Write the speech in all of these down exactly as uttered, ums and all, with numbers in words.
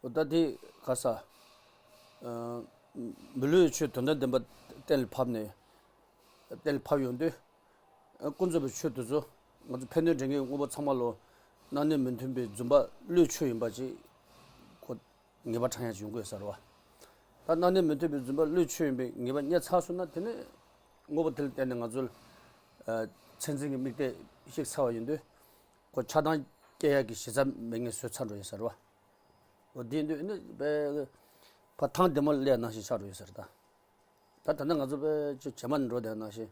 ད་དེ་ག་ས། མི་བསླུ་བའི་ཆོས་དོན་དམ་བདེན་པ་གཏན་ལ་ཕབ་ནས། གཏན་ལ་ཕབ་ཡོང་དུས། ཀུན་རྫོབ་པའི་ཆོས་དེ་ཚོ་ང་ཚོ་ཕན་གནོད་འདྲེན་མཁན་དངོས་པོ་ཚང་མ་ལོ། སྣང་གནས་མི་མཐུན་པའི་རྫུན་པ་བློའི་ཆོས་ཡིན་པ་ཅིག་ཁོ་ངེས་པ་དྲངས་ཡ་ཅིག་ཡོང་གི་ཡོད་ས་རེད་བ། ད་སྣང་གནས་མི་མཐུན་པའི་རྫུན་པ་བློའི་ཆོས་ཡིན་པའི་ངེས་པ་རྙེད་ཚར་སོང་ན། དེ་ནས་དངོས་པོ་དེ་ལ་བརྟེན་ནས་ང་ཚོ་ལ་མཚན་འཛིན་གྱི་དམིགས་གཏད་བཤིག་ཚར་བ་ཡིན་དུས། ཁོ་ཆགས་སྡང་སྐྱེ་ཡག་གི་གཞི་རྩ་མེད་མཁན་བཟོས་ཚར་འགྲོ་ཡིན་ས་རེད་བ། འོ་དེ་ཡིན་དུས་ནི་དཔེ་ཕ་ཐང་བདེ་མོ་སླེབས་ནང་བཞིན་ཆགས་འགྲོ་ཡོད་ས་རེད་ད། ད་ད་ནི་ང་ཚོ་དཔེ་ཅིག་བྱེ་མ་ནས་འགྲོ་བསྡད་ནང་བཞིན།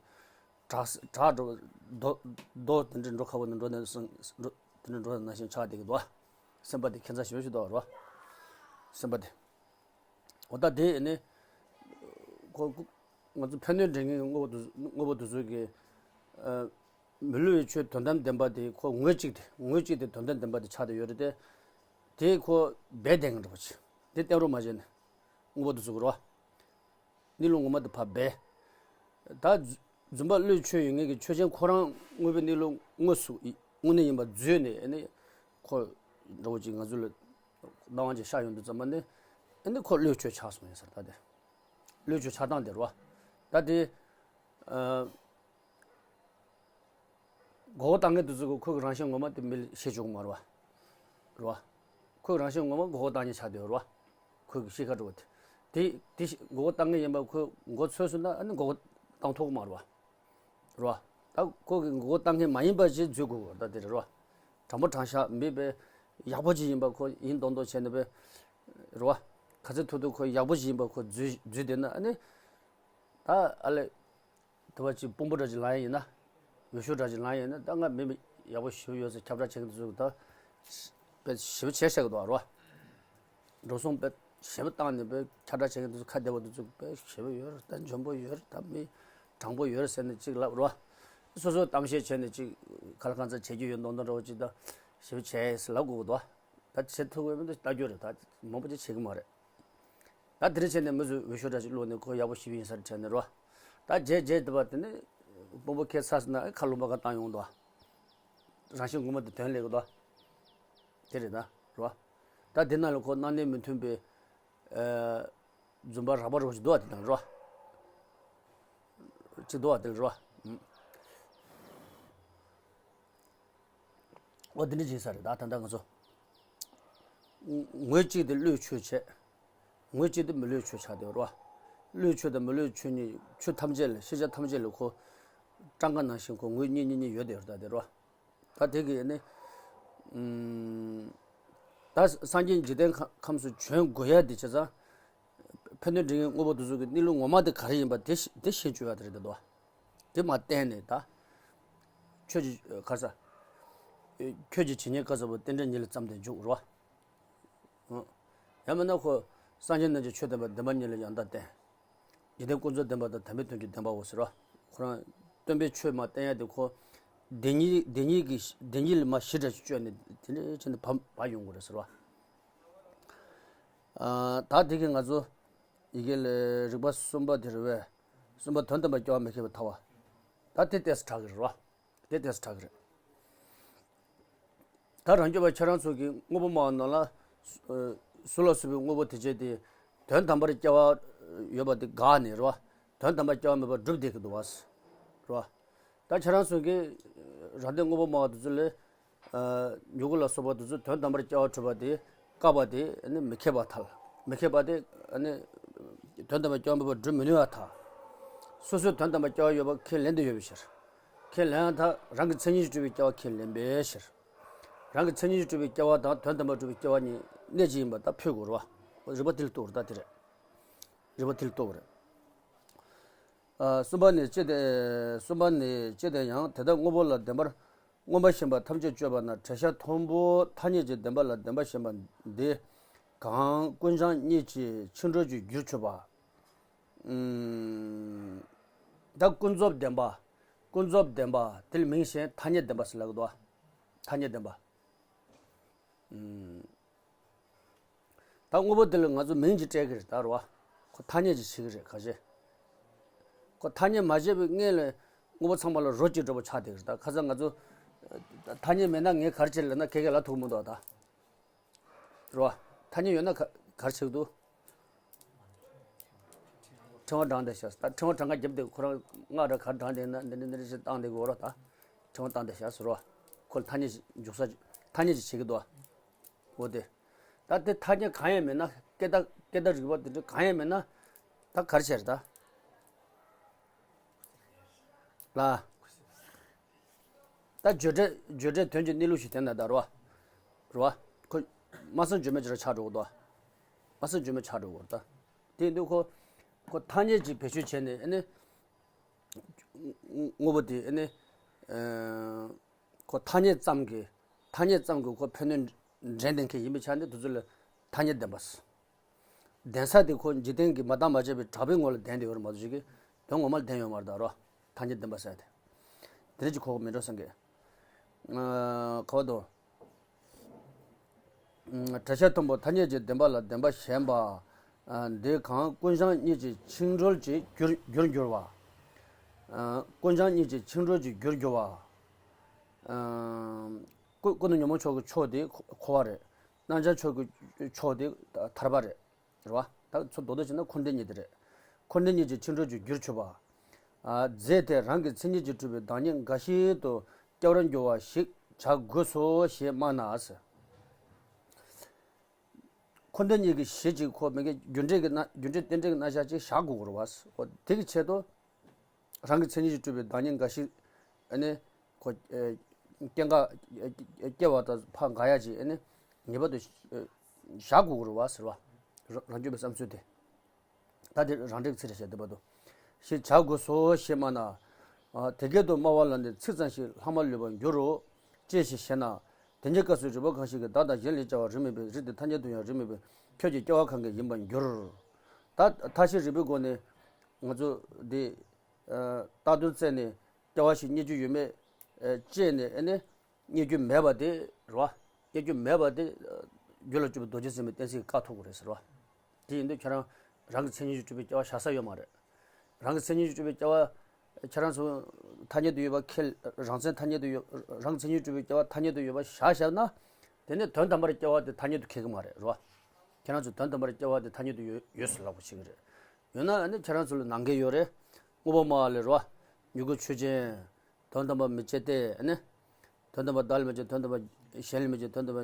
བྲག་བྲག་འགྲོ། རྡོ་རྡོ་དེ་འདྲ་འགྲོ་ཁ་བོ་ནས་འགྲོ་བསྡད་ནང་བཞིན། འགྲོ་དེ་འདྲ་འགྲོ་བསྡད་ནང་བཞིན་ཆགས་བསྡད་ཀྱི་འདུག་བ། སེམས་པ་དེ་ཁྱད་མཚར་ཞེ་པོ་ཞིག་འདུག་རེད་བ། སེམས་པ་དེ། འོ་ད་དེ་ནི། ཁོ་ང་ཚོ་ཕན་གནོད་འདྲེན་མཁན་གྱི་དངོས་པོ་དེ་དངོས་པོ་དེ་ཚོ་གི། མི་བསླུ་བའི་ཆོས་དོན་དམ་བདེན་པ་དེ་ཁོ་ངོས་གཅིག་དེ་ངོས་གཅིག་དེ་དོན་དམ་བདེན་པ་དེ་ཆགས་བསྡད་ཡོད་རེད་དེ། དེ་ཁོ་སྦས་བསྡད་མཁན་འདྲ་པོ་ཅིག་དེ་བསྟན་རོགས་མ་བྱས་ནས། དངོས་པོ་དེ་ཚོ་གི་རོ། གནས་ལུགས་ངོ་མ་དེ་ཕར་སྦས། ད་རྫུ་རྫུན་པ་བློའི་ཆོས་ཡོད་མཁན་གྱི་ཆོས་ཅན་ཁོ་རང་དངོས་པོའི་གནས་ལུགས་དངོས་སུ་དངོས་གནས་ཡིན་པ་བརྗོད་ནས། ཨ་ནི་ཁོ་འདྲ་པོ་ཅིག་ང་ཚོ་ལ་སྣང་བ་ཅིག་ཤར་ཡོང་དུས་ཙམ་པ་ནི། ཨ་ནི་ཁོ་བློའི་ཆོས་ཆགས་སོང་ཡིན་ས་རེད་ད་དེ། བློའི་ཆོས་ཆགས་སྟངས་དེ་རེད་བ། ད་དེ། ཨ། མགོ་སྐོར་བཏང་མཁན་དེ་ཚོ་གིས་ཁོ་གི་རང་བཞིན་ངོ་མ་དེ་མི་ལ་ཤེས་བཅུག་གི་མ་རེད་བ། རེད་བ། ཁོ་གི་རང་བཞིན་ངོ་མ་མགོ་སྐོར་བཏང་མཁན་ཆགས་བསྡད་ཡོད་རེད་བ། ཁོ་གི་གཤིས་ཀ་འདྲ་པོ་དེ། དེ་དེ་མགོ་སྐོར་བཏང་མཁན་ཡིན་པ་ཁོས་མགོ་ཚོས་སོང་ན། ཨ་ནི་མགོ་སྐོར་བཏང་ཐུབ་ཀྱི་མ་རེད་བ། རེད་བ། ད་ཁོ་གི་མགོ་སྐོར་བཏང་མཁན་མ་ཡིན་པ་ཞིག་བརྗོད་དགོས་ཀྱི་རེད་ད་དེ་རེད་བ། དྲང་པོ་དྲང་བཞག་མི་དཔེ་ཡག་པོ་ཅིག་ཡིན་པ་ཁོ་ཡིན་མདོག་མདོག་བྱས་ནས་དཔེ། རེད་བ། ག་ཚོད་ཐུབ་ཐུབ་ཁོ་ཡག་པོ་ཞིག་ཡིན་པ་ཁོ་བརྗོད་བརྗོད་བསྡད་ན། ཨ་ནི་ད་ཨ་ལས། དེ་བ་ཅིག་དཔོན་པོ་འདྲ་ཅིག་ལངས་ཡ་ཡིན་ན། འོས་ཤོག་འདྲ་ཅིག་ལངས་ཡ་ཡིན་ན། ད་ང་མི་མི་ཡག་པོ་ཞེ་པོ་ཡོད་ཟེར་ཁྱབ་བསྒྲགས་བྱེད་མཁན་དེ་ཚོ་ད་དཔེ་ཞེ་པོ་བྱས་བཞག་གི་འདུག་རེད་བ། འགྲོ་སོང་དཔེ་ཞེ་པོ་བཏང་ནས་དཔེ་ཁྱབ་བསྒྲགས་བྱེད་མཁན་དེ་ཚོ། ཁ་བདེ་པོ་དེ་ཚོ་དཔེ་ཞེ་པོ་ཡོད་རེད། ད་འཇོན་པོ་ཡོད་རེད། ད་མི་དྲང་པོ་ཡོད་རེད་ཟེར་ནས་ཅིག་ལབ་རེད་བ། སོ་སོ་གཏམ་བཤད་བྱས་ནས་ཅིག་ག་ལ་གང་ཚ་བྱེད་རྒྱུ་ཡོད་མདོག་མདོག་འདྲ་པོ་ཅིག་ད་ཞེ་པོ་བྱས་ཟེར་ལབ་དགོས་ཀྱི་འདུག་བ། ད་བྱེད་ཐུབ་ཀྱི་མི་འདུག་ལྟ་རྒྱུ་རེད། ད་མང་པོ་ཅིག་བྱེད་ཀྱི་མ་རེད། ད་དེ་འདྲ་བྱས་ནས་མི་ཚོས་འོས་ཤོག་འདྲ་ཅིག་བླུགས་ནས་ཁོ་ཡག་པོ་ཞེ་པོ་ཡིན་ས་རེད་དྲན་ནས་རེད་བ། ད་རྗེས་རྗེས་དེ་བ་དེ་ནི་དཔོན་པོ་ཁྱེད་ཚ་ཟེར་ན་ཁ་ལུང་པ་ག་བཏང་ཡོང་འདུག་བ། རང་བཞིན་ངོ་མ་དེ་དོན་ལས་ཀྱི་འདུག་བ། དེ་རེད་ད་རེད་བ། ད་དེ་ནང་ལ་ཁོ་སྣང་གནས་མི་མཐུན་པའི། ཨ། རྫུན་པ་རགས་པ་རོ་ཞིག་འདུག་བ། དེ་དང་རེད་བ། ཅིག་འདུག་བ། དེ་ལ་རེད་བ། འོ་དེ་འདྲ་ཅིག་ཡིན་ས་རེད་ད། ད་ལྟ་ང་ཚོ་ངོས་གཅིག་དེ་བློའི་ཆོས་བྱས། ངོས་གཅིག་དེ་མི་བློའི་ཆོས་ཆགས་བསྡད་ཡོད་རེད་བ། བློའི་ཆོས་དང་མི་བློའི་ཆོས་གཉིས། ཆོས་ཐམས་ཅད་ལ། ཤེས་བྱ་ཐམས་ཅད་ལ་ཁོ་སྤྲང་ཀ་ནང་བཞིན་ཁོ་ངོས་གཉིས་གཉིས་གཉིས་ཡོད་བསྡད་ཡོད་རེད་ད། དེ་རེད་བ། ད་དེ་གི་ནི། ཨུམ། ད་སངས་རྒྱས་འཇིག་རྟེན་ཁམས་སུ་བྱོན་དགོས་ཡ་དེ་བྱས་ཙང་། ཕན་གནོད་འདྲེན་མཁན་དངོས་པོ་དེ་ཚོ་གི་གནས་ལུགས་ངོ་མ་དེ་ག་རེ་ཡིན་པ་དེ་ཤེས་དེ་ཤེས་བཅུག་ཡ་དེ་རེད་འདུག་བ། དེ་མར་བསྟན་ནས་ད། ཁྱོད་ཀྱིས་ག་ས། ཁྱོད་ཀྱིས་ཇི་སྙེད་བཀའ་སྩལ་པ། རྟེན་འབྲེལ་ཉིད་ལ་བརྩམས་ཏེ་འཇུག་རོ། ཡང་མིན་ན་ཁོ་སངས་རྒྱས་རྣམས་ཀྱི་ཆོས་བསྟན་པ། བདེན་པ་ཉིད་ལ་ཡང་དག་བསྟན། འཇིག་རྟེན་ཀུན་རྫོབ་བདེན་པ་དང་དམ་པའི་དོན་གྱི་བདེན་པའོ་ཟེར་རོ། ཁོ་རང་སྟོན་པའི་ཆོས་མར་བསྟན་ཡ་དེ་ཁོ་བདེན་གཉིས་བདེན་གཉིས་ཀྱི་བདེན་གཉིས་ལ་མར་གཞི་འདྲ་ཞིག་བཅོས་ནས་དེ་འདྲ་བྱས་ནས་བབས་བབས་ཡོང་དགོས་རེད་ཟེར་རོ། ཨ། ད་དེ་གི་ང་ཚོ་ཡི་གེ་ལས་རིགས་པ་གསུམ་པ་དེ་རེད་བས། གསུམ་པ་དོན་དམ་པར་སྐྱེ་བ་མི་ཁེགས་པའི་ཐལ་བ། ད་དེ་ཏོག་ཙམ་དྲག་གི་རེད་བ། དེ་ཏོག་ཙམ་དྲག་གི་རེད། ད་རང་རྒྱུད་པ་ཁྱེད་རང་ཚོ་གི་དངོས་པོ་སྨྲ་བ་ནང་ལ། ཨ། གཟུགས་ལ་སོགས་པའི་དངོས་པོ་དེ་བྱས་ཏེ། དོན་དམ་པར་སྐྱེ་བ་ཡོད་པ་དེ་དགག་ནས་རེད་བ། དོན་དམ་པར་སྐྱེ་བ་མེད་པར་སྒྲུབ་བསྡད་ཀྱི་འདུག་བ། རེད་བ། ད་ཁྱེད་རང་ཚོ་གིས་རང་སྡེ་དངོས་པོ་སྨྲ་བ་དེ་ཚོ་ལས། ཨ། མྱུ་གུ་ལ་སོགས་པ་དེ་ཚོ་དོན་དམ་པར་སྐྱེ་བ་གྲུབ་པ་དེ་བཀག་པ་དེ་ནི་མི་ཁེགས་པར་ཐལ། མི་ཁེགས་པ་དེ་ནི་དོན་དམ་པར་སྐྱེ་བ་མེད་པར་སྒྲུབ་མི་ནུས་པར་ཐལ། སོ་སོའི་དོན་དམ་པར་སྐྱེ་བ་ཡོད་པ་ཁས་ལེན་དུ་ཡོད་པའི་ཕྱིར། ཁས་ལེན་ཡང་ཐལ། རང་གི་མཚན་ཉིད་ཀྱིས་གྲུབ་པའི་སྐྱེ་བ་ཁས་ལེན་པའི་ཕྱིར། རང་གི་མཚན་ཉིད་ཀྱིས་གྲུབ་པའི་སྐྱེ་བ་དང་དོན་དམ་པར་གྲུབ་པའི་སྐྱེ་བ་གཉིས་གནད་གཅིག་ཡིན་པ་ད་ཕུད་དགོས་རེད་བ། རིགས་པ་དེ་ལ་གཏུགས་རེད་ད་དེ་རེད། རིགས་པ་དེ་ལ་གཏུགས་རེད། ཨ། གསུམ་པ་ནི་ཅི་སྟེ། གསུམ་པ་ནི་ཅི་སྟེ་ཡང་དེ་ལྟར་དངོས་པོ་ལ་བདེན་པར་མངོན་པར་ཞེན་པ་ཐམས་ཅད་གཅོད་པ་ན། བྲལ་བྱ་མཐོན་པོ་ཐ་སྙད་ཀྱི་བདེན་པ་ལ་བདེན་པར་ཞེན་པ་འདི་གང་ཀུན་བྱང་གཉིས་ཀྱི་ཕྱིར་འགྲོ་གྱི་རྒྱུར་གྱུར་པ། ཨུམ། ད་ཀུན་རྫོབ་བདེན་པ། ཀུན་རྫོབ་བདེན་པ་དེ་ལ་མིང་གཞན་ཐ་སྙད་བདེན་པ་ཟེར་ལབ་ཀྱི་འདུག་བ། ཐ་སྙད་བདེན་པ། ཨུམ། ད་དངོས་པོ་དེ་ལ་ང་ཚོ་མིང་ཅིག་སྤྲད་ཀྱི་རེད་ད་རེད་བ། ཁོ་ཐ་སྙད་ཅིག་བྱེད་ཀྱི་རེད་ག་ཅེ། ཁོ་ཐ་སྙད་མ་བྱས་པའི་སྔོན་ལ་དངོས་པོ་ཚང་མ་ལ་རོ་གཅིག་འདྲ་པོ་ཆགས་བསྡད་ཀྱི་རེད་ད། ཁ་སང་ང་ཚོ་ཐ་སྙད་མེད་ན་ངས་ག་རེ་བྱེད་ལབ་ན་ཁྱེད་ཀྱིས་ལབ་ཐུབ་མི་འདུག་ད། རེད་བ། ཐ་སྙད་ཡོད་ན་ག་ག་རེ་བྱེད་ཀྱི་འདུག་ཕྲེང་བ་བགྲངས་ཏེ་བཞག་ད་ཕྲེང་བ་བགྲངས་ཀ་བརྒྱབ་སྟེ་ཁོ་རང་སྔགས་ར་ག་རེ་བགྲངས་ཏེ་ན་འདི་འདི་འདི་འདྲ་ཞིག་བཏང་སྟེ་གོ་ར་ད་ཕྲེང་བ་བཏང་སྟེ་བཞག་ཟེར་བ། ཁོ་ལ་ཐ་སྙད་ཞིག་འཇུག་ས་ཐ་སྙད་ཅིག་བྱེད་ཀྱི་འདུག་འོ་དེ། ད་དེ་ཐ་སྙད་གང་ཡང་མེད་ན་སྐད་བརྡ་སྐད་བརྡ་རིག་པ་དེ་འདྲ་གང་ཡང་མེད་ན་ད་ག་རེ་བྱས་རེད་ད། ལ། ད་བརྗོད་བྲལ་བརྗོད་བྲལ་དོན་གྱི་གནས་ལུགས་ཤིག་དེ་ན་ད་རོ། རོ། ཁོ། སྨྲ་བསམ་བརྗོད་མེད་ཅིག་ར་ཆགས་འགྲོ་གི་འདུག་སྨྲ་བསམ་བརྗོད་མེད་ཆགས་འགྲོ་གི་འདུག་དེ་ཡིན་དུས་ཁོ། ཁོ་ཐ་སྙད་ཅིག་བེད་སྤྱོད་བྱས་ནས་ཨ་ནི། དངོས་པོ་དེ་ཨ་ནི། ཁོ་ཐ་སྙད་ཙམ་གྱི། ཐ་སྙད་ཙམ་གྱི་ཁོ་ཕན་གནོད་འདྲེན་ལྡན་མཁན་ཡིན་པའི་ཆ་ནས་དེ་ཚོ་ལ་ཐ་སྙད་བདེན་པ། ལྡན་ས་དེ་ཁོ་འཇིག་རྟེན་གྱི་མ་བརྟགས་མ་དཔྱད་པའི་གྲགས་པའི་ངོ་ལ་ལྡན་བསྡད་ཡོད་རེད་མ་གཏོགས་ཅིག་གི་དོན་ངོ་མ་ལ་ལྡན་ཡོད་མ་རེད་ད་རོ། ཐ་སྙད་བདེན་པ་ཟེར་ཡ་དེ། དེ་རིགས་ཀྱི་ཁོ་མི་འགྲོ་བསམ་གི། ག་བ་དོ། བྲལ་བྱ་མཐོན་པོ་ཐ་སྙད་ཀྱི་བདེན་པ་ལ་བདེན་པ་ཞེན་པ། འདི་གང་ཀུན་བྱང་གཉིས་ཀྱི་འཆིང་གྲོལ་གྱི་རྒྱུར་རྒྱུར་འགྱུར་བ། ཀུན་བྱང་གཉིས་ཀྱི་འཆིང་གྲོལ་གྱི་རྒྱུར་འགྱུར་བ། ཀུན་ཀུན་ཏུ་ཉོན་མོངས་ཕྱོགས་ཀྱི་ཕྱོགས་དེ་འཁོར་བ་རེད། རྣམ་བྱང་ཕྱོགས་ཀྱི་ཕྱོགས་དེ་ཐར་པ་རེད། རེད་བ། ད་ཚུར་མདོར་བསྡུས་བྱས་ན་འཁོར་འདས་གཉིས་དེ་རེད། འཁོར་འདས་གཉིས་ཀྱི་འཆིང་གྲོལ་གྱི་རྒྱུར་གྱུར་པ། རྫས་དེ་རང་གི་མཚན་ཉིད་ཀྱིས་གྲུབ་པའི་བདག་ཉིད་འགའ་ཞིག་ཏུ་སྐྱེ་བར་འགྱུར་བ་ཞིག་བྱ་དགོས་སོ་ཞེས་སྨྲ་ན། འཁོར་འདས་གཉིས་ཀྱི་གཞི་གཅིག་ཁོ་མི་དགེ་རྒྱུ་འབྲས་ཀྱི་རྣམ་རྒྱུ་འབྲས་རྟེན་འབྲེལ་གྱི་རྣམ་གཞག་ཅིག་བཞག་དགོས་ཀྱི་རེད་བ། འོ་དེ་གི་ཆེད་དུ། རང་གི་མཚན་ཉིད་ཀྱིས་གྲུབ་པའི་བདག་ཉིད་འགའ་ཞིག་ཨ་ནི། ཁོ། སྐྱེ་འགག་སྐྱེ་བ་དང་ཕར་འགག་ཡ་ཅིག་ཨ་ནི། ངེས་པར་དུ། བཞག་དགོས་ཀྱི་རེད་བ་ཟེར་བ། རང་རང་རྒྱུད་པའི་བསམ་ཚུལ་དེ། ད་དེ་རང་འགྲེལ་གྱི་ཚིག་རེད་བཤད་བསྡད་པ་འདུག་ཞེས་བྱ་དགོས་སོ་ཞེས་སྨྲ་ན། དེ་སྐད་དུ་སྨྲ་བ་ལ་ནི་ཚིག་ཙམ་ཞིག་ལྷག་མ་ལུས་པར་འགྱུར་རོ། ཅི་ཞིག་ཞེ་ན། དེ་ཉིད་སྐབས་སུ་རིགས་པ་གང་ཞིག་གིས་བདག་དང་གཞན་ལ་སྐྱེ་བ་རིགས་མེད་པའི་རིགས་དེ་ཐ་སྙད་དུ་ཡང་རིགས་མེད་པའི་ཁྱོད་ཀྱི་སྐྱེ་བ་གང་གིས་ཡིན་པར་འགྱུར། ད་ཐ་ཤལ་རིགས་པའི་སྒོ་ནས་ང་ཚོ་འདི། རྟགས་དོན་བཙལ་ནས་སྐྱེ་བ་ཞིག་རྙེད་རྒྱུ་ཡོད་མེད་དཔྱད་ནས་ཨ་ནི། རྙེད་རྒྱུ་མེད་པ་དེ་རེད་བ། རྙེད་རྒྱུ་མེད་པ་དེ། རྒྱུད་ལ་སྐྱེས་པའི་རྡོ་རྗེ་སེམས་དཔའི་གཏན་ཚིགས་གིས་བཀག་ཐུབ་ཀྱི་རེད་ཟེར་བ། དེ་ཡིན་དུས་ཁྱེད་རང་རང་གི་མཚན་ཉིད་ཀྱིས་གྲུབ་པའི་སྐྱེ་བ་བཞག་ས་ཡོད་མ་རེད། རང་གི་མཚན་ཉིད་ཀྱིས་གྲུབ་པའི་སྐྱེ་བ། ཁྱེད་རང་ཚོ་ཐ་སྙད་དུ་ཡོད་པ་ཁས། རང་མཚན་ཐ་སྙད་དུ་ཡོད། རང་གི་མཚན་ཉིད་ཀྱིས་གྲུབ་པའི་སྐྱེ་བ་ཐ་སྙད་དུ་ཡོད་པ་བཞག་བཞག་ན། དེ་ནས་དོན་དམ་པར་སྐྱེ་བ་དེ་ཐ་སྙད་དུ་འཁེལ་གྱི་མ་རེད་རེད་བ། ཁྱེད་རང་ཚོ་དོན་དམ་པར་སྐྱེ་བ་དེ་ཐ་སྙད་དུ་ཡོད་ཡོད་ཟེར་ལབ་པ་བྱེད་ཀྱི་རེད། ཡོད་ན་ཨ་ནི་ཁྱེད་རང་ཚོ་ལ་ནང་འགལ་ཡོད་རེད། དངོས་པོ་སྨྲ་བ་ལས་རེད་བ། མྱུ་གུ་ཆོས་ཅན། དོན་དམ་པར་མི་སྐྱེ་སྟེ་ཨ་ནི། དོན་དམ་པར་བདག་ལས་མི་སྐྱེ། དོན་དམ་པར་གཞན་ལས་མི་སྐྱེ། དོན་དམ་པར་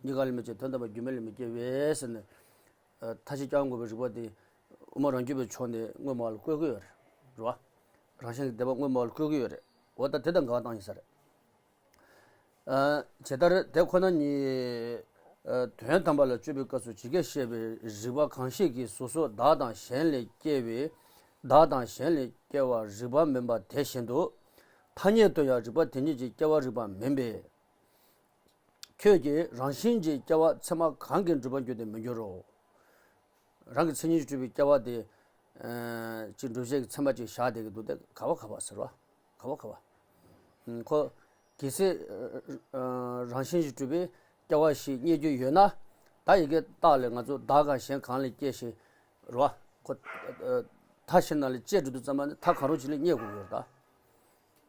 གཉིས་ཀ་ལས་མི་སྐྱེ། དོན་དམ་པར་རྒྱུ་མེད་ལས་མི་སྐྱེ་བས་ཟེར་ནས། ཐ་ཤལ་སྐྱེ་བ་འགོག་པའི་རིགས་པ་དེ་དབུ་མ་རང་རྒྱུད་པའི་ཕྱོགས་ནས་དངོས་སྨྲ་བ་ལ་བཀོད་ཀྱི་ཡོད་རེད། རེད་བ། རང་གཞན་གྱི་སྡེ་པ་དངོས་སྨྲ་བ་ལ་བཀོད་ཀྱི་ཡོད་རེད། འོ་ད་དེ་དང་འགལ་བ་བཏང་ཡིན་ས་རེད། ཇི་ལྟར་དེ་ཁོ་ན་ཉིད། དོན་དམ་པ་ལ་དཔྱོད་པའི་སྐབས་སུ་ཇི་སྐད་བཤད་པའི་རིགས་པ་གང་ཞིག་གིས་སོ་སོ་བདག་དང་གཞན་ལས་སྐྱེ་བའི། བདག་དང་གཞན་ལས་སྐྱེ་བ་རིགས་པ་མིན་པ་དེ་བཞིན་དུ། ཐ་སྙད་དུ་ཡང་རིགས་པ་དེ་ཉིད་ཀྱིས་སྐྱེ་བ་རིགས་པ་མིན་པས། ཁྱོད་ཀྱིས་རང་བཞིན་གྱིས་སྐྱེ་བ་ཚད་མ་གང་གིས་འགྲུབ་པར་འགྱུར་ཏེ་མི་འགྱུར་རོ། རང་གི་མཚན་ཉིད་ཀྱིས་གྲུབ་པའི་སྐྱེ་བ་དེ། ཅིག་འགྲུབ་བྱེད་ཀྱི་ཚད་མ་ཅིག་བཞག་བསྡད་ཀྱི་འདུག་སྟེ་ག་བ་ག་བ་ཟེར་བ། ག་བ་ག་བ། ཁོ། གལ་སྲིད། རང་བཞིན་གྱིས་གྲུབ་པའི་སྐྱེ་བ་ཞིག་རྙེད་རྒྱུ་ཡོད་ན། ད་ཡི་གེ་རྟགས་ལས་ང་ཚོ་བདག་གང་གཞན་གང་ལས་སྐྱེ་ཞེས། རེད་བ། ཁོ། མཐའ་གཞན་དག་ལས་སྐྱེ་འགྲོ་དུས་ཙམ་པ་ནི་མཐའ་གང་རུང་ཅིག་ལས་རྙེད་དགོས་ཀྱི་ཡོད་རེད་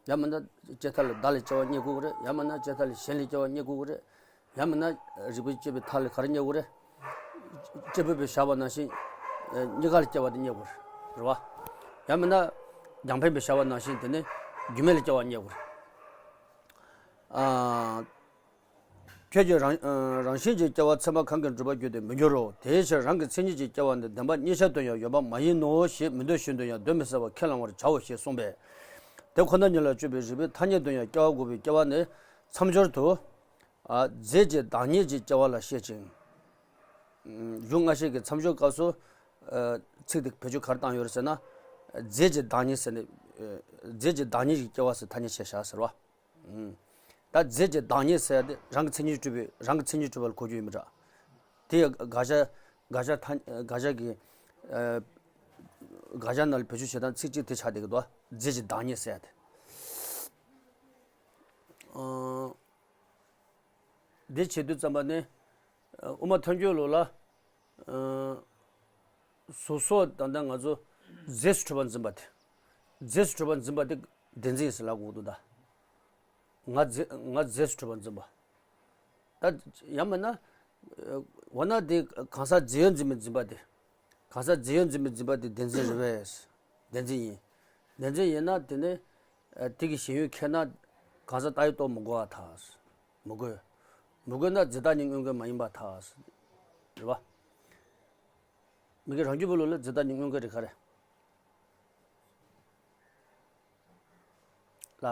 ད། ཡང་མིན་ན་སྐྱེ་མཐའ་ལས་བདག་ལས་སྐྱེ་བ་རྙེད་དགོས་ཀྱི་རེད། ཡང་མིན་ན་སྐྱེ་མཐའ་ལས་གཞན་ལས་སྐྱེ་བ་རྙེད་དགོས་ཀྱི་རེད། ཡང་མིན་ན་རིགས་པས་དཔྱད་པའི་མཐའ་ལས་ག་རེ་རྙེད་དགོས་རེད། སྐྱེས་བུ་བས་བཞག་པ་ནང་བཞིན། གཉིས་ཀ་ལས་སྐྱེ་བ་དེ་རྙེད་དགོས་རེད་བ། ཡང་མིན་ན་རྒྱང་འཕེན་པས་བཞག་པ་ནང་བཞིན་དེ་ནི་རྒྱུ་མེད་ལས་སྐྱེ་བ་རྙེད་དགོས་རེད། ཁྱོད་ཀྱིས་རང་རང་བཞིན་གྱིས་སྐྱེ་བ་ཚད་མ་གང་གིས་འགྲུབ་པར་འགྱུར་ཏེ་མི་འགྱུར་རོ། དེའི་ཕྱིར་རང་གི་མཚན་ཉིད་ཀྱིས་སྐྱེ་བ་ནི་བདེན་པ་གཉིས་ཆར་དུ་ཡང་ཡོད་པ་མ་ཡིན་ནོ་ཞེས་མི་འདོད་བཞིན་དུ་ཡང་གདོན་མི་ཟ་བར་ཁས་བླང་བར་བྱའོ་ཞེས་གསུངས་པས། དེ་ཁོ་ན་ཉིད་ལ་དཔྱོད་པའི་རིགས་པས་ཐ་སྙད་དུ་ཡང་སྐྱེ་བ་འགོག་པའི་སྐྱེ་བ་ནི་མཚམས་སྦྱོར་དུ། རྫས་ཀྱི་བདག་ཉིད་ཀྱི་སྐྱེ་བ་ལ་བཤད་ཅིང་། གཞུང་སྔ་ཕྱི་གི་མཚམས་སྦྱོར་སྐབས་སུ། ཚིག་དེ་བེད་སྤྱོད་ག་རེ་བཏང་ཡོད་རེད་ཟེར་ན། རྫས་ཀྱི་བདག་ཉིད་ཟེར་ནས། རྫས་ཀྱི་བདག་ཉིད་ཀྱི་སྐྱེ་བ་ཟེར་ཐ་སྙད་བྱས་བཞག་ཟེར་བ། ད་རྫས་ཀྱི་བདག་ཉིད་ཟེར་ཡ་དེ་རང་གི་མཚན་ཉིད་གྲུབ་པའི་རང་གི་མཚན་ཉིད་གྲུབ་པ་ལ་གོ་རྒྱུ་ཡིན་པ་འདྲ། དེ་ཡི་དགག་བྱ་དགག་བྱ་ཐ་དགག་བྱ་གི། དགག་བྱ་ནང་ལ་བེད་སྤྱོད་བྱེད་སྟངས་ཚིག་གཅིག་དེ་ཆགས་བསྡད་ཀྱི་འདུག་རྫས་ཀྱི་བདག་ཉིད་ཟེར་ཡ་དེ། འདི་བྱེད་དུས་ཙམ་པ་ནི། དབུ་མ་ཐལ་འགྱུར་ལུགས་ལ། སོ་སོ་ད་ལྟ་ང་ཚོ་རྫས་སུ་གྲུབ་པར་འཛིན་པ་དེ། རྫས་སུ་གྲུབ་པར་འཛིན་པ་དེ་བདེན་འཛིན་ཡིན་ཟེར་ལབ་དགོས་འདུག་ད། ང་རྫས་ང་རྫས་སུ་གྲུབ་པར་འཛིན་པ། ད་ཡང་མིན་ན། འོ་ན་དེ་གང་ཟག་རྫས་ཡོད་འཛིན་པའི་འཛིན་པ་དེ། གང་ཟག་རྫས་ཡོད་འཛིན་པའི་འཛིན་པ་དེ་བདེན་འཛིན་རེད་པས། བདེན་འཛིན་ཡིན། བདེན་འཛིན་ཡིན་ན་དེ་ནི་དེ་གི་ཞེན་ཡུལ་ཁེགས་ན་གང་ཟག་བཏགས་ཡོད་རྟོགས་མི་དགོས་པར་ཐལ། མི་དགོས། མི་དགོས་ན་རྫས་བཏགས་གཉིས་དངོས་འགལ་མ་ཡིན་པར་ཐལ། རེད་བ། མི་དགེ་རང་རྒྱུད་པའི་ལུགས་ལ་རྫས་བཏགས་གཉིས་དངོས་འགལ་རེད་ག་རེ། ལ།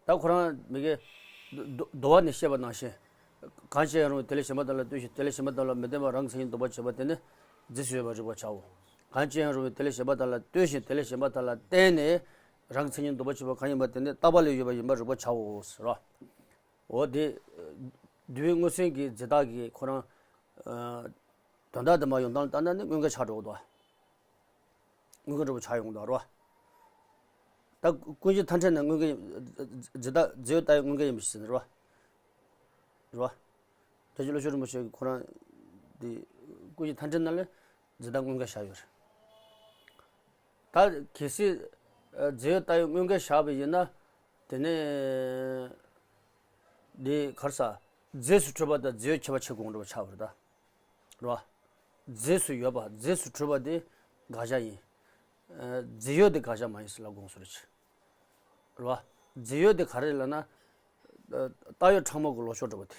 ད་ཁོ་རང་མི་དགེ་དོ་དོ་བ་ནས་བཤད་པ་ནང་བཞིན། གང་ཅི་ཡང་རུང་བའི་དེ་ལས་གཞན་པ་དག་ལ་ལྟོས་ཤིང་དེ་ལས་གཞན་པ་དག་ལ་མི་ལྟོས་པར་རང་གི་མཚན་ཉིད་འདོགས་པར་བྱེད་པ་དེ་ནི་རྫས་སུ་ཡོད་པར་རིག་པར་བྱའོ། གང་ཅི་ཡང་རུང་བའི་དེ་ལས་གཞན་པ་དག་ལ་ལྟོས་ཤིང་དེ་ལས་གཞན་པ་དག་ལ་བརྟེན་ནས་རང་གི་མཚན་ཉིད་འདོགས་པར་བྱེད་པ་གང་ཡིན་པ་དེ་ནི་རྟག་པ་ལས་ཡོད་པ་ཡིན་པར་རིག་པར་བྱའོ་ཟེར་རོ། འོ་དེ། འདུལ་བའི་མངོན་སུམ་གྱི་རྫས་བཏགས་ཀྱི་ཁོ་རང་། དོན་དག་དེ་མ་ཡོང་སྟངས་ལྟར་ན་ནི་དངོས་འགལ་ཆགས་འགྲོ་གི་འདུག་དངོས་འགལ་འདྲ་པོ་ཆགས་ཡོང་གི་འདུག་རེད་བ། ད་ཀུན་གཞི་མཐའ་འབྲས་ནི་དངོས་འགལ་ཡིན། རྫས་བཏགས་རྫས་ཡོད་བཏགས་ཡོད་དངོས་འགལ་ཡིན་པ་ཞིག་ཟེར་ནས་རེད་བ། རེད་བ། རྒྱལ་སྲས་བློ་བཟང་རིན་པོ་ཆེ་གིས་ཁོ་རང་འདི་ཀུན་གཞི་མཐའ་འབྲས་ནང་ལ་རྫས་བཏགས་དངོས་འགལ་བཞག་ཡོད་རེད། ད་གལ་སྲིད་རྫས་ཡོད་བཏགས་ཡོད་དངོས་འགལ་བཞག་པ་ཡིན་ན། དེ་ནས་འདི་ག་རེ་ཟ། རྫས་སུ་གྲུབ་པ་དང་རྫས་ཡོད་ཁྱད་པར་ཕྱེ་དགོས་འགྲོ་བ་ཆགས་པ་རེད་ད། རེད་བ། རྫས་སུ་ཡོད་པ། རྫས་སུ་གྲུབ་པ་དེ་དགག་བྱ་ཡིན། ཨ། རྫས་ཡོད་དེ་དགག་བྱ་མ་ཡིན་ཟེར་ལབ་དགོས་སོ་རེད། རེད་བ། རྫས་ཡོད་དེ་ག་རེ་ལབ་ན། ཨ། བཏགས་ཡོད་ཕྲ་མོ་གི་ལོག་ཕྱོགས་འགྲོ་བ་དེ།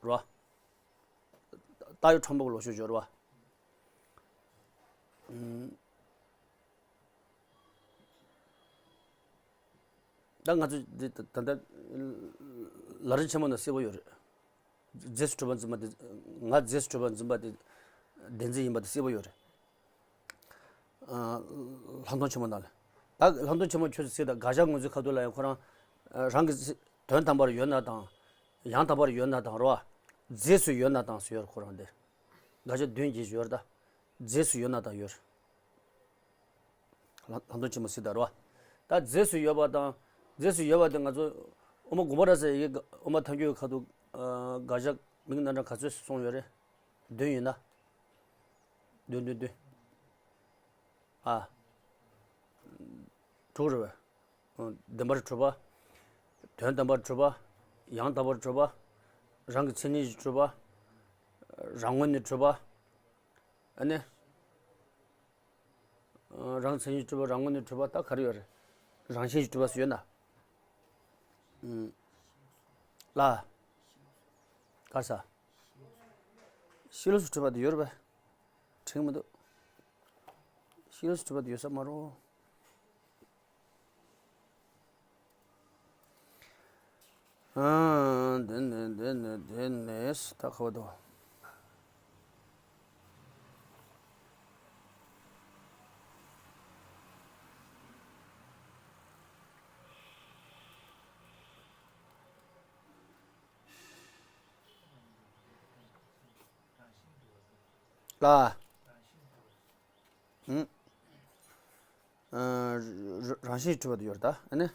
རེད་བ། བཏགས་ཡོད་ཕྲ་མོ་གི་ལོག་ཕྱོགས་འགྲོ་རེད་བ། ཨུམ། ད་ང་ཚོ་འདི་ད་ལྟ་ལམ་རིམ་ཆེན་མོ་ནང་གསལ་པོ་ཡོད་རེད། རྫས་སུ་གྲུབ་པར་འཛིན་པ་དེ། ང་རྫས་སུ་གྲུབ་པར་འཛིན་པ་དེ་བདེན་འཛིན་ཡིན་པ་དེ་གསལ་པོ་ཡོད་རེད། ཨ། ལྷག་མཐོང་ཆེན་མོ་ནང་ལ། ད་ལྷག་མཐོང་ཆེན་མོ་ཁྱོད་ཚོས་གཟིགས་དང་། དགག་བྱ་ངོས་འཛིན་ཁ་ཐུག་ལ་ཡང་ཁོ་རང་། ཨ། རང་གི་དོན་དམ་པར་ཡོད་ན་དང་། ཡང་དག་པར་ཡོད་ན་དང་རོ། རྫས་སུ་ཡོད་ན་དང་ཟེར་ཡོད་རེད་ཁོ་རང་དེ། དགག་བྱ་བདུན་གྱིས་ཡོད་རེད་ད། རྫས་སུ་ཡོད་ན་དང་ཡོད་རེད། ལྷག་མཐོང་ཆེན་མོ་གཟིགས་དང་རོ། ད་རྫས་སུ་ཡོད་པ་དང་། རྫས་སུ་ཡོད་པ་དེ་ང་ཚོ་དབུ་མ་དགོངས་པ་རབ་གསལ་ཡི་གེ་དབུ་མ་ཐལ་འགྱུར་ཁ་ཐུག་ཨ། དགག་བྱ་མིང་རྣམ་གྲངས་ག་ཚོད་གསུངས་ཡོད་རེད། བདུན་ཡིན་ན། བདུན་བདུན་བདུན། ཨ། དྲུག་རེད་པས། བདེན་པར་གྲུབ་པ། དོན་དམ་པར་གྲུབ་པ། ཡང་དག་པར་གྲུབ་པ། རང་གི་མཚན་ཉིད་ཀྱིས་གྲུབ་པ། རང་ངོས་ནས་གྲུབ་པ། ཨ་ནི། རང་མཚན་ཉིད་གྲུབ་པ། རང་ངོས་ནས་གྲུབ་པ། ད་ག་རེ་ཡོད་རེད། རང་བཞིན་གྱིས་གྲུབ་པ་སུ་ཡོད་ན། ཨུམ། ལ། ག་རེ་ཟ། ཕྱི་ལོགས་སུ་གྲུབ་པ་དེ་ཡོད་རེད་པས། དྲན་གྱི་མི་འདུག་ཕྱི་ལོགས་སུ་གྲུབ་པ་དེ་ཡོད་ས་མ་རེད། ཨ། འདི་ནས་འདི་ནས་འདི་ནས་ད་ག་པར་འདུག་ལ། ཨུམ། ཨ། ར་རང་བཞིན་གྱིས་གྲུབ་པ་དེ་ཡོད་རེད་ད། ཨ་ནི།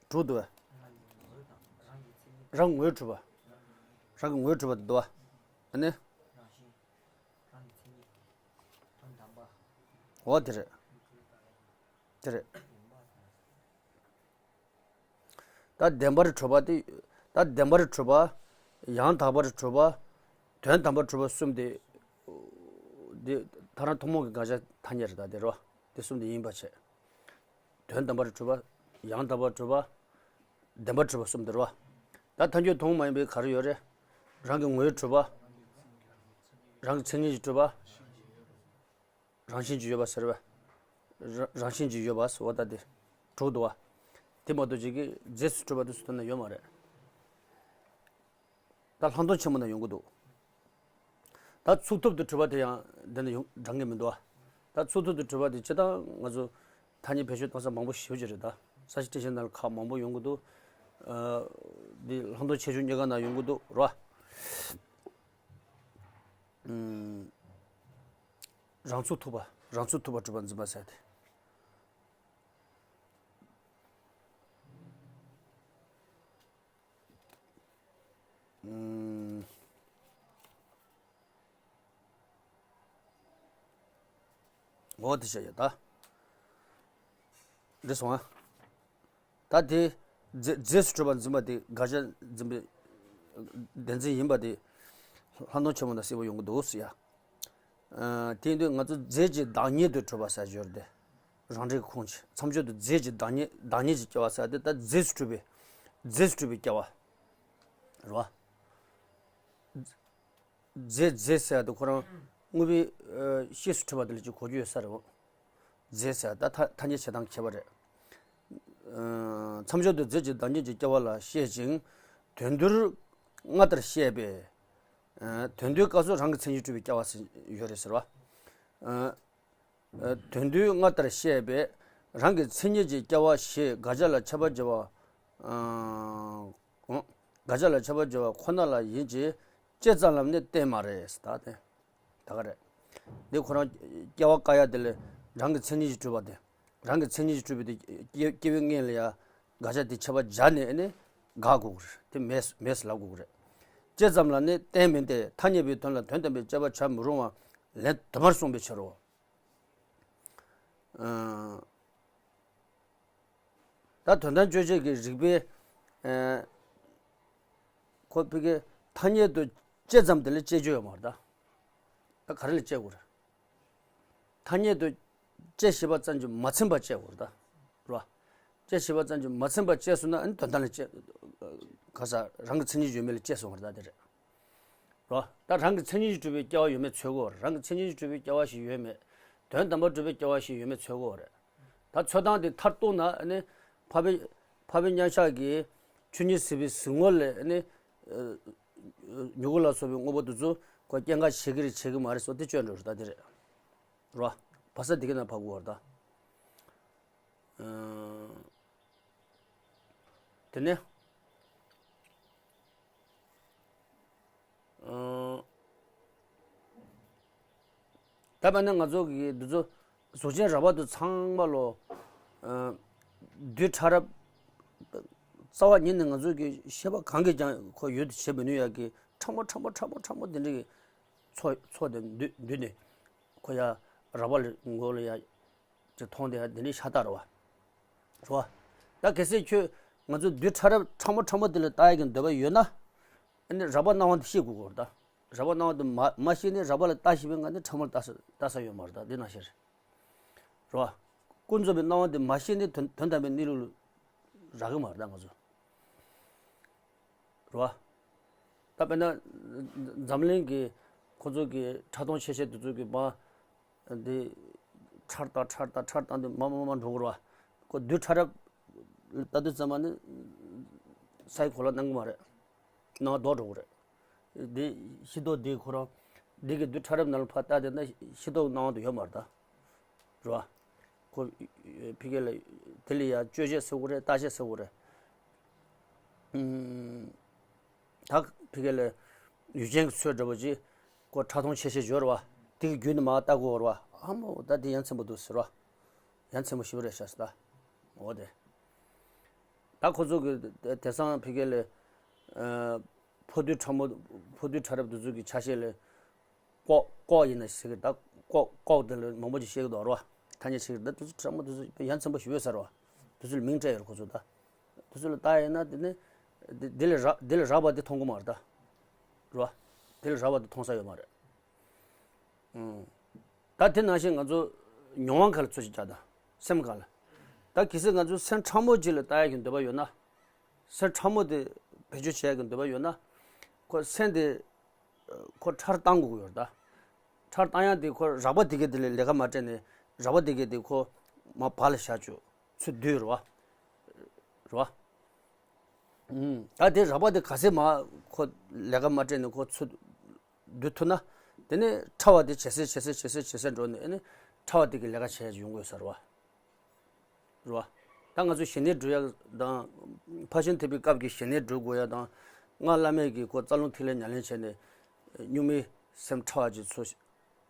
དྲུག་འདུག་པས། རང་ངོས་གྲུབ་པ། རང་གི་ངོས་གྲུབ་པ་དེ་འདུག་པ། ཨ་ནི། འོ་དེ་རེད། དེ་རེད། ད་བདེན་པར་གྲུབ་པ་དེ། ད་བདེན་པར་གྲུབ་པ། ཡང་དག་པར་གྲུབ་པ། དོན་དམ་པར་གྲུབ་པ་གསུམ་དེ། དེ་ཐལ་རང་ཐུན་མོང་གི་དགག་བྱ་ཐ་སྙད་རེད་ད་དེ་རོ། དེ་གསུམ་དེ་ཡིན་པ་བྱས། དོན་དམ་པར་གྲུབ་པ། ཡང་དག་པར་གྲུབ་པ། བདེན་པར་གྲུབ་པ་གསུམ་དེ་རེད་བ། ད་ཐལ་འགྱུར་དུ་མ་ཡིན་པའི་ག་རེ་ཡོད་རེད། རང་གི་ངོས་གྲུབ་པ། རང་གི་མཚན་ཉིད་ཀྱིས་གྲུབ་པ། རང་བཞིན་གྱིས་ཡོད་པ་ཟེར་བས། ར་རང་བཞིན་གྱིས་ཡོད་པ་ཟེར་བ་ད་དེ་དྲུག་འདུག་བ། དེ་མ་གཏོགས་ཅིག་གིས་རྫས་སུ་གྲུབ་པ་དེ་ཚོ་དོན་ན་ཡོད་མ་རེད། ད་ལྷག་མཐོང་ཆེན་མོ་ན་ཡོང་གི་འདུག་ད་ཚུགས་ཐུབ་ཏུ་གྲུབ་པ་དེ་ཡང་འདི་ན་ཡོང་འདྲ་ངེས་མི་འདུག་ཨ། ད་ཚུགས་ཐུབ་ཏུ་གྲུབ་པ་དེ་སྤྱིར་བཏང་ང་ཚོ་ཐ་སྙད་བེད་སྤྱོད་གཏོང་ས་མང་པོ་ཞེ་པོ་ཅིག་རེད་ད། ས་བཅད་ཕྲད་བཞི་ནང་ལ་ཁག་མང་པོ་ཡོང་གི་འདུག་ཨ། འདི་ལྷག་མཐོང་ཆེ་ཆུང་གཉིས་ཀ་ནང་ཡོང་གི་འདུག་ར། ཨུམ། རང་ཚུགས་ཐུབ་པ། རང་ཚུགས་ཐུབ་པ་གྲུབ་པར་འཛིན་པ་ཟེར་ཏེ། ཨུམ། འོ་དེ་བྱས་ཡོད་ད། འགྲིག་སོང་ཨ། ད་དེ་རྫས་རྫས་སུ་གྲུབ་པ་འཛིན་པ་དེ་དགག་བྱ་འཛིན་པའི་བདེན་འཛིན་ཡིན་པ་དེ་ལྷག་མཐོང་ཆེན་པོ་དང་གསལ་པོ་ཡོང་གི་འདུག་ཟེར་ཡ། ཨ། དེ་ཡིན་དུས་ང་ཚོ་རྫས་ཀྱི་བདག་ཉིད་དུ་གྲུབ་པ་ཟེར་ཡ་ཡོད་རེད་དེ། རང་འབྲས་ཀྱི་ཁུངས་ཀྱི་མཚམས་སྦྱོར་དུ་རྫས་ཀྱི་བདག་ཉིད་བདག་ཉིད་ཀྱི་སྐྱེ་བ་ཟེར་ཡ་དེ་ད་རྫས་སུ་གྲུབ་པའི་རྫས་སུ་གྲུབ་པའི་སྐྱེ་བ་རེད་བ། རྫས་རྫས་ཟེར་ཡ་དེ་ཁོ་རང་དངོས་པོའི་ཨ་ཤེས་སུ་གྲུབ་པ་དེ་ལ་ཅིག་གོ་རྒྱུ་ཡོད་ས་རེད་བ། རྫས་ཟེར་ཡ་ད་ཐ་ཐ་སྙད་བྱེད་སྟངས་ཁྱད་པར་རེད། ཨ། མཚམས་སྦྱོར་དུ་རྫས་ཀྱི་བདག་ཉིད་ཀྱི་སྐྱེ་བ་ལ་བཤད་ཅིང་། དོན་བསྡུར་སྔ་ལྟར་བཤད་པས། ཨ། དོན་བསྡུའི་སྐབས་སུ་རང་གི་མཚན་ཉིད་གྲུབ་པའི་སྐྱེ་བ་ཟེར་ཡོད་རེད་ཟེར་བ། ཨ། ཨ། དོན་བསྡུར་སྔ་ལྟར་བཤད་པས། རང་གི་མཚན་ཉིད་ཀྱི་སྐྱེ་བ་ཞེས་དགག་བྱ་ལ་ཁྱད་པར་འབྱེད་པ། ཨ། དགག་བྱ་ལ་ཁྱད་པར་འབྱེད་པ་ཁོ་ན་ལ་ཡིན་གྱི། དཔྱད་ཙམ་ལ་ནི་བརྟེན་མ་རེད་ཟེར་ད་དེ། ད་ག་རེད། འདི་ཁོ་རང་སྐྱེ་བ་བཀག་ཡ་དེ་ལས་རང་གི་མཚན་ཉིད་ཀྱིས་གྲུབ་པ་དེ། རང་གི་མཚན་ཉིད་ཀྱིས་གྲུབ་པའི་དེ་སྐྱེ་སྐྱེ་བའི་སྔོན་ལ་ཡ་དགག་བྱ་དེ་ཁྱད་པར་སྦྱར་ནས་ཨ་ནི་དགག་དགོས་ཀྱི་རེད། དེ་མེད་མེད་ཟེར་ལབ་དགོས་ཀྱི་རེད། དཔྱད་ཙམ་ལ་ནི་བརྟེན་མིན་ཏེ། ཐ་སྙད་པའི་དོན་ལ་དོན་དམ་པའི་དཔྱད་པ་བྱ་མི་རུང་བ་ལན་དུ་མར་གསུངས་པའི་ཕྱིར་རོ། ཨ། ད་དོན་དམ་དཔྱོད་བྱེད་ཀྱི་རིགས་པས། ཨ། ཁོ་ཕ་གི་ཐ་སྙད་དུ་དཔྱད་ཙམ་དེ་ལ་དཔྱད་རྒྱུ་ཡོད་མ་རེད་ད། ད་ག་རེ་ལ་དཔྱད་དགོས་རེད། ཐ་སྙད་དུ་དཔྱད་ཤེས་པ་ཙམ་གྱིས་མ་ཚིམ་པ་དཔྱད་དགོས་རེད་ད། རེད་བ། དཔྱད་ཤེས་པ་ཙམ་གྱིས་མ་ཚིམ་པ་དཔྱད་སོང་ན་ཨ་ནི་དོན་དམ་ལ་དཔྱད། ག་ས་རང་གི་མཚན་ཉིད་ཡོད་མེད་ལ་དཔྱད་སོང་བ་རེད་ད་དེ་རེད། རོ། ད་རང་གི་མཚན་ཉིད་ཀྱིས་གྲུབ་པའི་སྐྱེ་བ་ཡོད་མེད་འཚོལ་དགོས་རེད། རང་གི་མཚན་ཉིད་ཀྱིས་གྲུབ་པའི་སྐྱེ་བ་ཞིག་ཡོད་མེད། དོན་དམ་པར་གྲུབ་པའི་སྐྱེ་བ་ཞིག་ཡོད་མེད་འཚོལ་དགོས་རེད། ད་འཚོལ་སྟངས་དེ་མཐར་གཏུགས་ན་ཨ་ནི་འཕགས་པའི་འཕགས་པའི་མཉམ་གཞག་གི་ཆོས་ཉིད་སྲིད་པའི་གཟིགས་ངོ་ལས་ཨ་ནི་ཨ་མྱུ་གུ་ལ་སོགས་པའི་དངོས་པོ་དེ་ཚོ་ཁོ་སྐྱེ་འགག་བྱེད་ཀྱི་རེད་བྱེད་ཀྱི་མ་རེད་སོགས་དེ་དཔྱོད་འགྲོ་རེད་ད་དེ་རེད། རོ། བ་ས་དེ་ག་ནས་འཕགས་དགོས་རེད་ད། ཨ། དེ་ནས། ཨ། ད་དཔེར་ན་ང་ཚོ་གི་འདི་ཚོ་གཟུགས་ཅན་རགས་པ་དེ་ཚང་མ་ལོ། ཨ། རྡུལ་ཕྲ་རབ་རྩ་བ་ཉིད་ནས་ང་ཚོ་གི་ཤེས་པ་གང་གིས་ཀྱང་ཁོ་ཡུལ་དུ་བྱེད་མི་ནུས་ཡ་གི་ཕྲ་མོ་ཕྲ་མོ་ཕྲ་མོ་ཕྲ་མོ་དེ་འདྲ་གི་ཚོགས་ཚོགས་དེ་འདུས་འདུས་ནས་ཁོ་ཡ་རགས་པ་ལ་མགོ་ལ་ཡ། ཅིག་མཐོང་དེ་འདི་འདྲའི་ཤ་སྟག་རེད་བ། རེད་བ། ད་གལ་སྲིད་ཁྱོད་ང་ཚོ་རྡུལ་ཕྲ་རབ་ཕྲ་མོ་ཕྲ་མོ་དེ་ལ་ལྟ་ཡག་གི་འདོད་པ་ཡོད་ན། ཨ་ནི་རགས་པ་སྣང་བ་དེ་ཤེས་དགོས་ཀྱི་རེད་ད། རགས་པ་སྣང་བ་དེ་མ་མ་ཤེས་ནས་རགས་པ་ལ་ལྟ་ཤེས་པའི་ངང་ནས་ཕྲ་མོ་ལ་ལྟ་ས་ལྟ་ས་ཡོད་མ་རེད་ད་འདི་ནང་བཞིན་རེད། རེད་བ། ཀུན་རྫོབ་པའི་སྣང་བ་དེ་མ་ཤེས་ནས་དོན་དོན་དམ་པའི་གནས་ལུགས་ལ་རག་གི་མ་རེད་ད་ང་ཚོ། རེད་བ། ད་དཔེར་ན་འཛམ་གླིང་གི་ཁོ་ཚོ་གི་ཕྲ་མཐོང་ཆེ་ཤེལ་དེ་ཚོ་གི་མ་འདི་ཕྲ་རུ་བཏང་ཕྲ་རུ་བཏང་ཕྲ་རུ་བཏང་དུས་མ་མ་མ་འགྲོ་གི་རེད་བ། ཁོ་རྡུལ་ཕྲ་རབ་ལྟ་དུས་ཙམ་པ་ནི་སའི་གོ་ལ་སྣང་གི་མ་རེད། སྣང་བ་ལྡོག་འགྲོ་གི་རེད། འདི་ཤེལ་རྡོག་འདི་ཁོ་རང་འདི་གི་རྡུལ་ཕྲ་རབ་ནང་ལ་ཕར་བལྟས་བསྡད་ན་ཤེལ་རྡོག་སྣང་བ་དེ་ཡོད་མ་རེད་ད། རེད་བ། ཁོ་ཕ་གི་ལ་དེ་ལ་ཡ་དཔྱོད་བྱེད་ཟེར་དགོས་རེད་བརྟག་དཔྱད་ཟེར་དགོས་རེད། ཨུམ། ད་ཕ་གི་ལ་ཡུལ་ཅན་གྱི་ཚུལ་འདྲ་པོ་ཅིག་ཁོ་ཕྲ་མཐོང་ཆེ་ཤེལ་སྦྱོར་བ་དེ་གི་བརྒྱུད་ནས་མར་བལྟ་དགོས་རེད་བ། ཨ་མོ་ད་དེ་ཡ་མཚན་པོ་འདུག་ཟེར་བ། ཡ་མཚན་པོ་ཞེ་པོ་རེད་ཤག་ཟེར་ད། འོ་དེ། ད་ཁོ་ཚོ་གི་དེང་སང་ཕ་གི་ལ་ཨ་འཕོ་འདུས་ཕྲ་མོ་འཕོ་འདུས་ཕྲ་རབ་འདི་ཚོ་གི་ཆ་ཤས་ལ། ལྐོག་ལྐོག་ཡིན་ན་ཟེར་གི་ད། ལྐོག་ལྐོག་དེ་ལ་མང་པོ་ཅིག་བཤད་གི་འདུག་རོ། ཐ་སྙད་བྱེད་གི་ད་དེ་ཚོ་ཕྲ་མོ་དེ་ཚོ་ཡ་མཚན་པོ་ཞེ་པོ་ཡོད་ས་རེད་བ། དེ་ཚོ་ལ་མིང་སྤྲད་ཡོད་རེད་ཁོ་ཚོ་ད། དེ་ཚོ་ལ་ལྟ་ཡིན་ན་དེ་ནི། དེ་དེ་ལས་རགས་དེ་ལས་རགས་པ་དེ་མཐོང་གི་མ་རེད་ད། རེད་བ། དེ་ལས་རགས་པ་དེ་མཐོང་ས་ཡོད་མ་རེད། ཨང་། ད་དེ་ནང་བཞིན་ང་ཚོ་མྱོང་བ་ཁ་ལ་ཚུར་ཞིག་རྒྱག་ད། སེམས་ཁ་ལ། ད་གལ་སྲིད་ང་ཚོ་སེམས་ཕྲ་མོ་ཅིག་ལ་ལྟ་ཡག་གི་འདོད་པ་ཡོད་ན། སེམས་ཕྲ་མོ་དེ་བེད་སྤྱོད་བྱེད་ཡག་གི་འདོད་པ་ཡོད་ན། ཁོ་སེམས་དེ། ཁོ་ཕྲ་རུ་བཏང་དགོས་ཀྱི་ཡོད་རེད་ད། ཕྲ་རུ་བཏང་ཡག་དེ་ཁོ་རགས་པ་དེ་གའི་དེ་ལ་ལས་ཀ་མ་སྤྲད་ནས་རགས་པ་དེ་གའི་དེ་ཁོ་མར་བར་ལ་བཞག་བཅུག་ཚུར་བསྡུས་རེད་བ། རེད་བ། ཨུམ། ད་དེ་རགས་པ་དེ་ག་ཚད་མར་ཁོ་ལས་ཀ་མ་སྤྲད་ནས་ཁོ་ཚུར་བསྡུ་ཐུབ་ན། དེ་ནས་ཕྲ་བ་དེ་ཇེ་གསལ་ཇེ་གསལ་ཇེ་གསལ་ཇེ་གསལ་འགྲོ་ནས་ཨ་ནི་ཕྲ་བ་དེ་གི་ལས་ཀ་བྱེད་ཡག་ཡོང་དགོས་ས་རེད་བ། རེད་བ། ད་ང་ཚོ་ཞི་གནས་སྒྲུབ་ཡག་དང་། ཕར་ཕྱིན་ཐེག་པའི་སྐབས་ཀྱི་ཞི་གནས་སྒྲུབ་དགོས་ཡག་དང་། སྔགས་བླ་མེད་ཀྱི་ཁོ་རྩ་རླུང་ཐིག་ལེ་ཉམས་ལེན་བྱས་ནས་གཉུག་མའི་སེམས་ཕྲ་བ་ཅིག་ཚུར་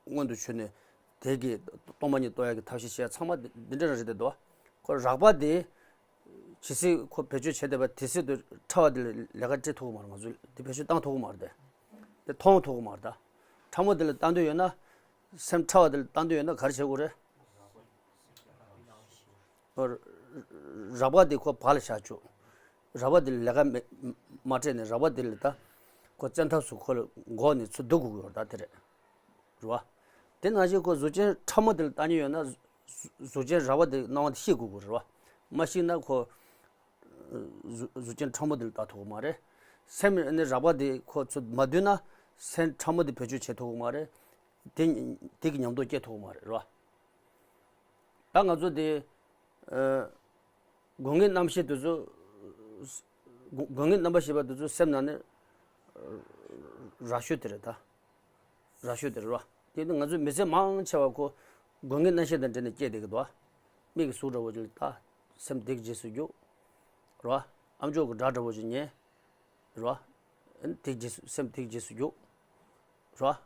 མངོན་དུ་གྱུར་ནས་དེ་གི་སྟོང་པ་ཉིད་རྟོགས་ཡག་གི་ཐབས་ཤེས་བྱེད་ཡག་ཚང་མ་འདི་འདྲ་རང་རེད་དེ་འདུག་ཁོ་རགས་པ་དེ་ཇི་སྲིད་ཁོ་བེད་སྤྱོད་བྱས་བསྡད་པ་དེ་སྲིད་དུ་ཕྲ་བ་དེ་ལ་ལས་ཀ་སྤྲད་ཐུབ་ཀྱི་མ་རེད། ང་ཚོས་དེ་བེད་སྤྱོད་བཏང་ཐུབ་ཀྱི་མ་རེད་དེ། དེ་མཐོང་ཐུབ་ཀྱི་མ་རེད་ད། ཕྲ་མོ་དེ་ལ་བཏང་འདོད་ཡོད་ན། སེམས་ཕྲ་བ་དེ་ལ་བཏང་འདོད་ཡོད་ན་ག་རེ་བྱེད་དགོས་རེད། རགས་པ་དེ་ཁོ་བག་ལ་བཞག་བཅུག་རགས་པ་དེ་ལས་ཀ་མེད་མ་སྤྲད་ནས་རགས་པ་དེ་ལ་ད་ཁོ་བཙན་ཐབས་སུ་ཁོ་ལ་འགོག་ནས་ཚུར་བསྡུ་དགོས་ཀྱི་ཡོད་རེད་ད་དེ་རེད། རེད་བ། དེ་ནང་བཞིན་ཁོ་གཟུགས་ཅན་ཕྲ་མོ་དེ་ལ་ལྟ་མཁན་ཡོད་ན་གཟུགས་གཟུགས་ཅན་རགས་པ་དེ་སྣང་བ་དེ་ཤེས་དགོས་ཀྱི་རེད་བ། མ་ཤེས་ན་ཁོ་གཟུགས་གཟུགས་ཅན་ཕྲ་མོ་དེ་ལ་ལྟ་ཐུབ་ཀྱི་མ་རེད། སེམས་ནི་རགས་པ་དེ་ཁོ་ཚུར་མ་བསྡུས་ན་སེམས་ཕྲ་མོ་དེ་བེད་སྤྱོད་བྱེད་ཐུབ་ཀྱི་མ་རེད། དེ་དེ་གི་ཉམས་རྟོགས་སྐྱེ་ཐུབ་ཀྱི་མ་རེད་རེད་བ། ད་ང་ཚོ་དེ་ཨ་སྒོ་ལྔའི་རྣམ་ཤེས་དེ་ཚོ་སྒོ་སྒོ་ལྔའི་རྣམ་པར་ཤེས་པ་དེ་ཚོ་སེམས་ནང་ནས་རགས་ཤོས་དེ་རེད་ད། རགས་ཤོས་དེ་རེད་བ། དེ་ནི་ང་ཚོའི་མི་ཚེ་མང་ཆེ་བ་ཁོ་སྒོ་ལྔའི་རྣམ་ཤེས་དང་འབྲེལ་ནས་སྐྱེས་བསྡད་ཀྱི་འདུག་བ། མིག་གི་གཟུགས་འདྲ་བོ་ཅིག་ལ་ལྟ། སེམས་དེ་གི་རྗེས་སུ་རྒྱུག་རེད་བ། ཨ་མཆོག་གི་སྒྲ་འདྲ་བོ་ཅིག་ཉན། རེད་བ། དེ་རྗེས་སུ་སེམས་དེ་གི་རྗེས་སུ་རྒྱུག་རེད་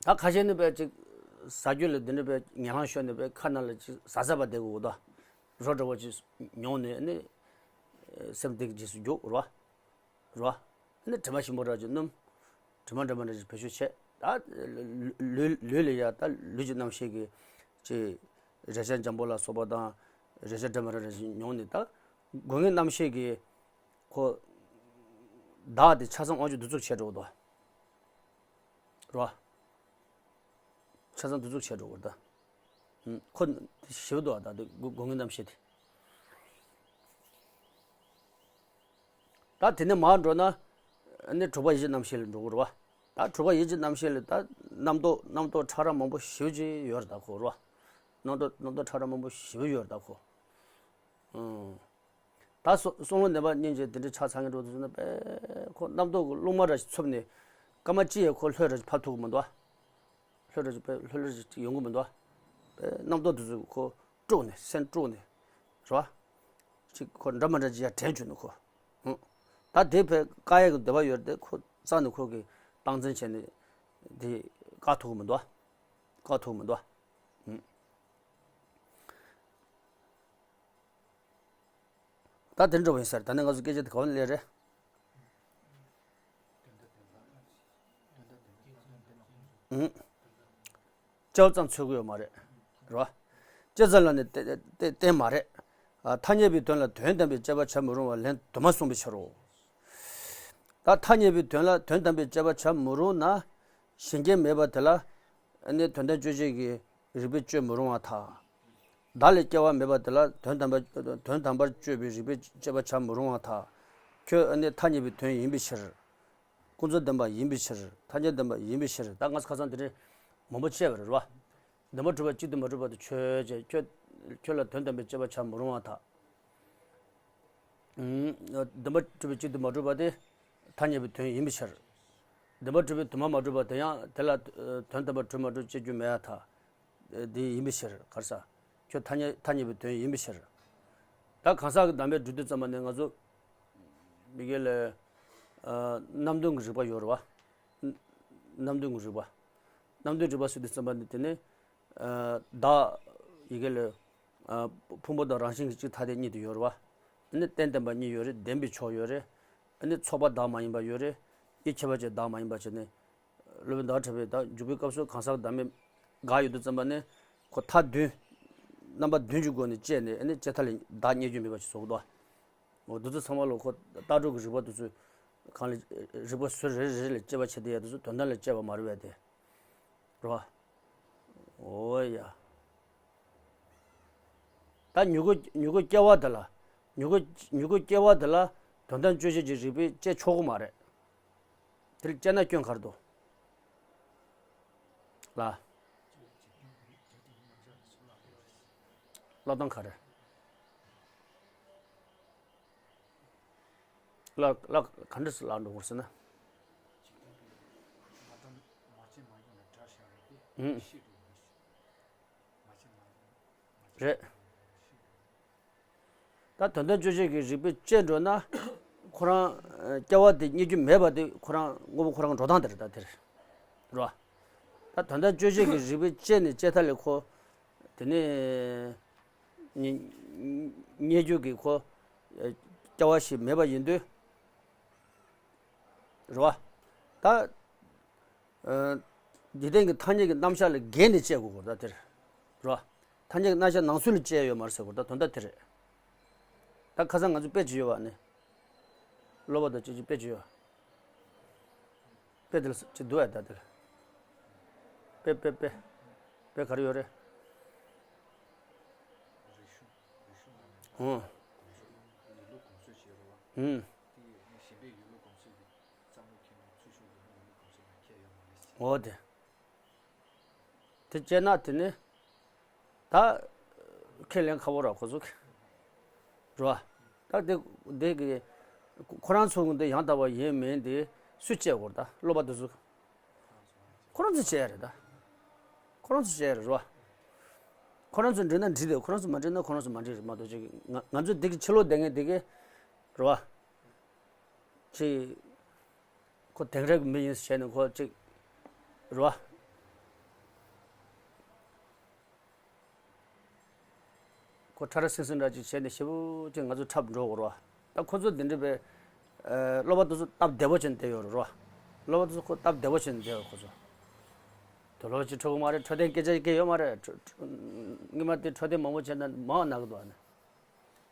བ། ད་ཁ་ཤས་ནི་བས་ཅིག་ཟ་རྒྱུ་ལ་འདི་འདྲ་བས་ངན་ལང་ཤོར་ནས་བས་ཁ་ནང་ལ་ཅིག་ཟ་ཟ་བ་བསྡད་དགོས་འདུག་རོ་འདྲ་བོ་ཅིག་མྱོང་ནས་ནི་སེམས་དེ་གི་རྗེས་སུ་རྒྱུག་རེད་བ། རེད་བ། ནི་དྲི་མ་ཞིམ་པོ་འདྲ་ཅིག་སྣོམ། དྲི་མ་འདྲ་མི་འདྲ་ཅིག་བེད་སྤྱོད་བྱེད། ད་ལུས་ལུས་ལ་ཡ་ད་ལུས་ཀྱི་རྣམ་ཤེས་ཀྱི་ཅིག་རེག་བྱ་འཇམ་པོ་ལ་སོགས་པ་དང་རེག་བྱ་འདྲ་མི་འདྲ་འདྲ་ཅིག་མྱོང་ནས་ད་སྒོ་ལྔའི་རྣམ་ཤེས་ཀྱི་ཁོ་བདག་དེ་ཆ་ཚང་དབང་ཆ་འདུ་འཛུགས་བྱས་འགྲོ་གི་འདུག་རེད་བ། ཆ་ཚང་འདུ་འཛུགས་བྱས་འགྲོ་གི་རེད་ད། ཁོ་ཞེ་པོ་འདུག་ད་དེ་སྒོ་སྒོ་ལྔའི་རྣམ་ཤེས་དེ། ད་དེ་ནས་མར་འགྲོ་ན་ནི་དྲུག་པ་ཡིད་ཀྱི་རྣམ་ཤེས་ལ་འགྲོ་གི་རེད་བ། ད་དྲུག་པ་ཡིད་ཀྱི་རྣམ་ཤེས་ལ་ད་རྣམ་རྟོག་རྣམ་རྟོག་ཕྲ་རགས་མང་པོ་ཞེ་པོ་ཅིག་ཡོད་རེད་ད་ཁོ་རེད་བ། རྣམ་རྟོག་རྣམ་རྟོག་ཕྲ་རགས་མང་པོ་ཞེ་པོ་ཡོད་རེད་ད་ཁོ། ཨང་། ད་སོ་སོང་བློ་ནད་པ་གཉིས་ཀྱིས་དེ་འདྲའི་ཆ་ཚང་གི་འགྲོ་དུས་ན་པས་ཁོ་རྣམ་རྟོག་གི་རླུང་མ་འདྲ་ཞིག་འཚུབ་ནས་སྐར་མ་གཅིག་ཡས་ཁོ་ལྷོད་འདྲ་ཞིག་ཕབ་ཐུབ་ཀྱི་མི་འདུག་ཨ། ལྷོད་འདྲ་ཞིག་པས་ལྷོད་འདྲ་ཞིག་ཡོང་གི་མི་འདུག་ཨ། པས་རྣམ་རྟོག་དེ་ཚོས་ཁོ་དཀྲུགས་ནས་སེམས་དཀྲུགས་ནས་རེད་བ། ཅིག་ཁོ་འདྲ་མ་འདྲ་ཅིག་ཡར་དྲན་བཅུག་ནས་ཁོ། ཧུང་། ད་དེ་བས་བཀག་ཡས་ཀྱི་འདོད་པ་ཡོད་རེད་དེ་ཁོ་རྩ་ནས་ཁོ་གིས་སྟངས་འཛིན་བྱས་ནས་དེ་བཀག་ཐུབ་ཀྱི་མི་འདུག་ཨ། བཀག་ཐུབ་ཀྱི་མི་འདུག་ཨ། ཧུང་། ད་དེ་འདྲ་བ་ཡིན་ས་རེད། ད་ནི་ང་ཚོ་སྐད་ཆ་དེ་ག་བ་ནས་སླེབས་རེད། ཨུང་། སྐྱེ་བ་ཙམ་འཚོལ་གི་ཡོད་མ་རེད། རེད་བ། སྐྱེ་ཙམ་ལ་ནི་བརྟེན་བརྟེན་བརྟེན་མ་རེད། ཨ། ཐ་སྙད་པའི་དོན་ལ་དོན་དམ་པའི་དཔྱད་པ་བྱ་མི་རུང་བ་ལན་དུ་མ་གསུངས་པའི་ཕྱིར་རོ། ད་ཐ་སྙད་པའི་དོན་ལ་དོན་དམ་པའི་དཔྱད་པ་བྱ་མི་རུང་ན། གཞན་སྐྱེ་མེད་པ་དེ་ལ་ནི་དོན་དམ་དཔྱོད་བྱེད་ཀྱི་རིགས་པས་དཔྱོད་མི་རུང་བར་ཐལ། བདག་ལས་སྐྱེ་བ་མེད་པ་དེ་ལ་དོན་དམ་པ་དོན་དམ་པར་དཔྱོད་པའི་རིགས་པས་དཔྱད་པ་བྱ་མི་རུང་བར་ཐལ། ཁྱོད་ནི་ཐ་སྙད་པའི་དོན་ཡིན་པའི་ཕྱིར། ཀུན་རྫོབ་བདེན་པ་ཡིན་པའི་ཕྱིར། ཐ་སྙད་བདེན་པ་ཡིན་པའི་ཕྱིར། ད་ང་ཚོ་ཁ་སང་དེ་འདྲའི་མང་པོ་བཤད་པ་རེད་བ། བདེན་པར་གྲུབ་པ་གཅིག་ཏུ་མ་གྲུབ་པ་དེ་ཆོས་ཅན། ཁྱོད་ཁྱོད་ལ་དོན་དམ་པའི་དཔྱད་པ་བྱ་མི་རུང་བར་ཐལ། ཨུམ། བདེན་པར་གྲུབ་པའི་གཅིག་ཏུ་མ་གྲུབ་པ་དེ་ཐ་སྙད་པའི་དོན་ཡིན་པའི་ཕྱིར། བདེན་པར་གྲུབ་པའི་དུ་མ་མ་གྲུབ་པ་དེ་ཡང་དེ་ལ་དོན་དམ་པར་གྲུབ་མ་གྲུབ་དཔྱད་རྒྱུ་མེད་པར་ཐལ། དེ་ཡིན་པའི་ཕྱིར་ག་རེ་ཟེར། ཁྱོད་ཐ་སྙད་ཐ་སྙད་པའི་དོན་ཡིན་པའི་ཕྱིར། ད་གང་ཟག་གི་བདག་མེད་སྒྲུབ་དུས་ཙམ་པ་ནས་ང་ཚོ་མི་སྐད་ལ་རྣམ་བདུན་གྱི་རིགས་པ་ཡོད་རེད་བ། རྣམ་བདུན་གྱི་རིགས་པ། རྣམ་བདུན་རིགས་པ་ཟེར་དུས་ཙམ་པ་ནས་དེ་ནི། བདག་ཡི་གེ་ལ། ཕུང་པོ་དང་རང་བཞིན་གྱི་གཅིག་ཐ་དད་གཉིས་དེ་ཡོད་རེད་བ། ཨ་ནི་རྟེན་བརྟེན་པ་གཉིས་ཡོད་རེད། ལྡན་པའི་ཕྱོགས་ཡོད་རེད། ཨ་ནི་ཚོགས་པ་བདག་མ་ཡིན་པ་ཡོད་རེད། ཡིད་ཁྱད་པར་ཅན་བདག་མ་ཡིན་པ་བྱས་ནས། སློབ་དཔོན་ཟླ་བ་གྲགས་པས་ད་འཇུག་པའི་སྐབས་སུ་གང་ཟག་བདག་མེད་དགག་ཡོང་དུས་ཙམ་པ་ནས་ཁོ་མཐའ་བདུན། རྣམ་པ་བདུན་གྱི་སྒོ་ནས་དཔྱད་ནས་ཨ་ནི་དཔྱད་མཐའ་ལས་བདག་རྙེད་རྒྱུ་མེད་པ་ཞིག་བཟོ་གི་འདུག་འོ་དེ་ཚོ་ཚང་མ་ལ་ཁོ་ལྟ་གྲུབ་ཀྱི་རིགས་པ་དེ་ཚོས་གང་ལ་རིགས་པ་ཟུར་རེ་རེ་ལ་དཔྱད་པ་བྱེད་དེ་ཡ་དེ་ཚོ་དོན་དམ་ལ་དཔྱད་པ་མ་རེད་པས་དེ། རེད་བ། འོ་ཡ། ད་མྱུ་གུ་མྱུ་གུ་སྐྱེ་བ་དེ་ལ། མྱུ་གུ་མྱུ་གུ་སྐྱེ་བ་དེ་ལ་དོན་དམ་དཔྱོད་བྱེད་ཀྱི་རིགས་པས་དཔྱད་ཆོག་གི་མ་རེད། དེ་ལ་དཔྱད་ན་སྐྱོན་ག་རེ་འདུག་ལ། བསླབ་སྟངས་ག་རེ། བསླབ་བསླབ་ག་འདྲ་སེ་བསླབ་འགྲོ་དགོས་ཟེར་ན། ཨུམ། རེད། ད་དོན་དམ་དཔྱོད་བྱེད་ཀྱི་རིགས་པས་དཔྱད་འགྲོ་ན། ཁོ་རང་སྐྱེ་བ་དེ་རྙེད་རྒྱུ་མེད་པ་དེ་ཁོ་རང་དངོས་པོ་ཁོ་རང་འགྲོ་སྟངས་དེ་རེད་ད་དེ་རེད། རེད་བ། ད་དོན་དམ་དཔྱོད་བྱེད་ཀྱི་རིགས་པས་དཔྱད་ནས་དཔྱད་མཐའ་ལས་ཁོ། དེ་ནས་རྙེད་རྙེད་རྒྱུ་གི་ཁོ་སྐྱེ་བ་ཞིག་མེད་པ་ཡིན་དུས། རེད་བ། ད། འཇིག་རྟེན་གྱི་ཐ་སྙད་ཀྱི་རྣམ་གཞག་ལས་བརྒལ་ནས་དཔྱད་དགོས་ཀྱི་རེད་ད་དེར། རེད་བ། ཐ་སྙད་ཀྱི་རྣམ་གཞག་ནང་གསེས་ལ་སྐྱེལ་ཡོད་མ་རེད་ཟེར་དགོས། ད་དོན་དག་དེ་རེད། ད་ཁ་སང་ང་ཚོ་དཔེ་ཅིག་ཡོད་པ་ནི། གློ་བ་དང་ཅི་ཅི་དཔེ་ཅིག་ཡོད། དཔེ་དེ་ལ་ཅིག་འདུག་བས་ད་དེ་ལ། དཔེ་དཔེ་དཔེ། དཔེ་ག་རེ་ཡོད་རེད། ཨོ། ཨུམ། འོ་དེ། དེ་བྱས་ན་དེ་ནི། ད། ཁས་ལེན་ཁག་པོ་ར་ཁོ་ཚོ། རེད་བ། ད་དེ་དེ་གི་ཁོ་རང་ཚོ་གི་འདི་ཡང་དག་པ་ཡིན་མིན་དེ་སུས་དཔྱད་དགོས་རེད། ད་སློབ་པ་དེ་ཚོ། ཁོ་རང་ཚོས་དཔྱད་ཡ་རེད་ད། ཁོ་རང་ཚོས་དཔྱད་ཡ་རེད་རེད་བ། ཁོ་རང་ཚོས་འགྲིག་ན་འགྲིག་དེ། ཁོ་རང་ཚོས་མ་འགྲིག་ན་ཁོ་རང་ཚོས་མ་འགྲིག་རེད་མ་གཏོགས་ཅིག་ང་ང་ཚོ་འདི་གི་ཕྱི་ལོགས་བསྡད་མཁན་འདི་གི། རེད་བ། ཅིག་ཁོ་དེང་རབས་ཀྱི་མི་ཡིན་ཟེར་བྱས་ནས་ཁོ་ཅིག་རེད་བ། ཁོ་ཁྲ་ར་སིང་སིང་འདྲ་ཅིག་བྱས་ནས་ཞེ་པོ་ཅིག་ང་ཚོ་འཁྲབ་འགྲོ་དགོས་རེད་བ། ད་ཁོ་ཚོ་འདི་འདྲ་བའི། ཨ། སློབ་པ་དེ་ཚོ་སྟབས་བདེ་པོ་བྱས་ནས་བསྡད་ཡོད་རེད་བ། སློབ་པ་དེ་ཚོ་ཁོ་སྟབས་བདེ་པོ་བྱས་ནས་བསྡད་ཡོད་ཁོ་ཚོ། དུག་ལོག་ཅིག་འཕྲོད་ཀྱི་མ་རེད། འཕྲོད་བསྟེན་སྐད་ཆ་སྐད་ཡོད་མ་རེད། འཕྲོད་འཕྲོད་སྔོན་མ་དེ་འཕྲོད་བསྟེན་མང་པོ་བྱས་ན་མང་ན་གི་འདུག་ཨ་ནི།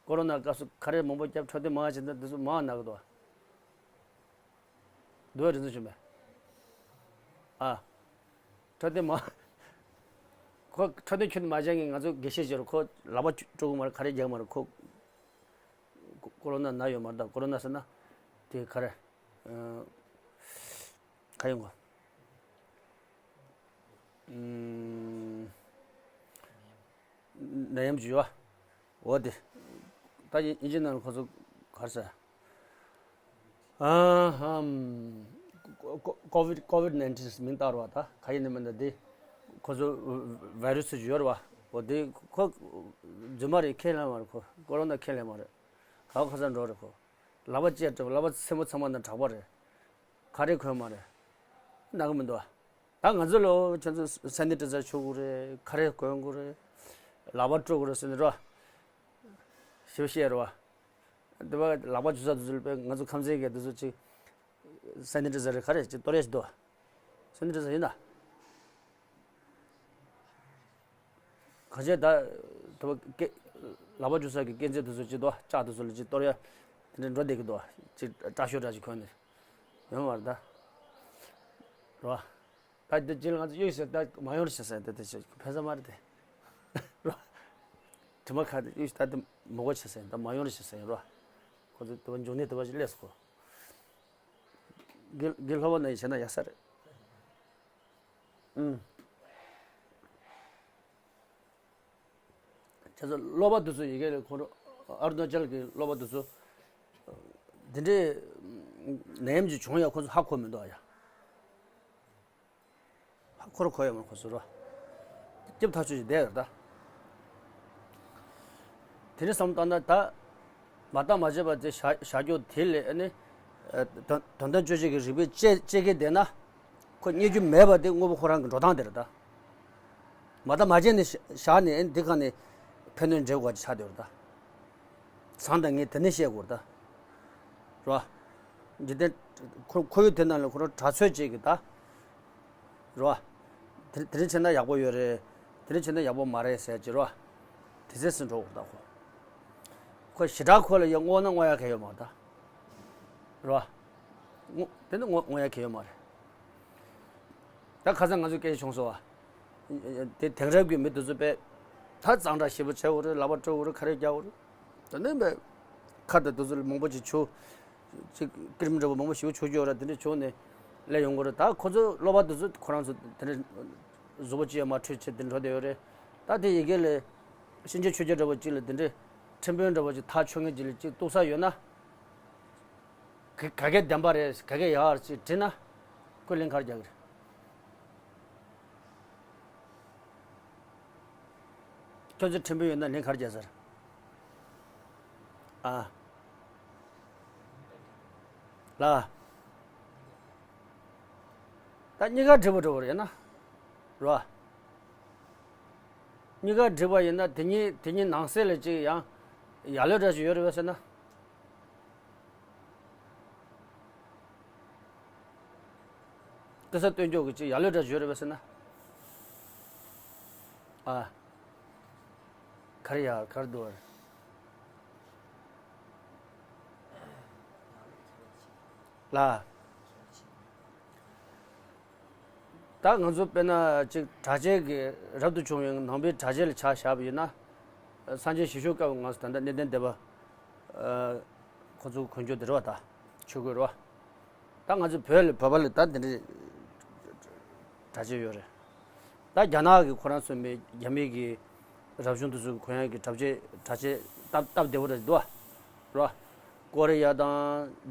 ཀོ་རོ་ན་སྐབས་སུ་ཁ་རས་མང་པོ་བརྒྱབ། འཕྲོད་བསྟེན་མང་བ་བྱས་ན་དེ་ཚོ་མང་ན་གི་འདུག་ཨ། འདུག་རེད་ཚོ་བྱུང་བས། ཨ། འཕྲོད་བསྟེན་མ། ཁོ་འཕྲོད་བསྟེན་ཁྱོན་ནས་མ་བྱས་ངས་ང་ཚོ་དགེ་བཤེས་ཅིག་ཡོད་རེད། ཁོ་ལག་པ་དཀྲུག་གི་མ་རེད། ཁ་རས་རྒྱག་གི་མ་རེད། ཁོ་ཀོ་རོ་ན་ན་ཡོད་མ་རེད། ད་ཀོ་རོ་ན་ཟེར་ན་དེ་ག་རེ། ཨ། ག་ཡོང་གོ། ཨུམ། ནད་ཡམས་ཅིག་ཡོད། འོ་དེ། ད་དབྱིན་ཇི་ནང་ལ་ཁོ་ཚོ་ག་རེ་ཟེར། ཨ་ཧམ། ཀོ་ཀོ་ཀོ་བིད་ཀོ་བིད་ནའིན་ཊིན་མིང་བཏགས་རེད་བ། ད་ག་ཡིན་ནའི་མིན་ད་དེ། ཁོ་ཚོ་བའི་རུ་སི་ཅིག་ཡོད་རེད་བ། འོ་དེ་ཁོ་རྫུན་མ་རེད། ཁས་ལེན་མ་རེད། ཁོ་ཀོ་རོ་ན་ཁས་ལེན་མ་རེད། ག་པར་ཁ་སང་འགྲོ་རེད་ཁོ། ལག་པ་བཅད་དྲགས། ལག་པ་སེན་མོ་ཚང་མ་ནང་དྲག་པ་རེད། ཁ་རས་གོན་མ་རེད། ན་གི་མི་འདུག་བ། ད་ང་ཚོ་ལོ་ཁྱོད་ཚོ་སེ་ནི་ཊའི་ཛར་མཆོད་དགོས་རེད། ཁ་རས་གོན་དགོས་རེད། ལག་པ་དཀྲུག་དགོས་རེད་ཟེར་ནས་རོ། ཞེ་པོ་བཤད་རེད་བ། འདི་བ་ལག་པ་འཇུ་ས་དེ་ཚོ་ལ་དཔེ་ང་ཚོ་ཁམས་ཚན་གྱི་དེ་ཚོ་ཅིག་སེ་ནི་ཊའི་ཛར་རེད། ག་རེ་ཅིག་གཏོར་ཡ་ཞིག་འདུག་བ། སེ་ནི་ཊའི་ཛར་ཡིན་ད། གང་བྱས་ད། དེ་བ་སྐེ། ལག་པ་འཇུ་ས་གི་སྐེ་རྫས་དེ་ཚོ་ཅིག་འདུག་བ། ལྕགས་དེ་ཚོ་ལ་ཅིག་གཏོར་ཡ། དེ་འདྲ་འགྲོ་བསྡད་ཀྱི་འདུག་བ། ཅིག་སྐྲ་ཤོག་འདྲ་ཅིག་གོན་ནས། ཡོང་བར་ད། རོ། ད་འདི་རྗེས་ལ་ང་ཚོ་གཡུག་ཟེར་ད་མ་ཡོང་རེ་བྱེད་ཟེར་ད་དེ་ཕན་ས་མ་རེད་དེ། རོ། དྲི་མ་ཁ་དེ་གཡུག་ད་དེ་མི་གོ་བྱེད་ཟེར་ད་མ་ཡོང་རེ་བྱེད་ཟེར་རོ། ཁོ་ཚོ་དེ་བ་འབྱུང་གནས་དེ་བ་ཞིག་སླེབས་སོ། དགེ་དགེ་སློབ་པ་ནང་བཞིན་བྱས་ན་ཡག་ས་རེད། ཨུམ། ཁྱེད་ཚོ་སློབ་པ་དེ་ཚོ་ཡི་གེ་ལས་ཁོང་ཁྲོ་ཨ་རུ་ན་ཅལ་གྱི་སློབ་པ་དེ་ཚོ་འདི་འདྲའི་ནད་ཡམས་ཀྱི་བྱུང་ཡ་ཁོ་ཚོ་ཧ་གོ་མི་འདུག་ཨ་ཡ། ཧ་གོ་ར་གོ་ཡ་མ་ཁོ་ཚོ་ར་སྐྱབས་ཐག་ཆོད་ཅིག་བསྡད་ཡོད་ད། དེ་ནས་བསམ་བཏང་ན་ད་མ་བརྟགས་མ་དཔྱད་པ་དེ་བཞག་བཞག་རྒྱུ་དེ་ལས་ཨ་ནི་དོན་དོན་དམ་དཔྱོད་བྱེད་ཀྱི་རིགས་པས་དཔྱད་དཔྱད་ཀྱི་བསྡད་ན། ཁོ་རྙེད་རྒྱུ་མེད་པ་དེ་དངོས་པོ་ཁོ་རང་གི་འགྲོ་སྟངས་དེ་རེད་ད། མ་བརྟགས་མ་དཔྱད་ནས་བཞག་ནས་འདི་གང་ནས་ཕན་གནོད་འབྱེད་དགོས་ཀྱི་ཆགས་བསྡད་ཡོད་ད། བཟང་དང་ངན་དེ་ནས་བཤད་དགོས་རེད་ད། རེད་བ། འཇིག་རྟེན་ཁོ་ཁོར་ཡུག་དེ་ནང་ལ་ཁོ་རང་གྲྭ་ཚོས་བྱེད་ཀྱི་ད། རེད་བ། དེ་དེ་འདྲ་བྱས་ན་ཡག་པོ་ཡོད་རེད། དེ་འདྲ་བྱས་ན་ཡག་པོ་མ་རེད་ཟེར་གྱི་རེད་བ། དེ་ཚོས་སུ་འགྲོ་དགོས་རེད་ད་ཁོ། ཁོ་ཞེ་དྲག་ཁོ་ལ་ཡང་བསྔོ་ན་བསྔོ་ཡ་གང་ཡོད་མ་རེད་ད། རེད་བ། བསྔོ་དེ་ནི་བསྔོ་བསྔོ་ཡ་གང་ཡོད་མ་རེད། ད་ཁ་སང་ང་ཚོ་སྐད་ཆ་བྱུང་སོང་བ། དེ་དེང་རབས་ཀྱི་མི་དེ་ཚོ་དཔེ་ད་གཙང་སྦྲ་ཞེ་པོ་བྱེད་དགོས་རེད། ལག་པ་བཀྲུ་དགོས་རེད། ཁ་རས་རྒྱག་དགོས་རེད། དེ་ནས་དཔེ་ཁ་དང་དེ་ཚོ་ལ་མང་པོ་ཅིག་བྱུག་ཅིག་ཀི་རིམ་འདྲ་པོ་མང་པོ་ཞེ་པོ་བྱུག་རྒྱུ་ཡོད་རེད། དེ་འདྲ་བྱུག་ནས་སླེབས་ཡོང་གི་རེད། ད་ཁོ་ཚོ་སློབ་པ་དེ་ཚོ་ཁོ་རང་ཚོ་དེ་འདྲ་གཟུགས་པོ་ཅི་ཡང་མ་འཁྲུད་བྱས་དེ་འགྲོ་བསྡད་ཡོད་རེད། ད་དེ་ཡི་གེ་ལས་གཤིན་རྗེ་ཆོས་རྒྱལ་འདྲ་པོ་ཅིག་ལ་དེ་འདྲ་ཁྲིམས་དཔོན་འདྲ་པོ་ཅིག་ཐག་ཆོད་མཁན་ཅིག་ལ་ཅིག་གཏུག་ས་ཡོད་ན། ག་ག་གེ་བདེན་པ་རེད། ག་གེ་ཡག་རེད་ཅེས་དྲིས་ན། ཁོས་ལན་ག་རེ་རྒྱག་གི་རེད། ཁྱོད་ཚོ་ཁྲིམས་དཔོན་ཡོད་ན་ལན་ག་རེ་རྒྱག་ཟེར། ཨ། ལ། ད་གཉིས་ཀ་འགྲིག་པ་འགྲོ་བ་རེད་ན། རོ། གཉིས་ཀ་འགྲིག་པ་ཡིན་ན་དེ་གཉིས་དེ་གཉིས་ནང་གསེས་ལ་ཅིག་ཡང་ཡ་ལོས་འདྲ་ཞིག་ཡོད་རེད་པས་ཟེར་ན། སྐུ་ས་སྟོན་སྐྱོག་གི་ཅིག་ཡ་ལོས་འདྲ་ཞིག་ཡོད་རེད་པས་ཟེར་ན། ཨ། ག་རེ་ཡ་ག་རེ་འདུག་བ་རེད། ལ། ད་ང་ཚོ་དཔེར་ན་ཅིག་གྲྭ་ཆས་ཀྱི་རབ་ཏུ་བྱུང་བའི་ནང་པའི་གྲྭ་ཆས་ལ་ཆ་བཞག་པ་ཡིན་ན། སངས་རྒྱས་ཞི་ཤོ་སྐབས་ང་ཚོ་ད་ལྟ་གནས་བརྟན་སྡེ་པ་ཁོ་ཚོ་གོན་རྒྱུ་དེ་རེད་བ། ད་ཆོས་གོས་རེད་བ། ད་ང་ཚོ་བོད་ལ་བོད་པ་ལ་ད་འདི་འདྲའི་གྲྭ་ཆས་ཡོད་རེད། ད་རྒྱ་ནག་གི་ཁོ་རང་ཚོ་མི་རྒྱ་མི་གི་རབ་བྱུང་དེ་ཚོ་གི་གོན་ཡག་གི་གྲྭ་ཆས་གྲྭ་ཆས་སྟབས་སྟབས་བདེ་པོ་རེད་འདུག་བ། རེད་བ། ཀོ་རི་ཡ་དང་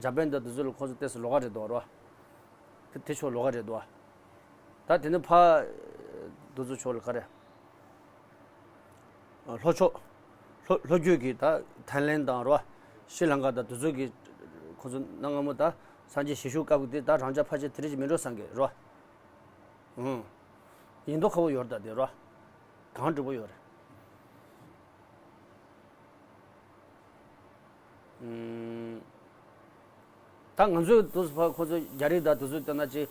ཇ་པན་དང་དེ་ཚོ་ལ་ཁོ་ཚོ་ཏོག་ཙམ་ལོགས་ཀ་རེད་འདུག་རེད་བ། དེ་དེ་ཕྱོགས་ལོགས་ཀ་རེད་འདུག་བ། ད་དེ་ནས་ཕ་དེ་ཚོ་ཕྱོགས་ལ་ག་རེ། ལྷོ་ཕྱོགས། ལྷོ་ལྷོ་རྒྱུད་ཀྱི་ད་ཐའི་ལན་དང་རེད་བ། ཤྲི་ལང་ཀ་དང་དེ་ཚོ་གི་ཁོ་ཚོ་གནའ་སྔ་མོ་ད་སངས་རྒྱས་ཞི་ཤོ་སྐབས་ཀྱི་དེ་ད་རང་ཅག་ཕལ་ཆེར་དེ་རིགས་ཅིག་མིན་འགྲོ་བསམ་གི་རེད་བ། ཨུང་། ཡིན་མདོག་ཁ་པོ་ཡོད་རེད་ད་དེ་རེད་བ། གང་འགྲིག་པོ་ཡོད་རེད། ཨུང་། ད་ང་ཚོའི་དུས་སུ་ཕར་ཁོ་ཚོ་རྒྱ་རིགས་དང་དེ་ཚོ་བལྟས་ན་ཅིག་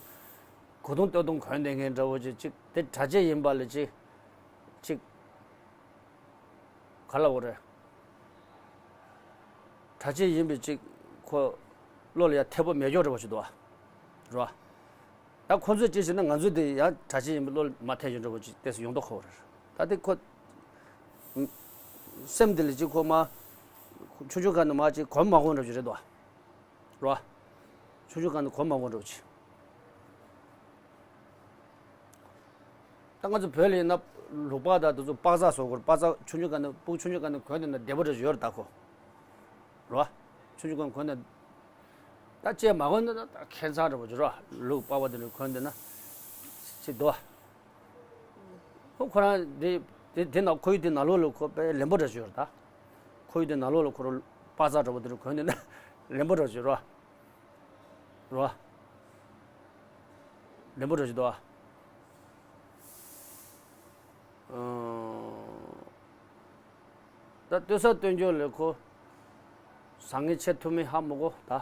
གོས་ཐུང་སྟོད་ཐུང་གོན་བསྡད་མཁན་འདྲ་བོ་ཅིག་ཅིག་དེ་གྲྭ་ཆས་ཡིན་པ་ལ་ཅིག་ཅིག་ག་ལབ་དགོས་རེད། གྲྭ་ཆས་ཡིན་པའི་ཅིག་ཁོ་བློ་ལ་ཡ་འཐད་པོ་མེད་ཀྱོག་འདྲ་བོ་ཞིག་འདུག་བ། རེད་བ། ད་ཁོ་ཚོས་ཅི་བྱས་ན་ང་ཚོས་དེ་ཡང་གྲྭ་ཆས་ཡིན་པའི་བློ་ལ་མ་འཐད་ཀྱོག་འདྲ་བོ་ཅིག་ཏོག་ཙམ་ཡོང་མདོག་ཁ་པོ་རེད། ད་དེ་ཁོ་སེམས་དེ་ལ་ཅིག་ཁོ་མ་ཆུང་ཆུང་སྒང་ནས་མ་ཅིག་གོམས་མ་གོམས་འདྲ་བོ་ཅིག་རེད་འདུག་བ། རེད་བ། ཆུང་ཆུང་སྒང་ནས་གོམས་མ་གོམས་འདྲ་བོ་ཅིག་ད་ང་ཚོ་བོད་ལ་ཡིན་ན་ལུག་པགས་དང་དེ་ཚོ་པགས་ཚག་བཟོ་དགོས་རེད། པགས་ཚག་ཆུང་ཆུང་སྒང་ནས་སྤུ་གུ་ཆུང་ཆུང་སྒང་ནས་གོན་བསྡད་ན་བདེ་པོ་རེ་ཡོད་རེད་ད་ཁོ། རེད་བ། ཆུང་ཆུང་སྒང་གོན་ནས་ད་ཅིག་མ་གོན་ན་ད་ཁྱད་མཚར་འདྲ་པོ་ཅིག་རེད་བ། ལུག་པགས་པ་དེ་འདྲ་གོན་བསྡད་ན་ཅིག་འདུག་བ། ཁོ་ཁོ་རང་དེ་དེ་དེ་ནང་ཁོར་ཡུག་དེ་ནང་ལོགས་ལ་ཁོ་དཔེ་ལེན་པོ་འདྲ་ཅིག་ཡོད་རེད་ད། ཁོར་ཡུག་དེ་ནང་ལོགས་ལ་ཁོ་རང་པགས་ཚག་འདྲ་པོ་དེ་འདྲ་གོན་བསྡད་ན་ལེན་པོ་འདྲ་ཅིག་རེད་བ། རེད་བ། ལེན་པོ་འདྲ་ཅིག་འདུག་བ། ཨང་། ད་ལྟོས་ས་ལྟོས་འཇོག་ལས་ཁོ། བཟང་ངན་ཕྱེ་ཐུབ་མིན་ཧ་མི་གོ་ད།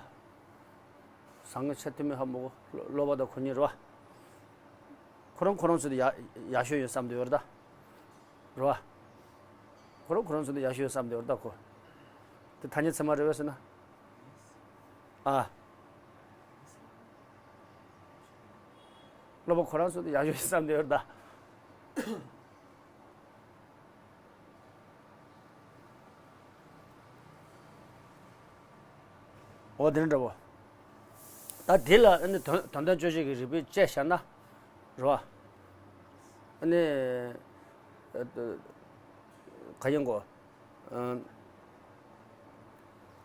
བཟང་ངན་ཕྱེ་ཐུབ་མིན་ཧ་མི་གོ། སློབ་པ་དང་ཁོ་གཉིས་རེད་བ། ཁོ་རང་ཁོ་རང་ཚོ་དེ་ཡག་ཡག་ཤོས་ཡོད་བསམ་དུ་ཡོད་རེད་ད། རེད་བ། ཁོ་རང་ཁོ་རང་ཚོ་དེ་ཡག་ཤོས་ཡོད་བསམ་དུ་ཡོད་རེད་ད་ཁོ། དེ་ཐ་སྙད་ཚད་མ་རེད་བས་ཟེར་ན། ཨ། སློབ་པ་ཁོ་རང་ཚོ་དེ་ཡག་ཤོས་ཡོད་བསམ་དུ་ཡོད་རེད་ད། འོ་དེ་འདྲ་འདྲ་བོ། ད་དེ་ལ་ཨ་ནི་དོན་དོན་དམ་དཔྱོད་བྱེད་ཀྱི་རིགས་པས་དཔྱད་བཞག་ན། རེད་བ། ཨ་ནི། ཨ། ག་ཡིན་གོ། ཨ།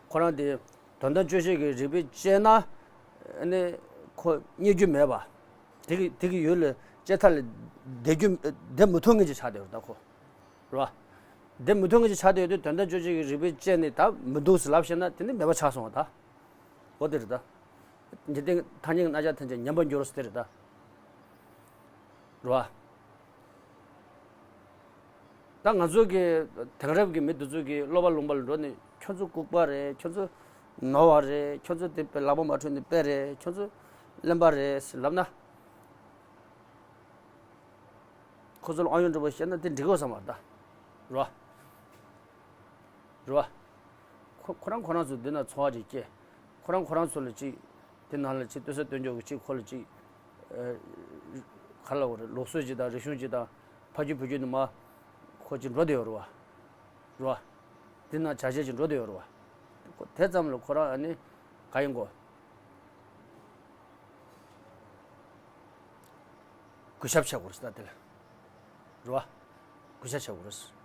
ཁོ་རང་དེ་དོན་དམ་དཔྱོད་བྱེད་ཀྱི་རིགས་པས་དཔྱད་ན། ཨ་ནི། ཁོ་རྙེད་རྒྱུ་མེད་པ། དེ་གི་དེ་གི་ཡུལ་ལ་དཔྱད་མཐའ་ལ་བསྡད་རྒྱུ་བསྡད་མི་ཐུབ་མཁན་ཅིག་ཆགས་བསྡད་ཡོད་རེད་ད་ཁོ། རེད་བ། བསྡད་མི་ཐུབ་མཁན་ཅིག་ཆགས་བསྡད་ཡོད་དུས་དོན་དམ་དཔྱོད་བྱེད་ཀྱི་རིགས་པས་དཔྱད་ནས་ད་མི་འདུག་ཟེར་ལབ་བཤད་ན་དེ་ནི་མེད་པ་ཆགས་སོང་བ་ད། འོ་དེ་རེད་ད། འཇིག་རྟེན་ཐ་སྙད་རྣམ་གཞག་ཐམས་ཅད་ཉམས་པར་འགྱུར་ཟེར་དེ་རེད་ད། རེད་བ། ད་ང་ཚོ་གི་དེང་རབས་ཀྱི་མི་དེ་ཚོ་གི་སློབ་པ་ལུང་པ་ལ་འགྲོ་ནས་ཁྱོད་ཚོ་ལྐུགས་པ་རེད། ཁྱོད་ཚོ་ནོར་བ་རེད། ཁྱོད་ཚོ་དེ་དཔེ་ལག་པ་མ་འཁྲུད་ནས་དཔེ་རེད། ཁྱོད་ཚོ་གླེན་པ་རེད་ཟེར་ལབ་ན། ཁོ་ཚོ་ལ་ཨང་ཡོང་འགྲོ་བ་བཤད་ན་དེ་འགྲིག་གོ་བསམ་པ་ད། རེད་བ། རེད་བ། ཁོ་ཁོ་རང་ཁོ་རང་ཚོ་འདི་ན་འཚོ་བ་ཅིག་སྐྱེལ། ཁོ་རང་ཁོ་རང་ཚོ་ལ་ཅིག་དེ་ནང་ལ་ཅིག་ལྟོས་ས་ལྟོས་འཇོག་གི་ཅིག་ཁོ་ལ་ཅིག་ཨ། ག་ལབ་དགོས་རེད། ལུགས་སྲོལ་ཅིག་དང་རིག་གཞུང་ཅིག་དང་ཕ་རྒྱུད་བུ་རྒྱུད་ནས་མར་ཁོ་ཅིག་འགྲོ་བསྡད་ཡོད་རེད་བ། རེད་བ། དེ་ནང་བྱ་བྱེད་ཅིག་འགྲོ་བསྡད་ཡོད་རེད་བ། དེ་ཙམ་ལ་ཁོ་རང་ཨ་ནི་ག་ཡིན་གོ། གུས་ཞབས་བྱེད་དགོས་རེད་ད་དེ་ལ། རེད་བ། གུས་ཞབས་བྱེད་དགོས་རེད།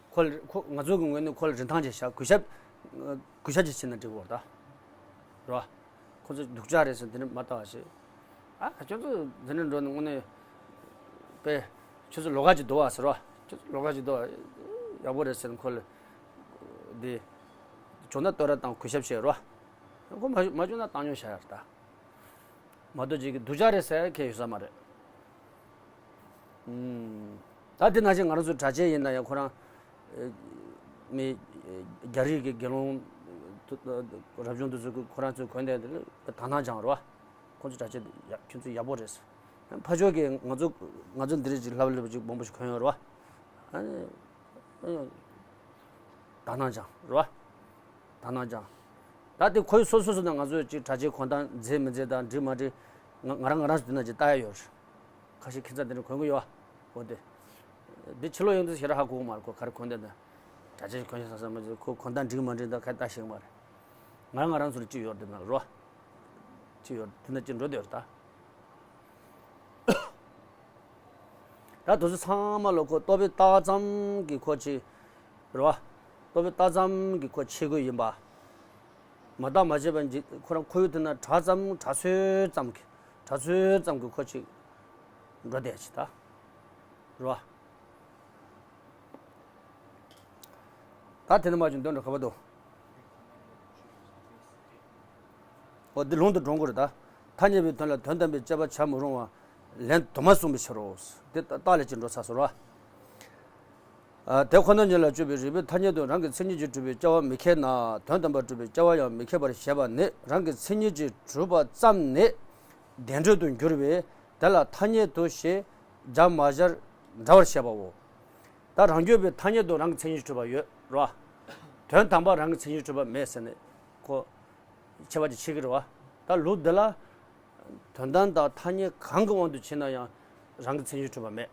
ཁོ་ལ་ཁོ་ང་ཚོ་གི་ངོས་ནས་ཁོ་ལ་རིན་ཐང་ཅིག་བཞག་གུས་ཞབས། གུས་ཞབས་ཅིག་བྱེད་ན་འགྲིག་གི་རེད་ད། རེད་བ། ཁོ་ཚོ་སྡུག་ཅག་རེད་ཟེར་དེ་འདྲ་མ་ལྟ་བ་ཞིག་ཨ་ཁྱོད་ཚོ་འདི་འདྲ་འགྲོ་ནས་དངོས་གནས་དཔེ་ཁྱོད་ཚོ་ལོགས་ཀ་ཅིག་འདུག་བ་ཟེར་བ། ཁྱོད་ཚོ་ལོགས་ཀ་ཅིག་འདུག་བ། ཡག་པོ་རེད་ཟེར་ནས་ཁོ་ལ་འདི་བྱུང་ན་བསྟོད་ར་དང་གུས་ཞབས་བྱེད་རོགས། ཁོ་མ་མ་བྱུང་ན་བཏང་སྙོམས་བྱ་ཡ་རེད་ད། མ་གཏོགས་ཅིག་གི་སྡུག་ཅག་རེད་ཟེར་མཁན་ཡོད་ས་མ་རེད། ཨུམ། ད་དེ་ནང་བཞིན་ང་རང་ཚོ་གྲྭ་ཆས་ཡིན་ན་ཡང་ཁོ་རང་། ཨེ། མི། ཨེ། རྒྱ་རིགས་ཀྱི་དགེ་སློང་། རབ་བྱུང་དེ་ཚོ་ཁོ་རང་ཚོས་གོན་བསྡད་དེ་ལ་དག་སྣང་སྦྱངས་རེད་བ། ཁོ་ཚོ་གྲྭ་ཆས་ཡག་ཁྱོད་ཚོ་ཡག་པོ་རེད། ཕར་ཕྱོགས་ཀྱི་ང་ཚོ་ང་ཚོ་འདི་རིགས་ཅིག་ལྷབ་ལྷུབ་ཅིག་མང་པོ་ཞིག་གོན་ཡོད་རེད་བ། ཨ་ནི་ཨ་ནི་དག་སྣང་སྦྱང་རེད་བ། དག་སྣང་སྦྱང་། ད་དེ་ཁོའི་སོ་སོ་སོ་ནས་ང་ཚོས་ཅིག་གྲྭ་ཆས་གོན་སྟངས་མཛེས་མི་མཛེས་དང་འགྲིག་མ་འགྲིག་ང་ང་རང་ང་རང་ཚོ་དེ་ན་ཅིག་ལྟ་ཡ་ཡོད་རེད། ཁ་ཤས་ཁྱིམ་ཚང་དེ་འདྲ་གོན་གི་ཡོད་ཨ། འོ་དེ། འདི་ཕྱི་ལོགས་ཡོང་དུས་ཞེ་དྲག་ཧ་གོ་གི་མ་རེད། ཁོ་ག་རེ་གོན་བསྡད་འདུག་གྲྭ་ཆས་གོན་ཤག་བསམ་བསམ་མ་ཚོད་ཁོ་གོན་སྟངས་འགྲིག་མ་འགྲིག་འདི་ཁ་ལྟ་ཤེས་གི་མ་རེད། ང་རང་ང་རང་ཚོ་ལ་ཅི་ཡོད་དེ་ན་རོ། ཅི་ཡོད་དེ་ན་ཅི་འགྲོ་དེ་ཡོད་ད། ད་དུ་ཚོད་ཚང་མ་ལོ་ཁོ་ལྟོ་ཕད་ལྟ་ཙམ་གྱི་ཁོ་ཆེ་རོ། ལྟོ་ཕད་ལྟ་ཙམ་གྱི་ཁོ་ཆེ་དགོས་ཡིན་པ། མ་བརྟག་མ་དཔྱད་པ་འཇིག་ཁོ་རང་ཁོ་ཡོད་དེ་ན་དྲ་ཙམ་དྲ་ཚོད་ཙམ་གྱི་དྲ་ཚོད་ཙམ་གྱི་ཁོ་ཆེ་འགྲོ་དེ་ཆེ་ད། རོ། ད་དེ་ནས་མ་བྱུང་དོན་འགྲོ་ག་པ་དོ། འོ་འདི་ལུང་དུ་འགྲོ་དགོས་རེད་ད། ཐ་སྙད་པའི་དོན་ལ་དོན་དམ་པའི་དཔྱད་པ་བྱ་མི་རུང་བ། ལན་དུ་མ་གསུངས་པའི་ཕྱིར་རོ། འདི་ལྟ་ལས་ཀྱི་འགྲོ་ཚར་སོང་ར། ཨ་དེ་ཁོ་ན་ཉིད་ལ་དཔྱོད་པའི་རིགས་པས་ཐ་སྙད་དུ་རང་གི་མཚན་ཉིད་ཀྱིས་གྲུབ་པའི་སྐྱེ་བ་མི་ཁེགས་ན་དོན་དམ་པར་གྲུབ་པའི་སྐྱེ་བ་ཡང་མི་ཁེགས་པར་བཞེད་པ་ནི་རང་གི་མཚན་ཉིད་ཀྱིས་གྲུབ་པ་ཙམ་ནི་བདེན་གྲུབ་ཏུ་འགྱུར་བས། དེ་ལ་ཐ་སྙད་དུ་ཞེས་སྦྱར་མ་སྦྱར་འདྲ་བར་བཤད་པའོ། ད་རང་རྒྱུད་པའི་ཐ་སྙད་དུ་རང་གི་མཚན་ཉིད་གྲུབ་པ་ཡོད་རོ། དོན་དམ་པར་རང་གི་མཚན་ཉིད་གྲུབ་པ་མེད་ཟེར་ནས་ཁོ་ཁྱད་པར་ཅིག་ཕྱེ་གི་རེད་བ། ད་ལུགས་འདི་ལ་དོན་དམ་དང་ཐ་སྙད་གང་གི་དབང་དུ་ཕྱིན་ན་ཡང་རང་གི་མཚན་ཉིད་གྲུབ་པ་མེད།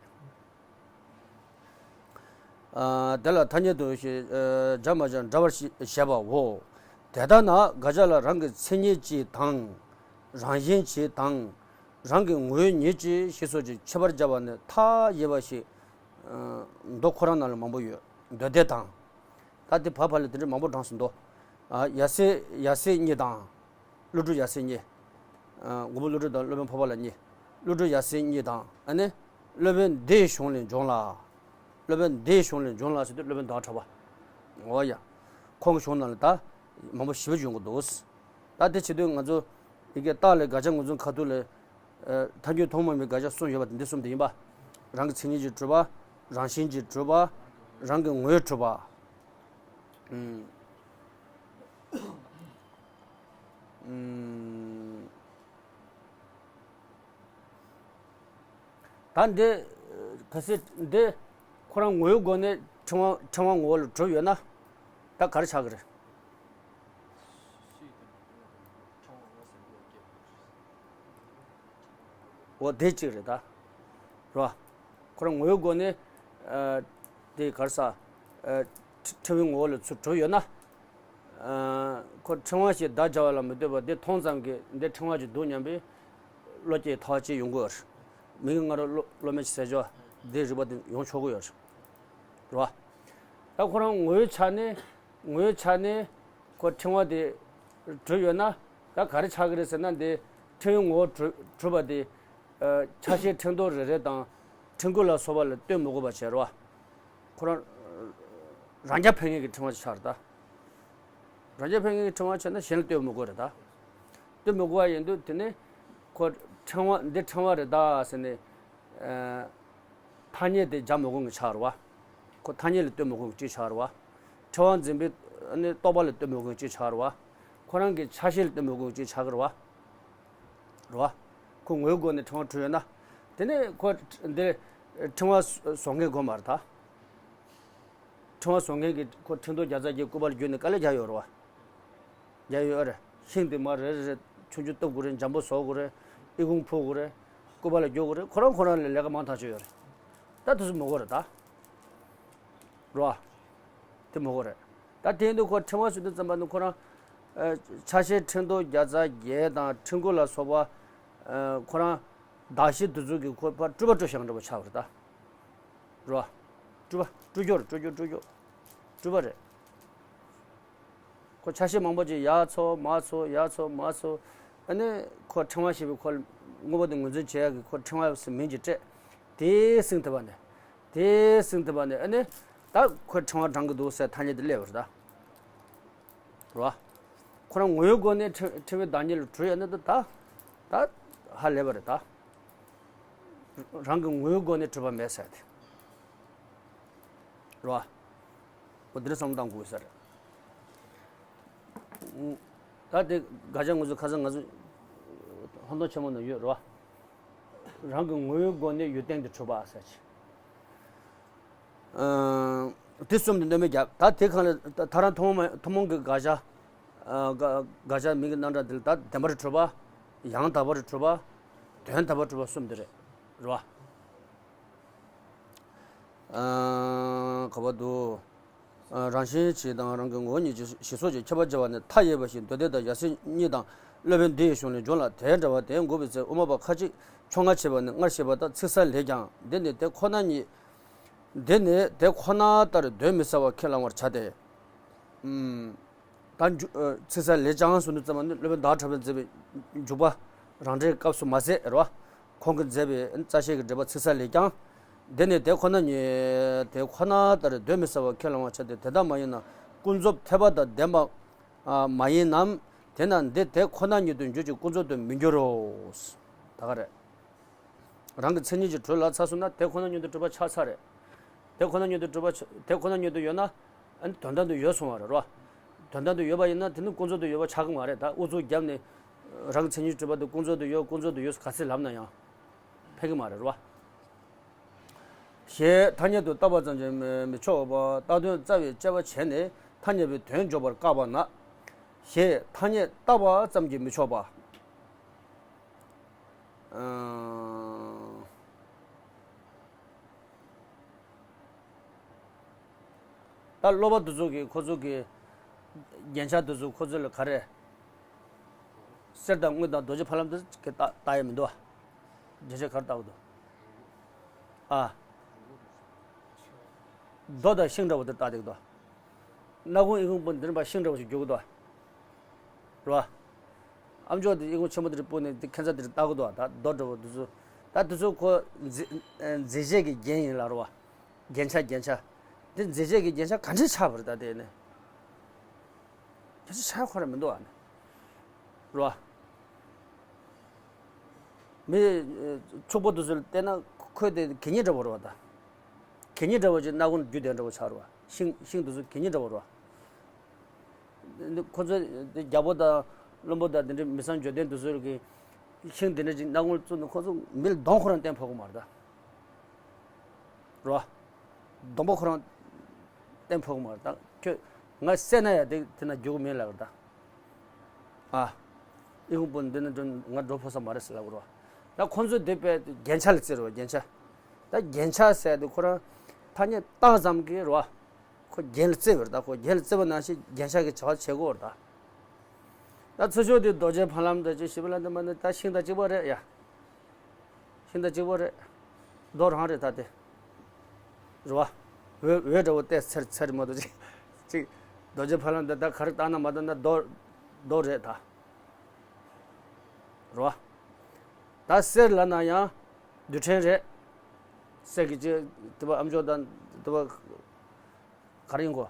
ཨ་དེ་ལ་ཐ་སྙད་དུ་ཞེས་ཨ་སྦྱར་མ་སྦྱར་འདྲ་བར་བཤད་པའོ། དེ་ལྟ་ན་དགག་བྱ་ལ་རང་གི་མཚན་ཉིད་ཅིག་དང་། རང་བཞིན་ཅིག་དང་། རང་གི་ངོ་བོ་ཉིད་ཅིག་ཞེས་སོགས་ཀྱི་ཁྱད་པར་སྦྱར་བ་ནི་མཐའ་ཡས་པ་ཞིག་ཨ་མདོ་ཁོ་རང་ནང་ལ་མང་པོ་ཡོད། མདོ་སྡེ་དང་། ད་དེ་བར་བར་ལ་དེ་འདྲ་མང་པོ་བགྲངས་སུ་འདུག་ཨ་ཡབ་སྲས་ཡབ་སྲས་གཉིས་དང་། ཀླུ་སྒྲུབ་ཡབ་སྲས་གཉིས། ཨ་མགོན་པོ་ཀླུ་སྒྲུབ་དང་སློབ་དཔོན་འཕགས་པ་ལྷ་གཉིས། ཀླུ་སྒྲུབ་ཡབ་སྲས་གཉིས་དང་ཨ་ནི། སློབ་དཔོན་འདིའི་གཞུང་ལས་འབྱུང་ལ། སློབ་དཔོན་འདིའི་གཞུང་ལས་འབྱུང་ལ་ཟེར་དུས་སློབ་དཔོན་ཟླ་བ་གྲགས་པ། འོ་ཡ། ཁོང་གི་གཞུང་ནང་ལ་ད། མང་པོ་ཞེ་པོ་ཡོང་གི་འདུག་ད་དེ་བྱེད་དུས་ང་ཚོ། ཡི་གེ་རྟགས་ལས་དགག་བྱ་ངོས་འཛིན་ཁ་ཐུག་ལས། ཨ་ཐལ་འགྱུར་ཐུན་མོང་མའི་དགག་བྱ་གསུམ་ཡོད་པ་དེ་འདི་གསུམ་དེ་ཡིན་པ། རང་གི་མཚན་ཉིད་ཀྱིས་གྲུབ་པ། རང་བཞིན་གྱིས་གྲུབ་པ། རང་གི་ངོ་བོས་གྲུབ་པ། ཨུམ། ཨུམ། ད་འདི། གལ་སྲིད་འདི། ཁོ་རང་ངོ་བོའི་སྒོ་ནས་ཕྲེང་བ་ཕྲེང་བ་ངོ་བོ་ལ་གྲུབ་ཡོད་ན། ད་ག་རེ་ཆགས་ཀྱི་རེད། འོ་དེ་གཅིག་རེད་ད། རེད་བ། ཁོ་རང་ངོ་བོའི་སྒོ་ནས། ཨ་དེ་ག་རེ་ཟ། ཨ་ཕྲེང་བའི་ངོ་བོ་ལ་ཚུར་གྲུབ་ཡོད་ན། ཨ་ཁོ་ཕྲེང་བ་ཞེས་བརྡ་སྦྱར་བ་ལ་མི་ལྟོས་པར་འདི་མཐོང་ཙམ་གྱིས་འདི་ཕྲེང་བ་ཅིག་འདུག་སྙམ་པའི་བློ་སྐྱེ་ཐག་ཆོད་ཡོང་གི་ཡོད་རེད། མི་གི་ང་རང་བློ་བློ་མེད་ཀྱི་ཟས་སྦྱོར་འདི་རིག་པ་འདི་ཡོང་ཆོག་གི་ཡོད་རེད། རེད་བ། ད་ཁོ་རང་ངོ་བོའི་ཆ་ནས་ངོ་བོའི་ཆ་ནས་ཁོ་ཕྲེང་བ་དེ་གྲུབ་ཡོད་ན་ད་ག་རེ་ཆགས་ཀྱི་རེད་ཟེར་ན། འདི་ཕྲེང་བའི་ངོ་བོ་གྲུབ་གྲུབ་པ་དེ། ཨ་ཆ་ཤས་ཕྲེང་རྡོག་རེ་རེ་དང་ཕྲེང་སྐུད་ལ་སོགས་པ་ལ་ལྟོས་མི་དགོས་པ་བྱས་རེད་བ། ཁོ་རང་རང་རྐྱ་འཕེན་མཁན་གྱི་ཕྲེང་བ་ཅིག་ཆགས་རེད་ད། རང་རྐྱ་འཕེན་མཁན་གྱི་ཕྲེང་བ་བྱས་ན་གཞན་ལ་ལྟོས་མི་དགོས་རེད་ད། ལྟོས་མི་དགོས་པ་ཡིན་དུས་དེ་ནི་ཁོ་ཕྲེང་བ་འདི་ཕྲེང་བ་རེད་ད་ཟེར་ནས། ཨ་ཐ་སྙད་དེ་སྦྱར་མི་དགོས་མཁན་ཆགས་རེད་བ། ཁོ་ཐ་སྙད་ལ་ལྟོས་མི་དགོས་མཁན་ཅིག་ཆགས་རེད་བ། ཕྲེང་བ་འཛིན་པའི་ཨ་ནི་རྟོག་པ་ལ་ལྟོས་མི་དགོས་མཁན་ཅིག་ཆགས་རེད་བ། ཁོ་རང་གི་ཆ་ཤས་ལ་ལྟོས་མི་དགོས་མཁན་ཅིག་ཆགས་ཀྱི་རེད་བ། རེད་བ། ཁོ་ངོ་བོའི་སྒོ་ནས་ཕྲེང་བ་གྲུབ་ཡོད་ན། དེ་ནས་ཁོ་འདི་ཕྲེང་བ་བཟོ་མཁན་དགོས་མ་རེད་ད། ཕྲེང་བ་བཟོ་མཁན་གྱིས་ཁོ་ཕྲེང་རྡོག་བརྒྱ་རྩ་བརྒྱད་སྐུད་པ་ལ་བརྒྱུས་ནས་དཀའ་ལས་རྒྱག་ཡོད་རེད་བ། རྒྱག་ཡོད་རེད། ཤིང་དེ་མར་རེ་རེ་རེ་ཆུང་ཆུང་གཏུབ་དགོས་རེད། འཇམ་པོ་བཟོ་དགོས་རེད། ཨི་ཁུང་ཕུབ་དགོས་རེད། སྐུད་པ་ལ་རྒྱུག་དགོས་རེད། ཁོ་རང་ཁོ་རང་ལ་ལས་ཀ་མང་ཐག་ཆོད་ཡོད་རེད། ད་དུས་ཚོད་མི་དགོས་རེད་ད། རེད་བ། དེ་མི་དགོས་རེད། ད་དེ་ཡིན་དུས་ཁོ་ཕྲེང་བ་བཟོ་དུས་ཙམ་པ་ནི་ཁོ་རང་། ཨ་ཆ་ཤས་ཕྲེང་རྡོག་བརྒྱ་རྩ་བརྒྱད་དང་ཕྲེང་སྐུད་ལ་སོགས་པ། ཨ་ཁོ་རང་གདགས་གཞི་དེ་ཚོ་གིས་ཁོ་ཕར་སྤྲུལ་པ་སྤྲོད་བཞག་འདྲ་པོ་ཆགས་པ་རེད་ད། རེད་བ། སྤྲུལ་པ་སྤྲུལ་སྐྱོར་སྤྲུལ་སྐྱོར་སྤྲུལ་སྐྱོར། སྤྲུལ་པ་རེད། ཁོ་ཆ་ཤས་མང་པོ་ཅིག་ཡར་འཚོ་མར་འཚོ་ཡར་འཚོ་མར་འཚོ། ཨ་ནི་ཁོ་ཕྲེང་བ་ཞེས་པའི་ཁོ་དངོས་པོ་དེ་ངོས་འཛིན་བྱེད་ཡག་གི་ཁོ་ཕྲེང་བ་ཟེར་མིང་ཅིག་སྤྲད། དེའི་སྟེང་དུ་བ་ནས། དེའི་སྟེང་དུ་བ་ནས་ཨ་ནི། ད་ཁོ་ཕྲེང་བ་བགྲང་གི་འདུག་ཟེར་ཐ་སྙད་དེ་སླེབས་པ་རེད་ད། རེད་བ། ཁོ་རང་ངོ་བོའི་སྒོ་ནས་ཕྲེང་ཕྲེང་བའི་བདག་ཉིད་ལ་གྲུབ་ཡོད་ན་ད་ད་ད་ཧ་ལས་པ་རེད་ད། རང་གི་ངོ་བོའི་སྒོ་ནས་གྲུབ་པ་མེད་ཟེར་ཏེ། རེད་བ། འོ་འདི་འདྲ་བསམ་བློ་བཏང་དགོས་ས་རེད། ད་དེ་དགག་བྱ་ངོས་འཛིན་ཁ་སང་ང་ཚོ་ལྷག་མཐོང་ཆེན་མོ་ནང་ཡོད་རེད་བ། རང་གི་ངོ་བོའི་སྒོ་ནས་ཡུལ་བསྟན་ཏེ་གྲུབ་པ་ཟེར་ཅིག་ཨ། དེ་གསུམ་དེ་གནོན་མེད་རྒྱབ། ད་དེ་གང་ལ་ད་ད་རང་ཐུན་མོང་མ་ཐུན་མོང་གི་དགག་བྱ། ཨ། དགག་དགག་བྱ་མིང་གི་རྣམ་གྲངས་དེ་ལ་ད་བདེན་པར་གྲུབ་པ། ཡང་དག་པར་གྲུབ་པ། དོན་དམ་པར་གྲུབ་པ་གསུམ་དེ་རེད། རེད་བ། ཨ། ག་བ་འདུག་ཨ། རང་བཞིན་གཅིག་དང་རང་གི་ངོ་བོ་ཉིད་ཀྱི་གཞི་སོགས་ཀྱི་ཁྱད་པར་སྦྱར་བ་ནི་མཐའ་ཡས་པ་ཞིག་མདོ་སྡེ་དང་ཡབ་སྲས་གཉིས་དང་སློབ་དཔོན་འདི་ཡི་གཞུང་ལས་འབྱུང་ལ། དེ་འདྲ་བ་དེ་འགོག་པའི་ཚེ་དབུ་མ་པ་ཁ་ཅིག་ཕྱོགས་སྔ་ཕྱི་བ་ནི་སྔར་བཤད་པ་ལྟར་ཚིག་གསལ་ལས་ཀྱང་། འདི་ནི་དེ་ཁོ་ན་ཉིད། འདི་ནི་དེ་ཁོ་ན་ལྟར་གདོན་མི་ཟ་བར་ཁས་བླང་བར་བྱ་སྟེ། ཨུམ། ད་འཇུ་ཨ། ཚིག་གསལ་ལས་ཀྱང་ཟེར་དུས་ཙམ་པ་ནི་སློབ་དཔོན་ཟླ་བ་གྲགས་པས་མཛད་པའི་འཇུག་པ་རང་འགྲེལ་སྐབས་སུ་མ་ཟད། རེད་བ། ཁོང་གིས་མཛད་པའི་རྩ་ཤེ་གི་འགྲེལ་པ་ཚིག་གསལ་ལས་ཀྱང་། འདི་ནི་དེ་ཁོ་ན་ཉིད་དེ་ཁོ་ན་ལྟར་གདོན་མི་ཟ་བར་ཁས་བླང་བར་བྱ་སྟེ། དེ་ལྟར་མ་ཡིན་ན་ཀུན་རྫོབ་འཐད་པ་དང་ལྡན་པ། ཨ། མ་ཡིན་ནམ། དེས་ན་འདི་དེ་ཁོ་ན་ཉིད་དུ་འགྱུར་ཅིང་ཀུན་རྫོབ་ཏུ་མི་འགྱུར་རོ། ད་ག་རེད། རང་གི་མཚན་ཉིད་ཀྱིས་གྲུབ་ལ་ཚར་སོང་ན་དེ་ཁོ་ན་ཉིད་དུ་གྲུབ་པ་ཆགས་ཚར་རེད། དེ་ཁོ་ན་ཉིད་དུ་གྲུབ་པ་ཆ་དེ་ཁོ་ན་ཉིད་དུ་ཡོད་ན། ཨ་ནི་དོན་དམ་དུ་ཡོད་སོང་བ་རེད་རོ། དོན་དམ་དུ་ཡོད་པ་ཡིན་ན་དེ་ནི་ཀུན་རྫོབ་ཏུ་ཡོད་པ་ཆགས་ཀྱི་མ་རེད། ད་ཨུ་ཚུགས་བརྒྱབ་ནས་རང་གི་མཚན་ཉིད་གྲུབ་པ་དེ་ཀུན་རྫོབ་ཏུ་ཡོད་ཀུན་རྫོབ་ཏུ་ཡོད་ག་ཚད་ལབ་ན་ཡང་ཕན་གྱི་མ་རེད་རོ། ཞེས་ཐ་སྙད་དུ་བཏགས་པ་ཙམ་གྱིས་མི་མི་ཆོག་པ། བཏགས་དོན་རྩ་བའི་དཔྱད་པ་བྱས་ནས་ཐ་སྙད་པའི་དོན་འཇོག་པར་བཀག་པ་ན། ཞེས་ཐ་སྙད་བཏགས་པ་ཙམ་གྱིས་མི་ཆོག་པ། ཨང་། ད་སློབ་པ་དེ་ཚོ་གིས་ཁོ་ཚོ་གི་རྒྱན་ཆ་དེ་ཚོ་ཁོ་ཚོ་ལ་ག་རེ། གསེར་དང་དངུལ་དང་རྡོ་རྗེ་ཕ་ལམ་དེ་གི་ལྟ་ལྟ་ཡ་མི་འདུག་བ། རྒྱན་ཆ་ག་རེ་ལྟ་གི་འདུག་ཨ། རྡོ་དང་ཤིང་འདྲ་བོ་དེ་ལྟ་བསྡད་ཀྱི་འདུག་སྣ་ཁུང་ཨི་ཁུང་སྤུ་ནས་འདི་ནས་ཕར་ཤིང་འདྲ་བོ་ཞིག་རྒྱུག་གི་འདུག་རེད་བ། ཨ་མཆོག་དེ་ཨི་ཁུང་ཆེན་པོ་དེ་རེ་སྤུ་ནས་དེ་ཁྱད་མཚར་དེ་རེ་ལྟ་གི་འདུག་ད་རྡོ་འདྲ་བོ་དེ་ཚོ། ད་དེ་ཚོ་ཁོ་མཛེས་མཛེས་བྱེད་ཀྱི་རྒྱན་ཡིན་ལ་རེད་བ། རྒྱན་ཆ་རྒྱན་ཆ། དེ་མཛེས་བྱེད་ཀྱི་རྒྱན་ཆ་ག་འདྲས་ཆགས་པ་རེད་ད་དེ་ནས། རྒྱན་ཆ་ཆགས་ཁོ་ར་མི་འདུག་ཨ་ནི། རེད་བ། མི་ཕྱུག་པོ་དེ་ཚོ་ལ་བལྟས་ན་ཁོས་དེ་གད་སྙིགས་འདྲ་བོ་རེད་བ་ད། གད་སྙིགས་འདྲ་བོ་ཅིག་སྣ་ཁུང་རྒྱུ་དེ་འདྲ་བོ་ཆགས་རེད་བ། ཤིང་ཤིང་དེ་ཚོ་གད་སྙིགས་འདྲ་བོ་རེད་བ། ཁོ་ཚོ་རྒྱལ་པོ་དང་བློན་པོ་དང་དེ་འདྲའི་མི་བཟང་འབྱོར་ལྡན་དེ་ཚོ་གི་ཤིང་དེ་འདྲ་ཅིག་སྣ་ཁུང་བཙུགས་ནས་ཁོ་ཚོ་མི་ལ་གདོང་ཁོ་རང་བསྟན་ཕོད་ཀྱི་མ་རེད་ད། རེད་བ། སྡོང་པོ་ཁོ་རང་བསྟན་ཕོད་ཀྱི་མ་རེད་ད། ཁྱོད་ང་བསད་ན་ཡང་དེ་དེ་ན་རྒྱུག་གི་མིན་ལབ་རེད་ད། ཨ། ཨི་ཁུང་སྤུ་ནས་འདི་ན་འགྲོ་ང་འགྲོ་ཕོད་ས་མ་རེད་ཟེར་ལབ་རེད་བ། ད་ཁོ་ཚོས་དེ་དཔེ་རྒྱན་ཆ་ལ་བརྩི་རེད་བ་རྒྱན་ཆ། ད་རྒྱན་ཆ་ཟེར་དེ་ཁོ་རང་ཐ་སྙད་བཏགས་ཙམ་གྱིས་རེད་བ། ཁོ་རྒྱན་ལ་བརྩི་བ་རེད་ད། ཁོ་རྒྱན་ལ་བརྩི་བ་ནང་བཞིན་རྒྱན་ཆ་གི་བྱ་བ་བྱེད་དགོས་རེད་ད། ད་ཚུར་ཕྱོགས་དེ་རྡོ་རྗེ་ཕ་ལམ་དང་ཅིག་ཞིབ་ལ་འདི་མ་ནི་ད་ཤིང་དང་གཅིག་པ་རེད་ཡ། ཤིང་དང་གཅིག་པ་རེད། རྡོ་རང་རེད་ད་དེ། རེད་བ། འོད་འོད་འདྲ་བོ་བལྟས་ཚེར་ཚེར་མ་གཏོགས་ཅིག་ཅིག་རྡོ་རྗེ་ཕ་ལམ་འདི་ད་ག་རེ་བཏགས་ན་མ་བཏགས་ན་རྡོ་རྡོ་རེད་ད། རེད་བ། ད་གསེར་ལབ་ན་ཡང་རྡུལ་ཕྲན་རེད། གསེར་གྱི་ཅིག་དེ་བ་ཨ་མཆོག་དང་དེ་བ། ག་རེ་ཡིན་གོ།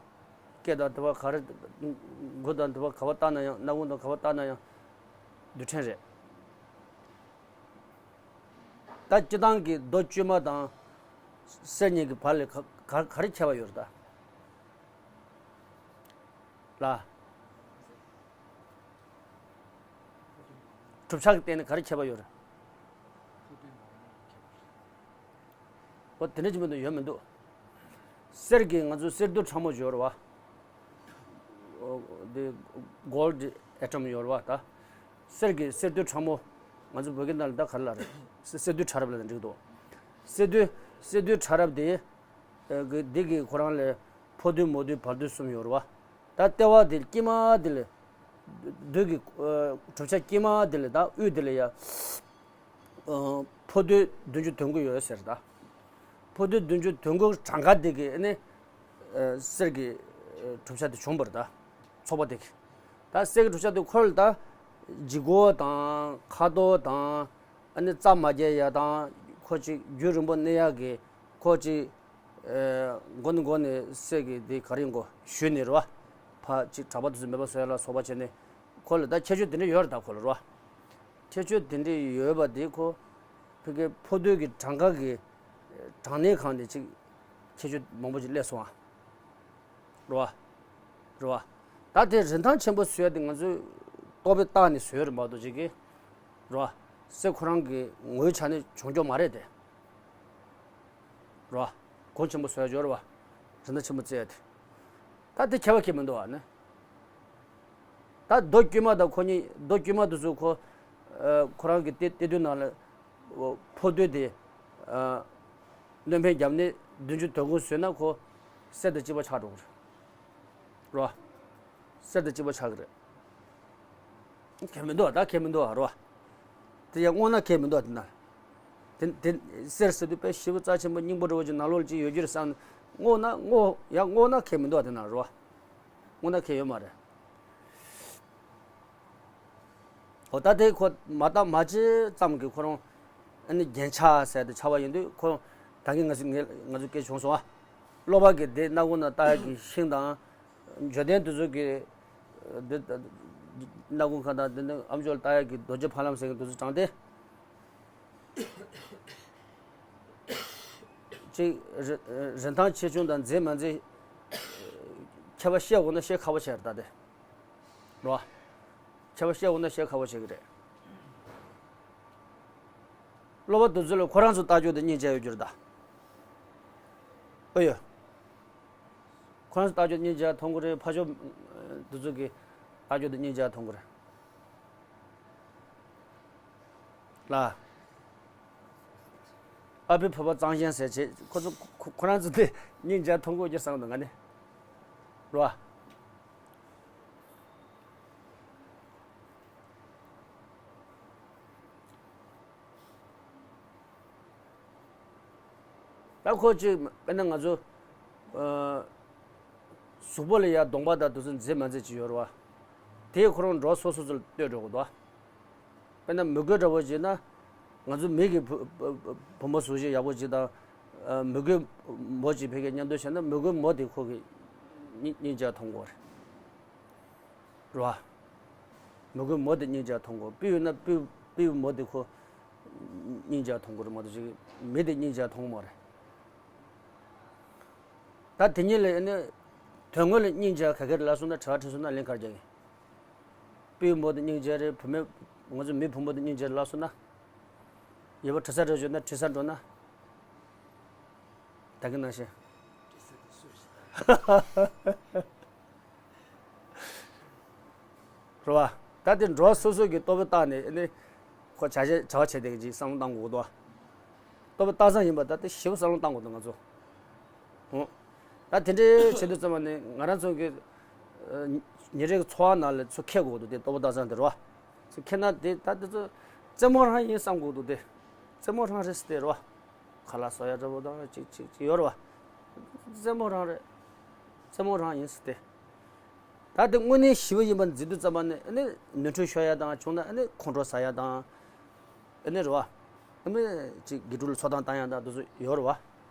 སྐེ་དང་དེ་བ་ག་རེ། མགོ་དང་དེ་བ་ག་བ་བཏགས་ན་ཡང་སྣ་ཁུང་དང་ག་བ་བཏགས་ན་ཡང་རྡུལ་ཕྲན་རེད། ད་སྤྱིར་བཏང་གི་རྡོ་བཅོས་མ་དང་གསེར་གཉིས་ཀྱི་བར་ལ་ག་ག་ག་རེ་ཁྱད་པར་ཡོད་རེད་ད། ལ། གྲུབ་ཆ་གི་སྟེང་ནས་ག་རེ་ཁྱད་པར་ཡོད་རེད། འོ་དེ་འདྲ་ཅིག་མི་འདུག་ཡོད་མི་འདུག་གསེར་གྱི་ང་ཚོ་གསེར་རྡུལ་ཕྲ་མོ་ཡོད་རེད་བ། འོ་དེ་gold atom ཡོད་རེད་བ་ད། གསེར་གྱི་གསེར་རྡུལ་ཕྲ་མོ། ང་ཚོ་བོད་སྐད་ནང་ལ་ད་ག་རེ་ལབ་རེད། གསེར་གསེར་རྡུལ་ཕྲ་རབ་ལབ་ན་འགྲིག་འདུག་གསེར་རྡུལ་གསེར་རྡུལ་ཕྲ་རབ་དེ། ཨ་གི་འདི་གི་ཁོ་རང་ལ་ཕོ་རྡུལ་མོ་རྡུལ་བར་རྡུལ་གསུམ་ཡོད་རེད་བ། ད་ལྟེ་བ་དེ་དཀྱིལ་མ་དེ་ལ། རྡུལ་གྱི་ཨ་གྲུབ་ཆ་དཀྱིལ་མ་དེ་ལ་ད་དབུས་དེ་ལ་ཡ། ཨ་ཕོ་རྡུལ་བདུན་ཅུ་དོན་དགུ་ཡོད་ཟེར་ད། ཕོ་རྡུལ་བདུན་ཅུ་དོན་དགུ་གྲངས་ཀ་དེ་གི་ཨ་ནི། ཨ་གསེར་གྱི་ཨ་གྲུབ་ཆ་དེ་བྱུང་བ་རེད་ད། ཚོགས་པ་དེ་གི། ད་གསེར་གྱི་གྲུབ་ཆ་དེ་ཁོ་ལ་ད། ལྗིད་ཁོག་དང་ཁ་དོག་དང་། ཨ་ནི་རྩ་མ་རྒྱས་ཡ་དང་ཁོ་ཅིག་རྒྱུན་རིང་པོ་གནས་ཡ་གི་ཁོ་ཅིག་ཨེ་མགོ་ནས་མགོ་ནས་གསེར་གྱི་འདི་ག་རེ་ཡིན་གོ་ཞུས་ནས་རེད་བ། ཕ་ཅིག་གྲྭ་པ་དེ་ཚོ་མེད་པ་བཟོ་ཡ་ལ་སོགས་པ་བྱས་ནས་ཁོ་ལ་ད་ཁྱད་ཆོས་དེ་འདྲ་ཡོད་རེད་ད་ཁོ་ལ་རེད་བ། ཁྱད་ཆོས་དེ་འདྲ་ཡོད་པ་དེ་ཁོ་ཕ་གི་ཕོ་རྡུལ་གྱི་གྲངས་ཀ་གི་གྲངས་གནས་སྒང་དེ་ཅིག་ཁྱད་ཆོས་མང་པོ་ཅིག་སླེབས་སོང་ཨ། རེད་བ། རེད་བ། ད་དེ་རིན་ཐང་ཆེན་པོ་བཟོ་ཡ་དེ་ང་ཚོས་རྟོག་པས་བཏགས་ནས་བཟོས་རེད་མ་གཏོགས་ཅིག་གི། རེད་བ། གསེར་ཁོ་རང་གི་ངོ་བོའི་ཆ་ནས་བྱུང་རྒྱུ་མ་རེད་དེ། རེད་བ། གོང་ཆེན་པོ་བཟོ་ཡ་ཡོད་རེད་བ། རིན་ཐང་ཆེན་པོ་བརྩི་ཡ་དེ། ད་དེ་ཁྱད་པར་གང་ཡང་མི་འདུག་བ་ནི། ད་རྡོ་དཀྱུས་མ་དང་ཁོ་གཉིས་རྡོ་དཀྱུས་མ་དེ་ཚོ་ཁོ། ཨ། ཁོ་རང་གི་དེ་དེ་དུས་ནང་ལ། ཨོ། ཕོ་རྡོ་དེ། ཨ། སྣོན་ཕན་བརྒྱབ་ནས་བདུན་ཅུ་དོན་དགུ་བཟོས་ན་ཁོ་གསེར་དང་གཅིག་པ་ཆགས་འགྲོ་གི་རེད། རོ། གསེར་དང་གཅིག་པ་ཆགས་ཀྱི་རེད། ཁྱད་མི་འདུག་ད་ཁྱད་མི་འདུག་རོ། དེ་ཡང་བསྔོགས་ན་ཁྱད་མི་འདུག་དེ་ན། དེ་དེ་གསེར་ཟེར་དུས་དཔེ་ཞེ་པོ་རྩ་ཆེན་པོ་སྙིང་པོ་འདྲ་བོ་ཅིག་ནང་ལོགས་ལ་ཅིག་ཡོད་རྒྱུ་རེད་བསམ། བསྔོགས་ན་བསྔོགས་ཡང་བསྔོགས་ན་ཁྱད་མི་འདུག་དེ་ན་རོ། བསྔོགས་ན་ཁྱད་ཡོད་མ་རེད། འོ་ད་དེ་ཁོ་མ་བཏགས་མ་བྱས་ཙམ་གྱིས་ཁོ་རང་ཨ་ནི་རྒྱན་ཆ་ཟེར་དེ་ཆགས་པ་ཡིན་དུས་ཁོ་ད་གིན་ང་ཚོ་ངས་ང་ཚོ་སྐད་བྱུང་སོང་ཨ། སློབ་པ་གི་དེ་སྣ་ཁུང་ན་བཏགས་ཡག་གི་ཤིང་དང་། འབྱོར་ལྡན་དེ་ཚོ་གི་འདི་སྣ་ཁུང་ཁ་དང་དེ་ནི་ཨ་མཆོག་ལ་བཏགས་ཡག་གི་རྡོ་རྗེ་ཕ་ལམ་ཟེར་གི་དེ་ཚོ་དྲངས་ཏེ། གཅིག་རི་རིན་ཐང་ཆེ་ཆུང་དང་མཛེས་མ་མཛེས་ཁྱད་པར་བཤད་དགོས་ན་བཤད་ཁག་པོ་ཆགས་རེད་ད་དེ། རོ། ཁྱད་པར་བཤད་དགོས་ན་བཤད་ཁག་པོ་ཆགས་ཀྱི་རེད། སློབ་པ་དེ་ཚོ་ལ་ཁོ་རང་ཚོ་ལྟ་སྤྱོད་དེ་སྙིང་རྗེ་ཡོད་རྒྱུ་རེད་ད། ཨོ་ཡོད། ཁོ་རང་ཚོ་ལྟ་སྤྱོད་སྙིང་རྗེ་མཐོང་གི་རེད། ཕ་ཕྱོགས་དེ་ཚོ་གི་ལྟ་སྤྱོད་དེ་སྙིང་རྗེ་མཐོང་གི་རེད། ལ། ཨ་ཕའི་བུ་པ་གཙང་ཞེན་ཟེར་བྱས་ཁོ་ཚོ་ཁོ་ཁོ་རང་ཚོ་དེ་སྙིང་རྗེ་མཐོང་གི་ཡོད་རྒྱུ་བསམ་འདུག་ང་ནི། རོ། ད་ཁོ་ཅིག་དཔེར་ན་ང་ཚོ་ཨ་གཟུགས་པོ་ལ་ཡ་གདོང་པ་དང་དེ་ཚོ་མཛེས་མ་མཛེས་ཅིག་ཡོད་རེད་བ། དེ་ཁོ་རང་འགྲོ་སོ་སོ་ཚོ་ལ་ལྟོས་འགྲོ་དགོས་འདུག་དཔེར་ན་མོས་གུས་འདྲ་བོ་བྱས་ན། ང་ཚོ་མི་གི་བུ་བུ་བུ་མོ་གཟུགས་གཞི་ཡག་པོ་ཅིག་དང་། ཨ་མོས་གུས་མོ་ཅིག་ཕ་གིར་མཉམ་དུ་བྱས་ན་མོས་གུས་མོ་དེ་ཁོ་གི་སྙིང་སྙིང་རྗེ་མཐོང་གི་རེད། རེད་བ། མོས་གུས་མོ་དེ་སྙིང་རྗེ་མཐོང་གི་རེད། སྤྲེའུ་ཡིན་ན་སྤྲེའུ་སྤྲེའུ་མོ་དེ་ཁོ་སྙིང་རྗེ་མཐོང་གི་རེད་མ་གཏོགས་ཅིག་མི་དེ་སྙིང་རྗེ་མཐོང་གི་མ་རེད། ད་དེ་གཉིས་ལ་ཨ་ནི་དོན་དངོས་ལ་སྙིང་རྗེ་ག་གེ་རེད་ལབ་སོང་ན་དྲི་བ་དྲིས་སོང་ན་ལན་ག་རེ་རྒྱག་གི་ཡིན། སྤྲེའུ་མོ་དེ་སྙིང་རྗེ་རེད། བུད་མེད་ང་ཚོ་མི་བུ་མོ་དེ་སྙིང་རྗེ་རེད་ལབ་སོང་ན། ཡོད་པ་དྲི་ས་རེད་བརྗོད་ན་དྲི་ས་འགྲོ་ན། ད་གིན་ནང་བཞིན། རེད་བ། ད་དེ་འགྲོ་བ་སོ་སོ་གི་ལྟོ་ཕོ་བཏགས་ནས་ཨ་ནི། ཁོ་བྱ་བྱེད་བྱ་བ་བྱེད་བསྡད་ཀྱི་ཅིག་བསམ་བློ་བཏང་དགོས་འདུག་བ། ལྟོ་ཕོ་བཏགས་ས་ཡིན་པ་ད་དེ་ཞེ་པོ་བསམ་བློ་བཏང་དགོས་འདུག་ང་ཚོ། ཨོ། ད་དེ་འདྲའི་བྱེད་དུས་ཙམ་པ་ནི་ང་རང་ཚོ་གི་ཨ་ཉིན་རེའི་འཚོ་བ་ནང་ལ་ཚུར་འཁྱེར་དགོས་འདུག་དེ་ལྟོ་ཕོ་བཏགས་ས་དེ་རེད་བ། ཚུར་འཁྱེར་ན་དེ་ད་དེ་ཚོ་རྩེད་མོ་རང་ཡིན་བསམ་དགོས་འདུག་དེ། རྩེད་མོ་རང་རེད་ཟེར་དེ་རེད་བ། ཁ་ལག་བཟོ་ཡ་འདྲ་པོ་དང་ཅིག་ཅིག་ཅིག་ཡོད་རེད་བ། རྩེད་མོ་རང་རེད། རྩེད་མོ་རང་ཡིན་ཟེར་དེ། ད་དེ་དངོས་གནས་ཞི་བ་ཡིན་པ་འཛིན་དུས་ཙམ་པ་ནི་ཨ་ནི་ནོར་འཁྲུལ་ཤོར་ཡ་དང་བྱུང་ན་ཨ་ནི་ཁོང་ཁྲོ་ཟ་ཡ་དང་། ཨ་ནི་རེད་བ། ཨ་ནི་ཅིག་དགེ་ཕྲུག་ལ་ཚོགས་གཏམ་བཏང་ཡ་དང་དེ་ཚོ་ཡོད་རེད་བ།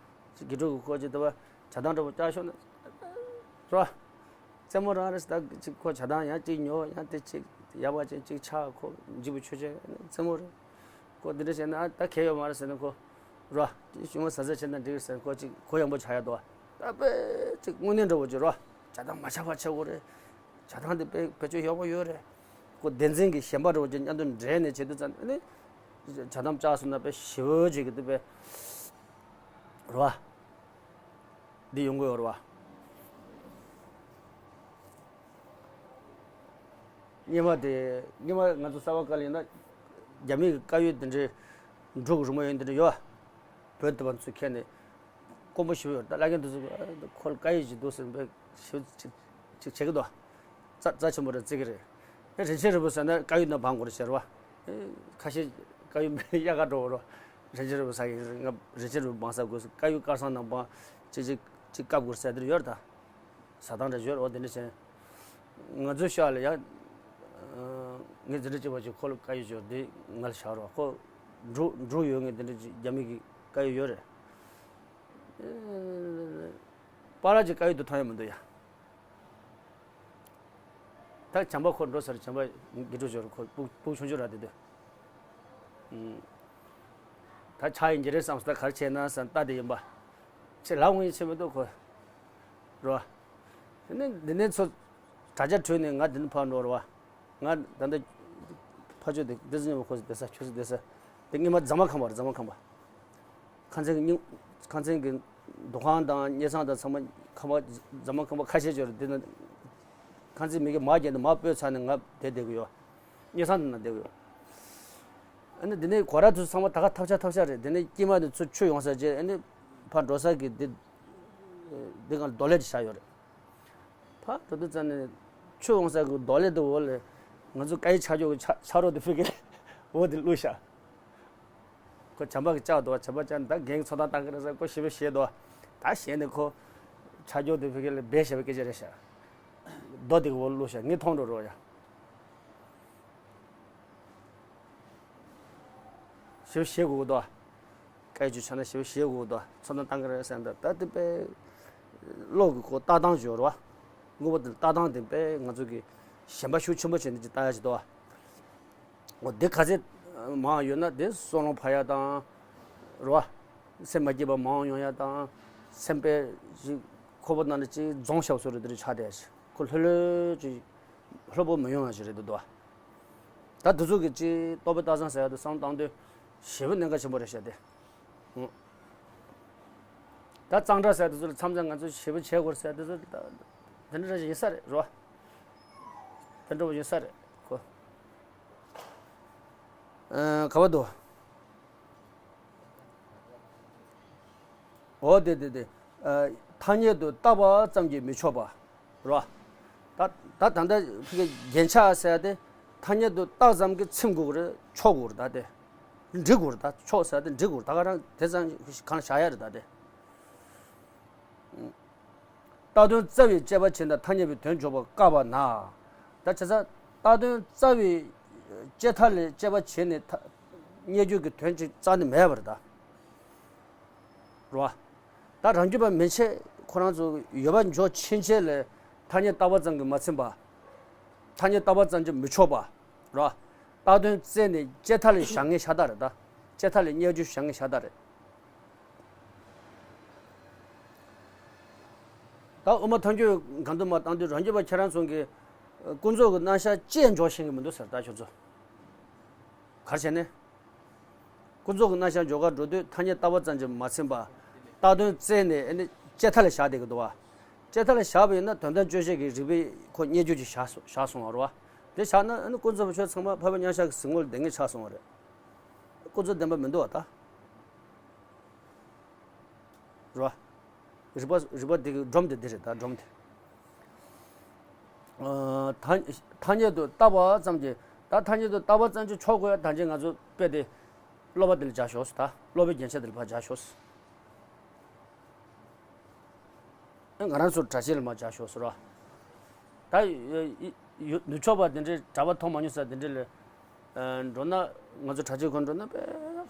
ཅིག་དགེ་ཕྲུག་གི་ཁོ་ཅིག་དེ་བ་བྱ་བཏང་འདྲ་པོ་བསྐྱར་ཤོར་ན། རེད་བ། རྩེད་མོ་རང་རེད་ཟེར་ད་ཅིག་ཁོ་བྱ་བཏང་ཡང་ཅིག་ཉོ་ཡང་དེ་ཅིག་ཡག་པ་ཅིག་ཅིག་ཆགས་ཁོ་འཇིབ་པོ་ཆོས་ཅན་རྩེད་མོ་རེད། ཁོ་འདི་འདྲ་བྱས་ན་ཨ་ད་གལ་ཡོད་མ་རེད་ཟེར་ན་ཁོ། རོ། ཅིག་ཞུ་མ་ཟ་ཟ་བྱས་ན་འགྲིག་ཟེར་ཁོ་ཅིག་གུ་ཡངས་པོ་ཆགས་ཡ་དོ། ད་དཔེ་ཅིག་དངོས་གནས་འདྲ་བོ་ཅིག་རོ། བྱ་བཏང་མ་ཆགས་པ་བྱེད་དགོས་རེད། བྱ་བཏང་དེ་དཔེ་བེད་སྤྱོད་ཡག་པོ་ཡོད་རེད། ཁོ་བདེན་འཛིན་གྱི་ཞེན་པ་འདྲ་བོ་ཅིག་མཉམ་དུ་འདྲེས་ནས་བྱེད་དུས་ཙམ་ནས་ནི། བྱ་བཏང་བཅག་སོང་ན་དཔེ་ཞེ་པོ་ཅིག་གི་དེ་དཔེ། རོ། འདི་ཡོང་གི་ཡོད་རེད་བ། སྔོན་མ་དེ་སྔོན་མ་ང་ཚོ་གསར་པ་སྐབས་ལ་ཡིན་ན། རྒྱ་མི་གི་དཀར་ཡོལ་དེ་འདྲའི་འབྲུག་གི་རི་མོ་ཡོད་དེ་འདྲ་ཡོད། བོད་དུ་བ་ཚོས་ཁྱེར་ནས་དཀོན་པོ་ཞེ་པོ་ཡོད་ད་བླ་རྒན་དེ་ཚོ་ཁོ་ལ་དཀར་ཡོལ་ཅིག་འདུག་ཟེར་བས་ཞེ་པོ་ཅིག་ཅིག་བྱེད་ཀྱི་འདུག་རྩ་རྩ་ཆེན་པོ་རེད་བརྩི་གི་རེད། ཨེ་རིན་ཆེན་རིལ་བུ་ཟེར་ན་དཀར་ཡོལ་ནང་སྦང་དགོས་རེད་ཟེར་བ། ཨེ་ཁ་ཤས་དཀར་ཡོལ་མེད་གཡག་ག་འགྲོ་བ་རོ། རིན་ཆེན་རིལ་བུ་ཟ་གི་རེད། ང་རིན་ཆེན་རིལ་བུ་སྦང་ས་དགོས་སུ་དཀར་ཡོལ་དཀར་སང་ནང་སྦང་ཅིག་ཅིག་ཅིག་བཀབ་དགོས་ཟེར་དེ་ཡོད་རེད་ད། ཟ་སྟངས་འདྲ་ཡོད་རེད་འོ་དེ་འདྲ་བྱས། ང་ཚོའི་ཤག་ལ་ཡང་། ངས་འཛིན་གྲྭ་གཅིག་པ་ཅིག་ཁོ་ལ་དཀར་ཡོལ་ཅིག་ཡོད་དེ་ང་ལ་བཞག་རོགས་ཁོ། འབྲུག་འབྲུག་ཡོད་ངས་དེ་འདྲ་ཅིག་རྒྱ་མི་གི་དཀར་ཡོལ་ཡོད་རེད། པཱ་ལགས་ཀྱི་དཀར་ཡོལ་དེ་མཐོང་ཡ་མི་འདུག་ཡ། ད་བྱམས་པ་ཁོ་འགྲོ་ས་རེད། བྱམས་པ་དགེ་ཕྲུག་ཞོར་ཁོ་སྤུ་སྤུ་གུ་ཆུང་ཆུང་ར་དེ་དུས། ད་ཆགས་ཡིན་གྱི་རེད་བསམ་སོང་། ད་ག་རེ་བྱས་ན་བསམ་ལྟ་དེ་ཡིན་པ། ཁྱེད་ལབ་འོང་ཡིན་ཆེ་མི་འདུག་ཁོ། རོ། དེ་ནས་འདི་ནས་ཚོ། དྲ་རྒྱ་བྲོས་ནས་ང་འདི་ནས་ཕར་འགྲོ་རོ་བ། ང་ད་ལྟ་ཕ་ཆོས་དེ་འདི་ཟིན་ཡོང་ཁོ་སི་བསྡད་ས་ཁྱོད་སི་བསྡད་ས། དེ་སྔོན་མ་རྫ་མ་ཁང་པ་རེད། རྫ་མ་ཁང་པ། ཁང་ཚན་གྱི་སྙིང་། ཁང་ཚན་གྱི་འདུ་ཁང་དང་སྙེ་ཚང་དང་ཚང་མ་ ཁང་པ་རྫ་མ་ཁང་པ་ཁ་ཤས་ཅིག་ཡོད་རེད། དེ་ན་ཁང་བརྩེགས་མི་གིས་མར་བརྒྱབ་ནས་མར་སྤོས་ཚར་ནས་ང་དེ་བསྡད་ཀྱི་ཡོད། དངུལ་ཁང་དེ་ན་བསྡད་ཀྱི་ཡོད། ཨ་ནི་དེ་ནས་སྒོ་ར་དེ་ཚོ་ཚང་མ་ད་ག་ཐབས་ཆག་ཐབས་ཆག་རེད། དེ་ནས་དཀྱིལ་མ་དེ་ཚོ་ཆུ་ཡོང་ས་བྱས། ཨ་ནི་ཕར་འགྲོ་ས་གི་དེ་དེ་སྒང་རྡོ་ལེབ་དེ་བཞག་ཡོད་རེད། ཕར་འགྲོ་དུས་ཙམ་ནས་ཆུ་འོང་ས་གི་རྡོ་ལེབ་དེ་འོག་ལ་ང་ཚོ་སྐད་ཡིག་ཆ་འཇོག་གི་ཆ་ཆ་རོགས་དེ་ཕུད་ཀྱི་འོག་དེ་བླུགས་བཞག་ཁོ་བྱམས་པ་གིས་བཅག་འདུག་བ། བྱམས་པ་བཅག་ནས་ད་རྒན་གྱིས་འཚོལ་སྟངས་བཏང་གི་རེད་ཟེར་ཁོ་ཞེ་པོ་ཞེད་འདུག་བ། ད་ཞེད་ནས་ཁོ་ཆ་འཇོག་དེ་ཕུད་ཀྱི་ལ་འབད་ཞེ་པོ་སྐད་ཆ་རེད་བཞག་རྡོ་དེ་གི་འོག་བླུགས་བཞག་ངས་མཐོང་འགྲོ་རོགས་ཡ། ཞེ་པོ་ཞེད་དགོས་ཀྱི་འདུག་བ། སྐད་ཆ་བྱས་ན་ཞེ་པོ་ཞེད་དགོས་འདུག་ཚོར་སྣང་བཏང་གི་རེད་ཟེར་འདུག་ད་དེ་དཔེ་བློ་གི་ཁོ་ལྟ་སྟངས་སྦྱོར་བ། དངོས་པོ་དེ་ལྟ་སྟངས་དེ་དཔེ་ང་ཚོ་གི་ཞེན་པ་ཤུགས་ཆེན་པོ་བྱས་ནས་ཅིག་ལྟ་ཡ་ཞིག་འདུག་བ། འོ་དེ་ག་ཚད་མང་ཡོད་ན་དེ་སྲོག་ལོང་འཕར་ཡ་དང་། རེད་བ། སེམས་མ་སྐྱིད་པ་མང་ཡོང་ཡ་དང་། སེམས་དཔེ་ཞིག་ཁོག་པ་ནང་ལ་ཅིག་རྫོང་ཞབས་སོ་རེ་དེ་རེ་ཆགས་བསྡད་ཡ་ཞིག་ཁོ་ལྷོད་ལྷོད་ཅིག་ལྷོད་པོ་མི་ཡོང་ཡ་ཞིག་རེད་འདུག་བ། ད་དེ་ཚོ་གི་ཅིག་རྟོག་པའི་རྟགས་མཚན་ཟེར་ཡ་དེ་བསམ་བློ་བཏང་དུས་ཞེ་པོ་གནད་འགག་ཆེན་པོ་རེད་བཤད་དེ། ཨང་། ད་གཙང་སྦྲ་ཟེར་ཡ་དེ་ཚོ་ལ་མཚམས་མཚམས་ང་ཚོ་ཞེ་པོ་བྱེད་དགོས་ཟེར་ཡ་དེ་ཚོ་ད་དེ་འདྲ་རེ་ཡིན་ས་རེད་རོ། དེ་འདྲ་བོ་ཡིན་ས་རེད་ཁོ། ཨ། ག་བ་དུ། འོ་དེ་དེ་དེ། ཨ། ཐ་སྙད་དུ་བཏགས་པ་ཙམ་གྱིས་མི་ཆོག་པ། རོ། ད་ད་ད་ལྟ་ཕ་གི་རྒྱན་ཆ་ཟེར་ཏེ་ཐ་སྙད་དུ་བཏགས་ཙམ་གྱིས་ཚིམ་དགོས་རེད། ཆོག་དགོས་རེད། ད་དེ་འགྲིག་དགོས་རེད། ད་ཆོག་ཟེར་ཏེ་འགྲིག་དགོས་རེད། ད་ག་རང་དེ་ཙམ་གང་བཞག་ཡ་རེད། ད་དེ་བཏགས་དོན་རྩ་བའི་དཔྱད་པ་བྱེད་ན་ཐ་སྙད་པའི་དོན་འཇོག་པ་དཀའ་བ་ན། ད་བྱས་ཙང་བཏགས་དོན་རྩ་བའི་དཔྱད་མཐའ་ལས་དཔྱད་པ་བྱས་ནས་ཐ་སྙད་བརྗོད་ཀྱི་དོན་ཅིག་རྩ་ནས་མེད་པ་རེད་ད། རེད་བ། ད་རང་རྒྱུད་པ་མན་ཆད་ཁོ་རང་ཚོ་ཡོད་པ་འཇོག་ཕྱིན་ཆད་ལ་ཐ་སྙད་བཏགས་པ་ཙམ་གྱིས་མ་ཚིམ་པ། ཐ་སྙད་བཏགས་པ་ཙམ་གྱིས་མི་ཆོག་པ། རེད་བ། བཏགས་དོན་རྩད་ནས་དཔྱད་མཐའ་ལས་བཞག་མཁན་ཤ་སྟག་རེད་ད། དཔྱད་མཐའ་ལས་སྙད་བརྒྱུད་བཞག་མཁན་ཤ་སྟག་རེད། ད་དབུ་མ་ཐལ་འགྱུར་གང་དུ་མ་བཏང་དུས་རང་རྒྱུད་པ་ཁྱེད་རང་ཚོ་གིས་ཀུན་རྫོབ་ཀྱི་རྣམ་གཞག་ཅེས་འཇོག་ཤེས་ཀྱི་མི་འདུག་ཟེར་ད་ཁྱོད་ཚོ། ག་རེ་བྱས་ནས། ཀུན་རྫོབ་ཀྱི་རྣམ་གཞག་འཇོག་གར་འགྲོ་དུས་ཐ་སྙད་བཏགས་པ་ཙམ་གྱིས་མ་ཚིམ་པ། བཏགས་དོན་རྩད་ནས་ཨ་ནི་དཔྱད་མཐའ་ལ་བཞག་བསྡད་ཀྱི་འདུག་བ། དཔྱད་མཐའ་ལ་བཞག་པ་ཡིན་ན་དོན་དམ་དཔྱོད་བྱེད་ཀྱི་རིགས་པས་ཁོ་སྙད་བརྒྱུད་ཀྱིས་བཞག་སོ་བཞག་སོང་བ་རེད་བ། དེ་བཞག་ན་ཨ་ནི་ཀུན་རྫོབ་པ་ཆོས་ཚང་མ་འཕགས་པའི་མཉམ་གཞག་གི་གཟིགས་ངོ་ལ་བསྡད་མཁན་ཆགས་སོང་བ་རེད། ཀུན་རྫོབ་བདེན་པ་མི་འདུག་བ་ད། རེད་བ། རིགས་པ་རིགས་པ་འདི་གི་སྒྲོམ་དེ་འདི་རེད་ད་སྒྲོམ་དེ། ཨ། ཐ་ཐ་སྙད་དུ་བཏགས་པ་ཙམ་གྱིས་ད་ཐ་སྙད་དུ་བཏགས་པ་ཙམ་གྱིས་ཆོག་དགོས་ཡ་ད་ཅི་ང་ཚོ་དཔེ་དེ་སློབ་པ་འདི་ལ་སྦྱར་ཤོག་ཟེར་ད་སློབ་པའི་རྒྱན་ཆ་འདི་ལ་ཕར་སྦྱར་ཤོག་ཟེར། ཨ། ང་རང་ཚོ་གྲྭ་ཆས་ལ་མར་སྦྱར་ཤོག་ཟེར་བ། ད་ཡ་ཡ་ཡ་ནུབ་ཕྱོགས་པ་འདི་འདྲའི་གྲྭ་པ་མཐོང་མ་མྱོང་ས་འདི་འདྲ་ལ་ཨ་འགྲོ་ན་ང་ཚོ་གྲྭ་ཆས་གོན་འགྲོ་ན་དཔེ་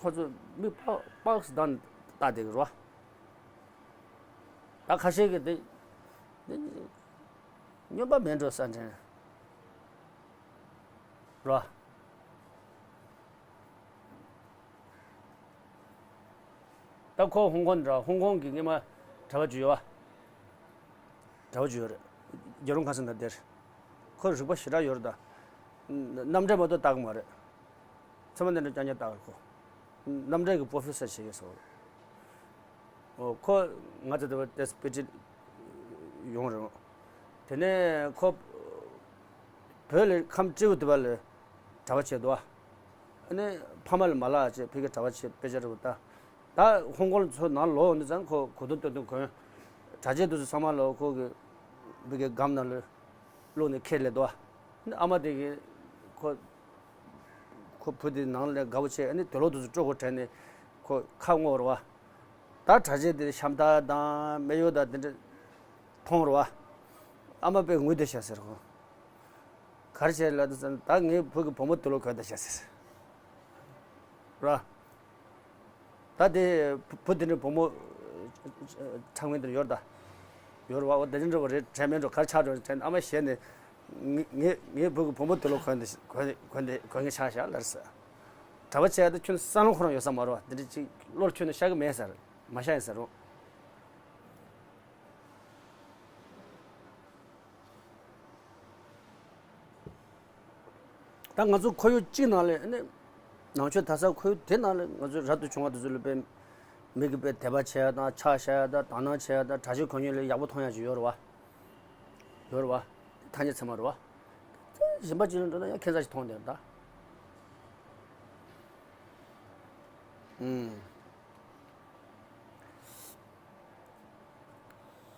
ཁོ་ཚོ་མིག་ཕག་ཕག་སུ་བསྡད་ནས་ལྟ་བསྡད་ཀྱི་རེད་བ། ད་ཁ་ཤས་ཀྱིས་འདི་འདི་སྨྱོན་པ་མེད་འགྲོ་ས་འདྲ་རེད་བ། ད་ཁོ་ཧོང་ཀོང་འདྲ་ཧོང་ཀོང་གི་སྔོན་མ་གྲྭ་པ་ཅིག་ཡོད་བ། གྲྭ་པ་ཅིག་ཡོད་རེད། རྒྱལ་རོང་ཁ་སང་ད་དེར། ཁོ་རིག་པ་ཞེ་དྲག་ཡོད་རེད་ད། རྣམ་འགྲེལ་མ་གཏོགས་བལྟ་གི་མ་རེད། ཚད་མ་རྣམ་འགྲེལ་རྐྱང་རྐྱང་བལྟ་གི་ཁོ། རྣམ་འགྲེལ་གྱི་པོ་ཧྥེ་སར་བྱེད་ཀྱི་སོང་། ཨོ་ཁོ་ང་ཚོ་དེ་བ་ཏེས་པི་ཅི་ཡོང་རེད། དེ་ནས་ཁོ་བོད་ལ་ཁམས་སྤྲེའུ་དེ་བ་ལ་གྲྭ་པ་བྱས་འདུག་བ། ཨ་ནི་ཕ་མ་ལ་མ་ལབ་བྱས་ཕ་གིར་གྲྭ་པ་བྱས་དཔེ་ཆ་རེད་པ་ད། ད་ཧོང་ཀོང་ཚོ་ནང་ལོག་འོང་དུས་ཙང་ཁོ་གོས་ཐུང་སྟོད་ཐུང་གོན། གྲྭ་ཆས་དེ་ཚོ་ཚང་མ་ལོག་ཁོ་གི་ཕ་གི་སྒམ་ནང་ལ་བླུགས་ནས་ཁྱེར་སླེབས་འདུག་བ། ཨ་ནི་ཨ་མ་དེ་གིས་ཁོ་ཁོ་བུ་དེ་ནང་ལ་དགའ་པོ་བྱས། ཨ་ནི་དུག་ལོག་དེ་ཚོ་སྤྲོད་དགོས་དྲན་ནས་ཁོ་ཁ་སྔོག་རེད་བ། ད་གྲྭ་ཆས་དེ་ཤམ་ཐབས་དང་སྨད་གཡོགས་དང་དེ་འདྲ་མཐོང་རེད་བ། ཨ་མ་དཔེ་ངུས་བསྡད་ཤག་ཟེར་ཁོ། ག་རེ་བྱས་ལབ་དུས་ཙང་ད་ངའི་བུ་གི་བུ་མོ་དུག་ལོག་གོན་བསྡད་ཤག་ཟེར། ར། ད་དེ་བུ་དེ་འདྲའི་བུ་མོ་ཁྲག་མིན་དེ་ཡོད་ད། ཡོད་རེད་བ། འོ་དེ་འདྲ་འདྲ་བ་རེད་དྲན་མེད་འགྲོ་ག་རེ་ཆགས་འགྲོ་དྲན། ཨ་མ་ཞེད་ནས་ངའི་ངའི་ངའི་བུ་གི་བུ་མོ་དུག་ལོག་གོན་བསྡད་གོན་གོན་བསྡད་གོན་གྱི་ཆགས་ཤག་ལབ་ཟེར། གྲྭ་པ་བྱས་ཏེ་ཁྱོད་བསམ་བློ་ཁོ་རང་ཡོད་ས་མ་རེད་བ། དེ་འདྲ་ཅིག་བློར་ཁྱོན་ནས་ཤར་གི་མེད་ཟེར། མ་ཤར་ཡིན་ཟེར་རོ། ད་ང་ཚོ་ཁོར་ཡུག་གཅིག་ནང་ལ་ཨ་ནི་ནང་ཆོས་དར་ས་ཁོར་ཡུག་དེ་ནང་ལ་ང་ཚོའི་རབ་ཏུ་བྱུང་བ་དེ་ཚོ་ལ་དཔེ་ མི་གི་དཔེ་དད་པ་བྱེད་ཡ་དང་ཕྱག་བྱ་ཡ་དང་དག་སྣང་བྱེད་ཡ་དང་དྲག་ཤུལ་གང་ཡོད་ལས་ཡག་པོ་མཐོང་ཡ་ཅིག་ཡོད་རེད་བ། ཡོད་རེད་བ། ཐ་སྙད་ཚད་མ་རེད་བ། གཞན་པ་ཅིག་ལ་འགྲོ་ན་ཡང་ཁྱད་མཚར་ཞིག་མཐོང་བསྡད་ད། ཨུམ།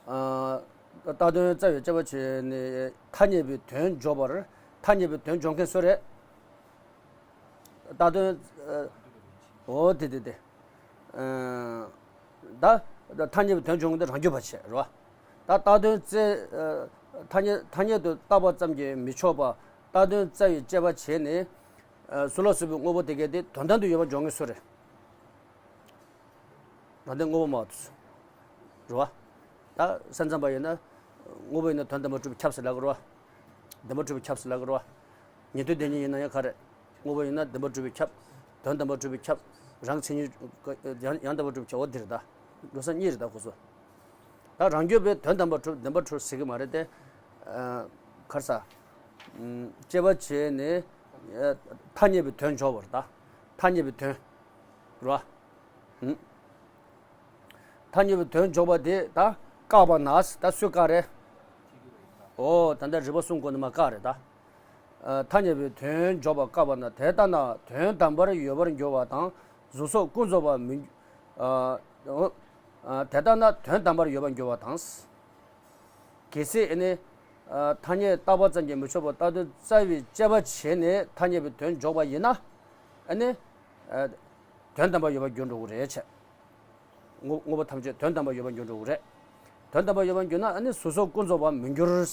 ཨ། བཏགས་དོན་རྩ་བའི་དཔྱད་པ་བྱས་ནས་ཐ་སྙད་པའི་དོན་འཇོག་པར། ཐ་སྙད་པའི་དོན་འཇོག་མཁན་སུ་རེད། བཏགས་དོན། ཨ། འོ་དེ་དེ་དེ། ཨ། ད་ཐ་སྙད་པའི་དོན་འཇོག་མཁན་དེ་རང་རྒྱུད་པ་བྱས་རེད་བ། ད་བཏགས་དོན་རྩ། ཨ། ཐ་སྙད་ཐ་སྙད་དུ་བཏགས་པ་ཙམ་གྱིས་མི་ཆོག་པ། བཏགས་དོན་རྩ་བའི་དཔྱད་པ་བྱས་ནས། ཨ། གཟུགས་ལ་སོགས་པའི་དངོས་པོ་དེ་གས་དེ་དོན་དམ་དུ་ཡོད་པར་འཇོག་མཁན་སུ་རེད། ད་ལྟའི་དངོས་པོ་མ་བ་དུ་སོང་། རེད་བ། ད་སེམས་ཙམ་པ་ཡིན་ན། དངོས་པོ་ཡིན་ན་དོན་དམ་པར་གྲུབ་པས་ཁྱབ་ཟེར་ལབ་ཀྱི་རེད་བ། བདེན་པར་གྲུབ་པས་ཁྱབ་ཟེར་ལབ་ཀྱི་རེད་བ། ཉན་ཐོས་སྡེ་གཉིས་ཡིན་ན་ཡང་ག་རེ། དངོས་པོ་ཡིན་ན་བདེན་པར་གྲུབ་པས་ཁྱབ། དོན་དམ་པར་གྲུབ་པས་ཁྱབ། རང་གི་མཚན་ཉིད། ཡང་ཡང་དག་པར་གྲུབ་པས་ཁྱབ། འོ་འདི་རེད་ད། འགྲོ་ས་གཉིས་རེད་ད་ཁོ་ཚོ། ད་རང་རྒྱུད་པས་དོན་དམ་པར་གྲུབ། བདེན་པར་གྲུབ་ཟེར་གྱི་མ་རེད་དེ། ཨ། ག་རེ་ཟ། ཨུམ། དཔྱད་པ་བྱས་ནས། ཨ། ཐ་སྙད་པའི་དོན་འཇོག་པར་ད། ཐ་སྙད་པའི་དོན། རེད་བ། ཨུམ། ཐ་སྙད་པའི་དོན་འཇོག་པ་དེ་ད་བཀག་པ་ན། ད་སུས་བཀག་རེད། འོ་ད་ལྟ་རིགས་པ་གསུམ་སྒོ་ནས་མར་བཀག་རེད་ད། ཨ། ཐ་སྙད་པའི་དོན་འཇོག་པ་བཀག་པ་ན། དེ་ལྟ་ན་དོན་དམ་པར་ཡོད་པར་འགྱུར་བ་དང་། གཟུགས་སོགས་ཀུན་རྫོབ་པ་མི། ཨ། འོ། ཨ། དེ་ལྟ་ན་དོན་དམ་པར་ཡོད་པར་འགྱུར་བ་དང་། གལ་སྲིད་ཨ་ནི། ཨ། ཐ་སྙད་བཏགས་པ་ཙམ་གྱིས་མི་ཆོག་པར་བཏགས་དོན་རྩ་བའི་དཔྱད་པ་བྱས་ནས་ཐ་སྙད་པའི་དོན་འཇོག་པ་ཡིན་ན། ཨ་ནི། ཨ། དོན་དམ་པར་ཡོད་པར་འགྱུར་འགྲོ་གི་རེད་བྱས། དངོས་དངོས་པོ་ཐམས་ཅད་དོན་དམ་པར་ཡོད་པར་འགྱུར་འགྲོ་གི་རེད། དོན་དམ་པར་ཡོད་པར་འགྱུར་ན་ཨ་ནི་གཟུགས་སོགས་ཀུན་རྫོབ་པར་མི་འགྱུར། རེད་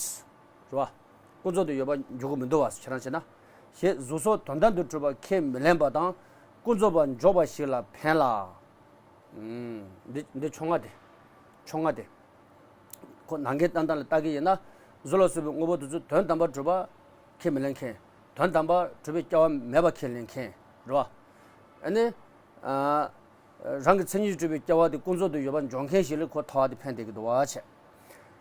བ། ཀུན་རྫོབ་ཏུ་ཡོད་པར་འགྱུར་གྱི་མི་འདུག་བ། ཁྱེད་རང་བྱས་ན། ཞེས་གཟུགས་སོགས་དོན་དམ་དུ་གྲུབ་པ་ཁས་མི་ལེན་པ་དང་། ཀུན་རྫོབ་པར་འཇོག་པ་ཞིག་ལ་ཕན་ལ། ཨུམ། འདི་འདི་ཕྱོགས་སྔ་དེ། ཕྱོགས་སྔ་དེ། ཁོ་ནང་གི་བསྟན་སྟངས་ལ་བལྟ་གི་ཡིན་ན། གཟུགས་ལ་སོགས་པའི་དངོས་པོ་དེ་ཚོ་དོན་དམ་པར་གྲུབ་པ་ཁས་མི་ལེན་མཁན། དོན་དམ་པར་གྲུབ་པའི་སྐྱེ་བ་མེད་པ་ཁས་ལེན་མཁན་རེད་བ། ཨ་ནི། ཨ། རང་གི་མཚན་ཉིད་གྲུབ་པའི་སྐྱེ་བ་དེ་ཀུན་རྫོབ་ཏུ་ཡོད་པར་འཇོག་མཁན་ཞིག་ལ་ཁོ་ཐོག་དེ་ཕན་བསྡད་ཀྱི་འདུག་བ་བྱས།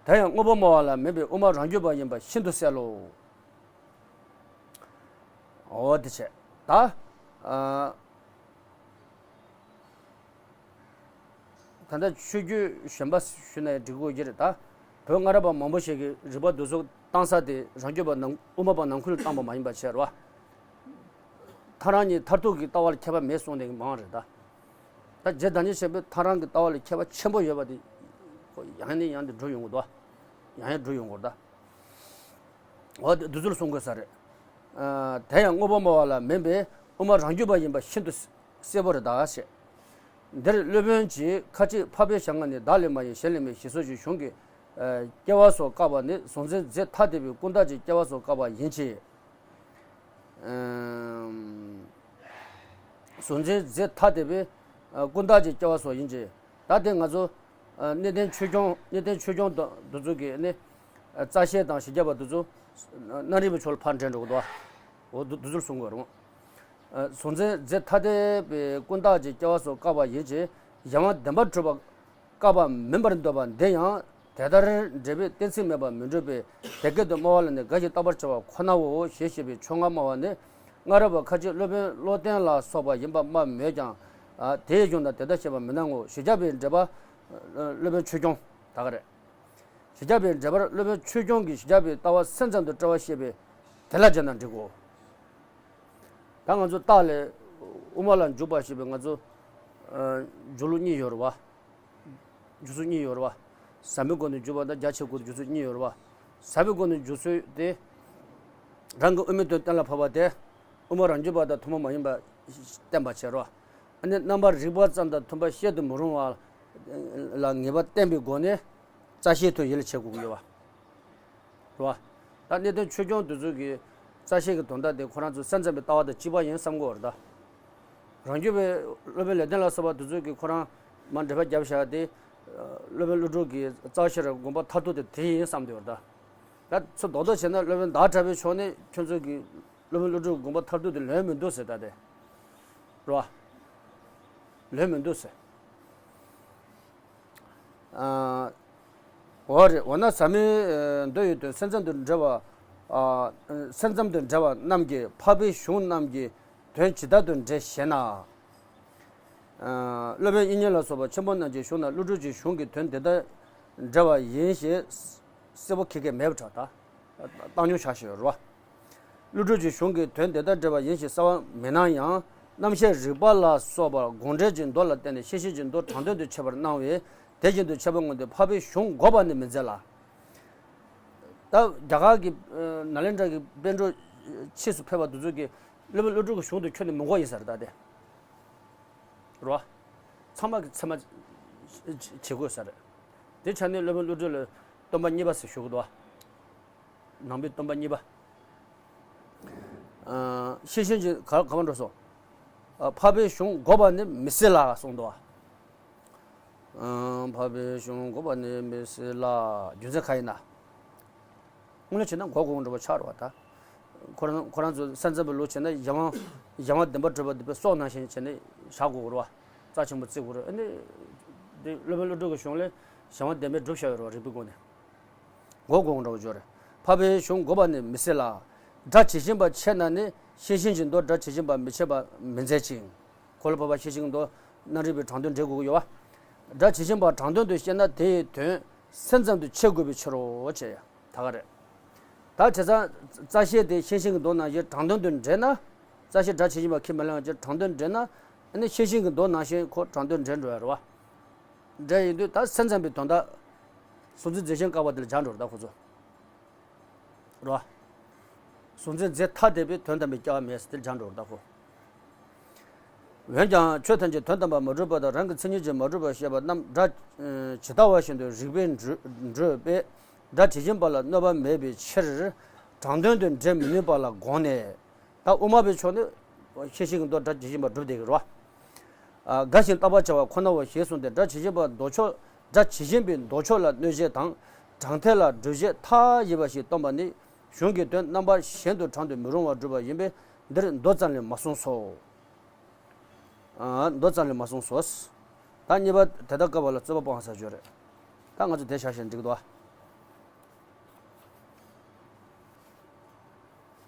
དེ་ཡང་དངོས་པོ་སྨྲ་བ་ལ་མིན་པའི་དབུ་མ་རང་རྒྱུད་པ་ཡིན་པ་ཤིན་ཏུ་གསལ་ལོ། འོ་དེ་བྱས། ད། ཨ། ད་ལྟ་ཆོས་བརྒྱུད་གཞན་པ་ཞུས་ན་ཡང་འགྲིག་གི་ཡོད་ཀྱི་རེད་ད། བོད་སྔ་རབས་པ་མང་པོ་ཞིག་གིས་རིགས་པ་འདི་ཚོ་བཏང་ས་དེ་རང་རྒྱུད་པ་ནང་དབུ་མ་པ་ནང་ཁུལ་ལ་བཏང་པ་མ་ཡིན་པ་བྱས་རེད་བ། ཐལ་རང་གཉིས་མཐར་ཐུག་གི་ལྟ་བ་ལ་ཁྱད་པར་མེད་གསུངས་ནས་མང་རེད་ད། ད་རྗེ་བདག་ཉིད་ཆེན་པོས་ཐལ་རང་གི་ལྟ་བ་ལ་ཁྱད་པར་ཆེན་པོ་ཡོད་པ་དེ་ཡང་ནས་ཡང་དུ་སྒྲུབ་ཡོང་གི་འདུག་ཡང་ཡང་སྒྲུབ་ཡོང་གི་འདུག་འོ་དེ་འདི་ཚོ་ལ་གསུང་དགོས་ས་རེད། ཨ། དེ་ཡང་དངོས་པོ་སྨྲ་བ་ལ་མིན་པའི་དབུ་མ་རང་རྒྱུད་པ་ཡིན་པ་ཤིན་ཏུ་གསལ་པོ་རེད་ད་ཞེས། འདིར་སློབ་དཔོན་གྱིས་ཁ་ཅིག་འཕགས་པའི་ཞལ་སྔ་ནས་བདག་ལས་མ་གཡེང་གཞན་ལས་མེད་ཞེས་སོགས་ཀྱི་གཞུང་གིས། ཨ། སྐྱེ་བ་སོགས་བཀག་པ་ནི་གཟུང་འཛིན་རྫས་ཐ་དད་པའི་ཀུན་བརྟགས་ཀྱི་སྐྱེ་བ་སོགས་བཀག་པ་ཡིན་གྱི། ཨམ། གཟུང་འཛིན་རྫས་ཐ་དད་པའི། ཨ། ཀུན་བརྟགས་ཀྱི་སྐྱེ་བ་སོགས་ཡིན་གྱི། ད་དེ་ང་ཚོ། ཨ། གནས་བརྟན་ཆོས་སྐྱོང་། གནས་བརྟན་ཆོས་སྐྱོང་དུ་འདི་ཚོ་གིས་ནི། ཨ། རྩ་ཤེ་དང་བཞི་བརྒྱ་པ་འདི་ཚོ། ཨ། རྣམ་རིག་པའི་ཕྱོགས་ལ་ཕར་འདྲེན་འགྲོ་གི་འདུག་འོ་འདི་འདི་ཚོར་གསུང་དགོས་རུང་། ཨ། གཟུང་འཛིན་རྫས་ཐ་དད་པའི་ཀུན་བརྟགས་ཀྱི་སྐྱེ་བ་སོགས་བཀག་པ་ཡིན་གྱི། གཞན་དབང་བདེན་པར་གྲུབ་པ་བཀག་པ་མིན་པར་འདོད་པ་འདི་ཡང་དེ་ལྟར་འབྲེལ་པའི་གཏན་ཚིགས་མེད་པར་མི་འགྲུབ་པས། དེ་སྐད་དུ་སྨྲ་བ་ལ་ནི་འགའ་ཞིག་བརྟག་པར་བྱ་བ་ཁོ་ནའོ་ཞེས་བཤད་པའི་ཕྱོགས་སྔ་སྨྲ་བ་ནི། སྔ་རབས་པ་ཁ་ཅིག་སློབ་དཔོན་བློ་ལྡན་ལ་སོགས་པ་ཡིན་པ་སྨྲ་མོད་ཀྱང་། ཨ། དེའི་གཞུང་དང་དེ་ལྟར་བཤད་པ་མི་སྣང་ངོ་། བཞི་བརྒྱ་པའི་འགྲེལ་པ། སློབ་དཔོན་ཆོས་སྐྱོང་ད་ག་རེད། བཞི་བརྒྱ་པའི་འགྲེལ་པར་སློབ་དཔོན་ཆོས་སྐྱོང་གིས་བཞི་བརྒྱ་པའི་ལྟ་བ་སེམས་ཙམ་དུ་བཀྲལ་བ་བཤད་པས་དེ་ལ་སྦྱར་ན་འགྲིག་གོ། ད་ང་ཚོ་རྟགས་ལས་དབུ་མ་ལ་འཇུག་པ་ཞེས་པའི་ང་ཚོ། ཨ། འཇུག་ལུགས་གཉིས་ཡོད་རེད་བ། འཇུག་ཚུལ་གཉིས་ཡོད་རེད་བ། ཟབ་མོའི་སྒོ་ནས་འཇུག་པ་དང་རྒྱ་ཆེའི་སྒོ་ནས་འཇུག་ཚུལ་གཉིས་ཡོད་རེད་བ། ཟབ་པའི་སྒོ་ནས་འཇུག་ཚུལ་དེ། རང་གི་དབུ་མའི་དོན་གཏན་ལ་ཕབ་པ་དེ། དབུ་མ་རང་རྒྱུད་པ་དང་ཐུན་མོང་མ་ཡིན་པ་བསྟན་པ་བྱས་རོ། ཨ་ནི་རྣམ་པར་རིག་པ་ཙམ་དང་མཐུན་པ་བཤད་དུ་མི་རུང་བ་ལ་ངེས་པ་བསྟན་པའི་སྒོ་ནས་རྩ་ཤེ་དུ་ཡིད་ལ་བྱེད་དགོས་ཀྱི་ཡོད་པ་རེད་བ། ད་གནས་བརྟན་ཆོས་སྐྱོང་དེ་ཚོ་གི་རྩ་ཤེ་གི་དོན་དག་དེ་ཁོ་རང་ཚོ་སེམས་ཙམ་པའི་ལྟ་བ་དང་གཅིག་པ་ཡིན་བསམ་གྱི་ཡོད་རེད་ད། རང་རྒྱུད་པའི་སློབ་དཔོན་ལེགས་ལྡན་ལ་སོགས་པ་དེ་ཚོ་གི་ཁོ་རང་མར་འགྲེལ་པ་བརྒྱབ་བཞག་དེ། སློབ་དཔོན་ཀླུ་སྒྲུབ་ཀྱི་རྩ་བ་ཤེས་རབ་དགོངས་པ་མཐར་ཐུག་དེ་དེ་ཡིན་བསམ་གྱི་ཡོད་རེད་ད། ད་ཚུར་རྡོག་རྡོག་བྱས་ན་སློབ་དཔོན་ཟླ་གྲགས་པའི་ཕྱོགས་ནས་ཁྱོད་ཚོ་གི་སློབ་དཔོན་ཀླུ་སྒྲུབ་དགོངས་པ་མཐར་ཐུག་དེ་ལོན་མི་འདུག་ཟེར་ད་དེ། རེད་བ། ལོན་མི་འདུག་ཟེར། ཨ། འོ་རེད། འོ་ན་ཟབ་མོའི་མདོ་ཡི་དོན་སེམས་ཙམ་དུ་འགྲེལ་བ། ཨ། སེམས་ཙམ་དུ་འགྲེལ་བ་རྣམས་ཀྱིས་འཕགས་པའི་གཞུང་རྣམས་ཀྱི་དོན་ཇི་ལྟར་དུ་འགྲེལ་ཞེ་ན། ཨ། སློབ་དཔོན་དབྱིག་གཉེན་ལ་སོགས་པ་ཆེན་པོ་རྣམས་ཀྱི་གཞུང་ན་ཀླུ་སྒྲུབ་ཀྱི་གཞུང་གི་དོན་དེ་དང་འབྲེལ་བ་ཡིན་ཞེས་གསལ་པོ་ཁེ་ཁེ་མེད་པ་འདྲ། ད་བཏང་སྙོམས་བྱ་ཞེས་རོ། ཀླུ་སྒྲུབ་ཀྱི་གཞུང་གི་དོན་དེ་དང་འབྲེལ་བ་ཡིན་ཞེས་གསལ་བ་མེད་ན་ཡང་རྣམ་བཤད་རིགས་པ་ལ་སོགས་པ་དགོངས་འགྲེལ་གྱི་མདོ་ལ་བརྟེན་ནས་ཤེས་བཞིན་གྱི་མདོ་དྲང་དོན་དུ་འཆད་པར་སྣང་བས་དེ་བཞིན་དུ་འཆད་པའི་དངོས་དེ་འཕགས་པའི་གཞུང་འགོག་པ་ནི་མི་མཛད་ལ། ད་རྒྱ་གར་གྱི་ནཱ་ལེནྡྲ་གྱི་པཎ་གྲུབ་ཕྱིས་སུ་ཕེབས་པ་དེ་ཚོ་གིས་སློབ་དཔོན་ཀླུ་སྒྲུབ་ཀྱི་གཞུང་དེ་ཁྱོན་ནས་མི་འགོག་ཡིན་ས་རེད་ད་དེ། རོ། ཚང་མ་གི་ཚད་མ་བྱེད་དགོས་ས་རེད། དེ་ཆ་ནས་སློབ་དཔོན་ཀླུ་སྒྲུབ་ལ་སྟོན་པ་གཉིས་པ་ཟེར་ཞུ་གི་འདུག་ནང་པའི་སྟོན་པ་གཉིས་པ། ཤེས་བཞིན་གྱི་ག་ག་མ་འགྲོ་སོང་། འཕགས་པའི་གཞུང་འགོག་པ་ནི་མི་སྲིད་ལ་གསུངས་འདུག་འཕགས་པའི་གཞུང་འགོག་པ་ནི་མི་སྲིད་ལ་རྒྱུ་མཚན་ག་ཡིན་ན། དངོས་གནས་བྱས་ན་འགོག་དགོས་འགྲོ་བ་ཆགས་རེད་བ་ད། ཁོ་རང་ཁོ་རང་ཚོ་སེམས་ཙམ་པའི་ལུགས་བྱས་ན་གཞན་དབང་གཞན་དབང་བདེན་པར་གྲུབ་པ་འདི་པའི་སྲོག་ནང་བཞིན་བྱས་ནས་བཞག་དགོས་རེད་བ། རྩ་ཆེན་པོ་བརྩི་དགོས་རེད་ཨ་ནི། འདི་སློབ་དཔོན་ཀླུ་སྒྲུབ་ཀྱི་གཞུང་ལས་གཞན་དབང་བདེན་པར་གྲུབ་བཞག་ཡོད་རེད་བ་རིགས་པའི་སྒོ་ནས། འགོག་དགོས་འགྲོ་བ་ཆགས་རེད། འཕགས་པའི་གཞུང་འགོག་པ་ནི་མི་སྲིད་ལ། སྒྲ་ཇི་བཞིན་པ་འཆད་ན་ནི་ཤེས་བཞིན་གྱི་མདོ་སྒྲ་ཇི་བཞིན་པ་མི་འཆད་པ་མི་མཛད་ཅིང་། གོ་ལ་བབ་པ་ཤེས་བཞིན་གྱི་མདོ་རྣམ་རིག་པའི་དྲང་དོན་འགྲེལ་དགོས་ཀྱི་ཡོད་བ། སྒྲ་ཇི་བཞིན་པ་དྲང་དོན་དུ་བཤད་ན་དེ་ཡི་དོན་སེམས་ཙམ་དུ་འཆད་དགོས་པའི་ཕྱིར་རོ་ཅེས་ད་ག་རེད། ད་བྱས་ཙང་རྩ་ཤེ་དེ་ཤེས་བཞིན་གྱི་མདོ་ནང་བཞིན་དྲང་དོན་དུ་འགྲེལ་ན། རྩ་ཤེ་སྒྲ་ཇི་བཞིན་པ་ཁས་མི་ལེན་པ་ཅིག་དྲང་དོན་འགྲེལ་ན། ཨ་ནི་ཤེས་བཞིན་གྱི་མདོ་ནང་བཞིན་ཁོ་དྲང་དོན་འགྲེལ་འགྲོ་ཡ་རེད་བ། འགྲེལ་ཡིན་དུས་ད་སེམས་ཙམ་པའི་དོན་དག་གཟུང་འཛིན་རྫས་གཞན་བཀག་པ་དེ་ལ་སྦྱར་འགྲོ་རེད་ད་ཁོ་ཚོ། རོ། གཟུང་འཛིན་རྫས་ཐ་དད་པའི་དོན་དམ་པའི་སྐྱེ་བ་མེད་ཟེར་དེ་སྦྱར་འགྲོ་རེད་ད་ཁོ། འོན་ཀྱང་ཆོས་ཐམས་ཅད་དོན་དམ་པར་མ་གྲུབ་པ་དང་རང་གི་མཚན་ཉིད་ཀྱིས་མ་གྲུབ་པར་བཤད་པ་རྣམས་སྒྲ་ཇི་ལྟ་བ་བཞིན་དུ་རིགས་པས་འགྲོས་པས་སྒྲ་ཇི་བཞིན་པ་ལ་གནོད་པ་མེད་པའི་ཕྱིར་དྲང་དོན་དུ་འགྲེལ་མི་ནུས་པ་ལ་དགོངས་ནས། ད་དབུ་མ་པའི་ཕྱོགས་ནི་ཤེས་བཞིན་གྱི་མདོ་སྒྲ་ཇི་བཞིན་པར་སྒྲུབ་བསྡད་ཀྱི་རེད་བ། འགལ་ཞིང་བརྟག་པར་བྱ་བ་ཁོ་ནའོ་ཞེས་གསུངས་ཏེ་སྒྲ་ཇི་བཞིན་པ་མདོ་ཕྱོགས་སྒྲ་ཇི་བཞིན་པའི་མདོ་ཕྱོགས་ལ་གནོད་བྱེད་དང་དྲང་ཐད་ལ་སྒྲུབ་བྱེད་མཐའ་ཡས་པ་ཞིག་སྟོན་པ་ནི་གཞུང་གི་དོན་རྣམ་པ་གཞན་དུ་དྲང་དུ་མི་རུང་བར་སྒྲུབ་པ་ཡིན་པས་འདིར་མདོ་ཙམ་ལས་མ་གསུངས་སོ། མདོ་ཙམ་ལས་མ་གསུངས་སོ། ད་གཉིས་པ་དེ་ལྟར་བཀབ་པ་ལ་རྩོད་པ་སྤོང་ཟེར་རྒྱུ་རེད། ད་ང་ཚོ་དེ་བཞག་བཞིན་འགྲིག་འདུག་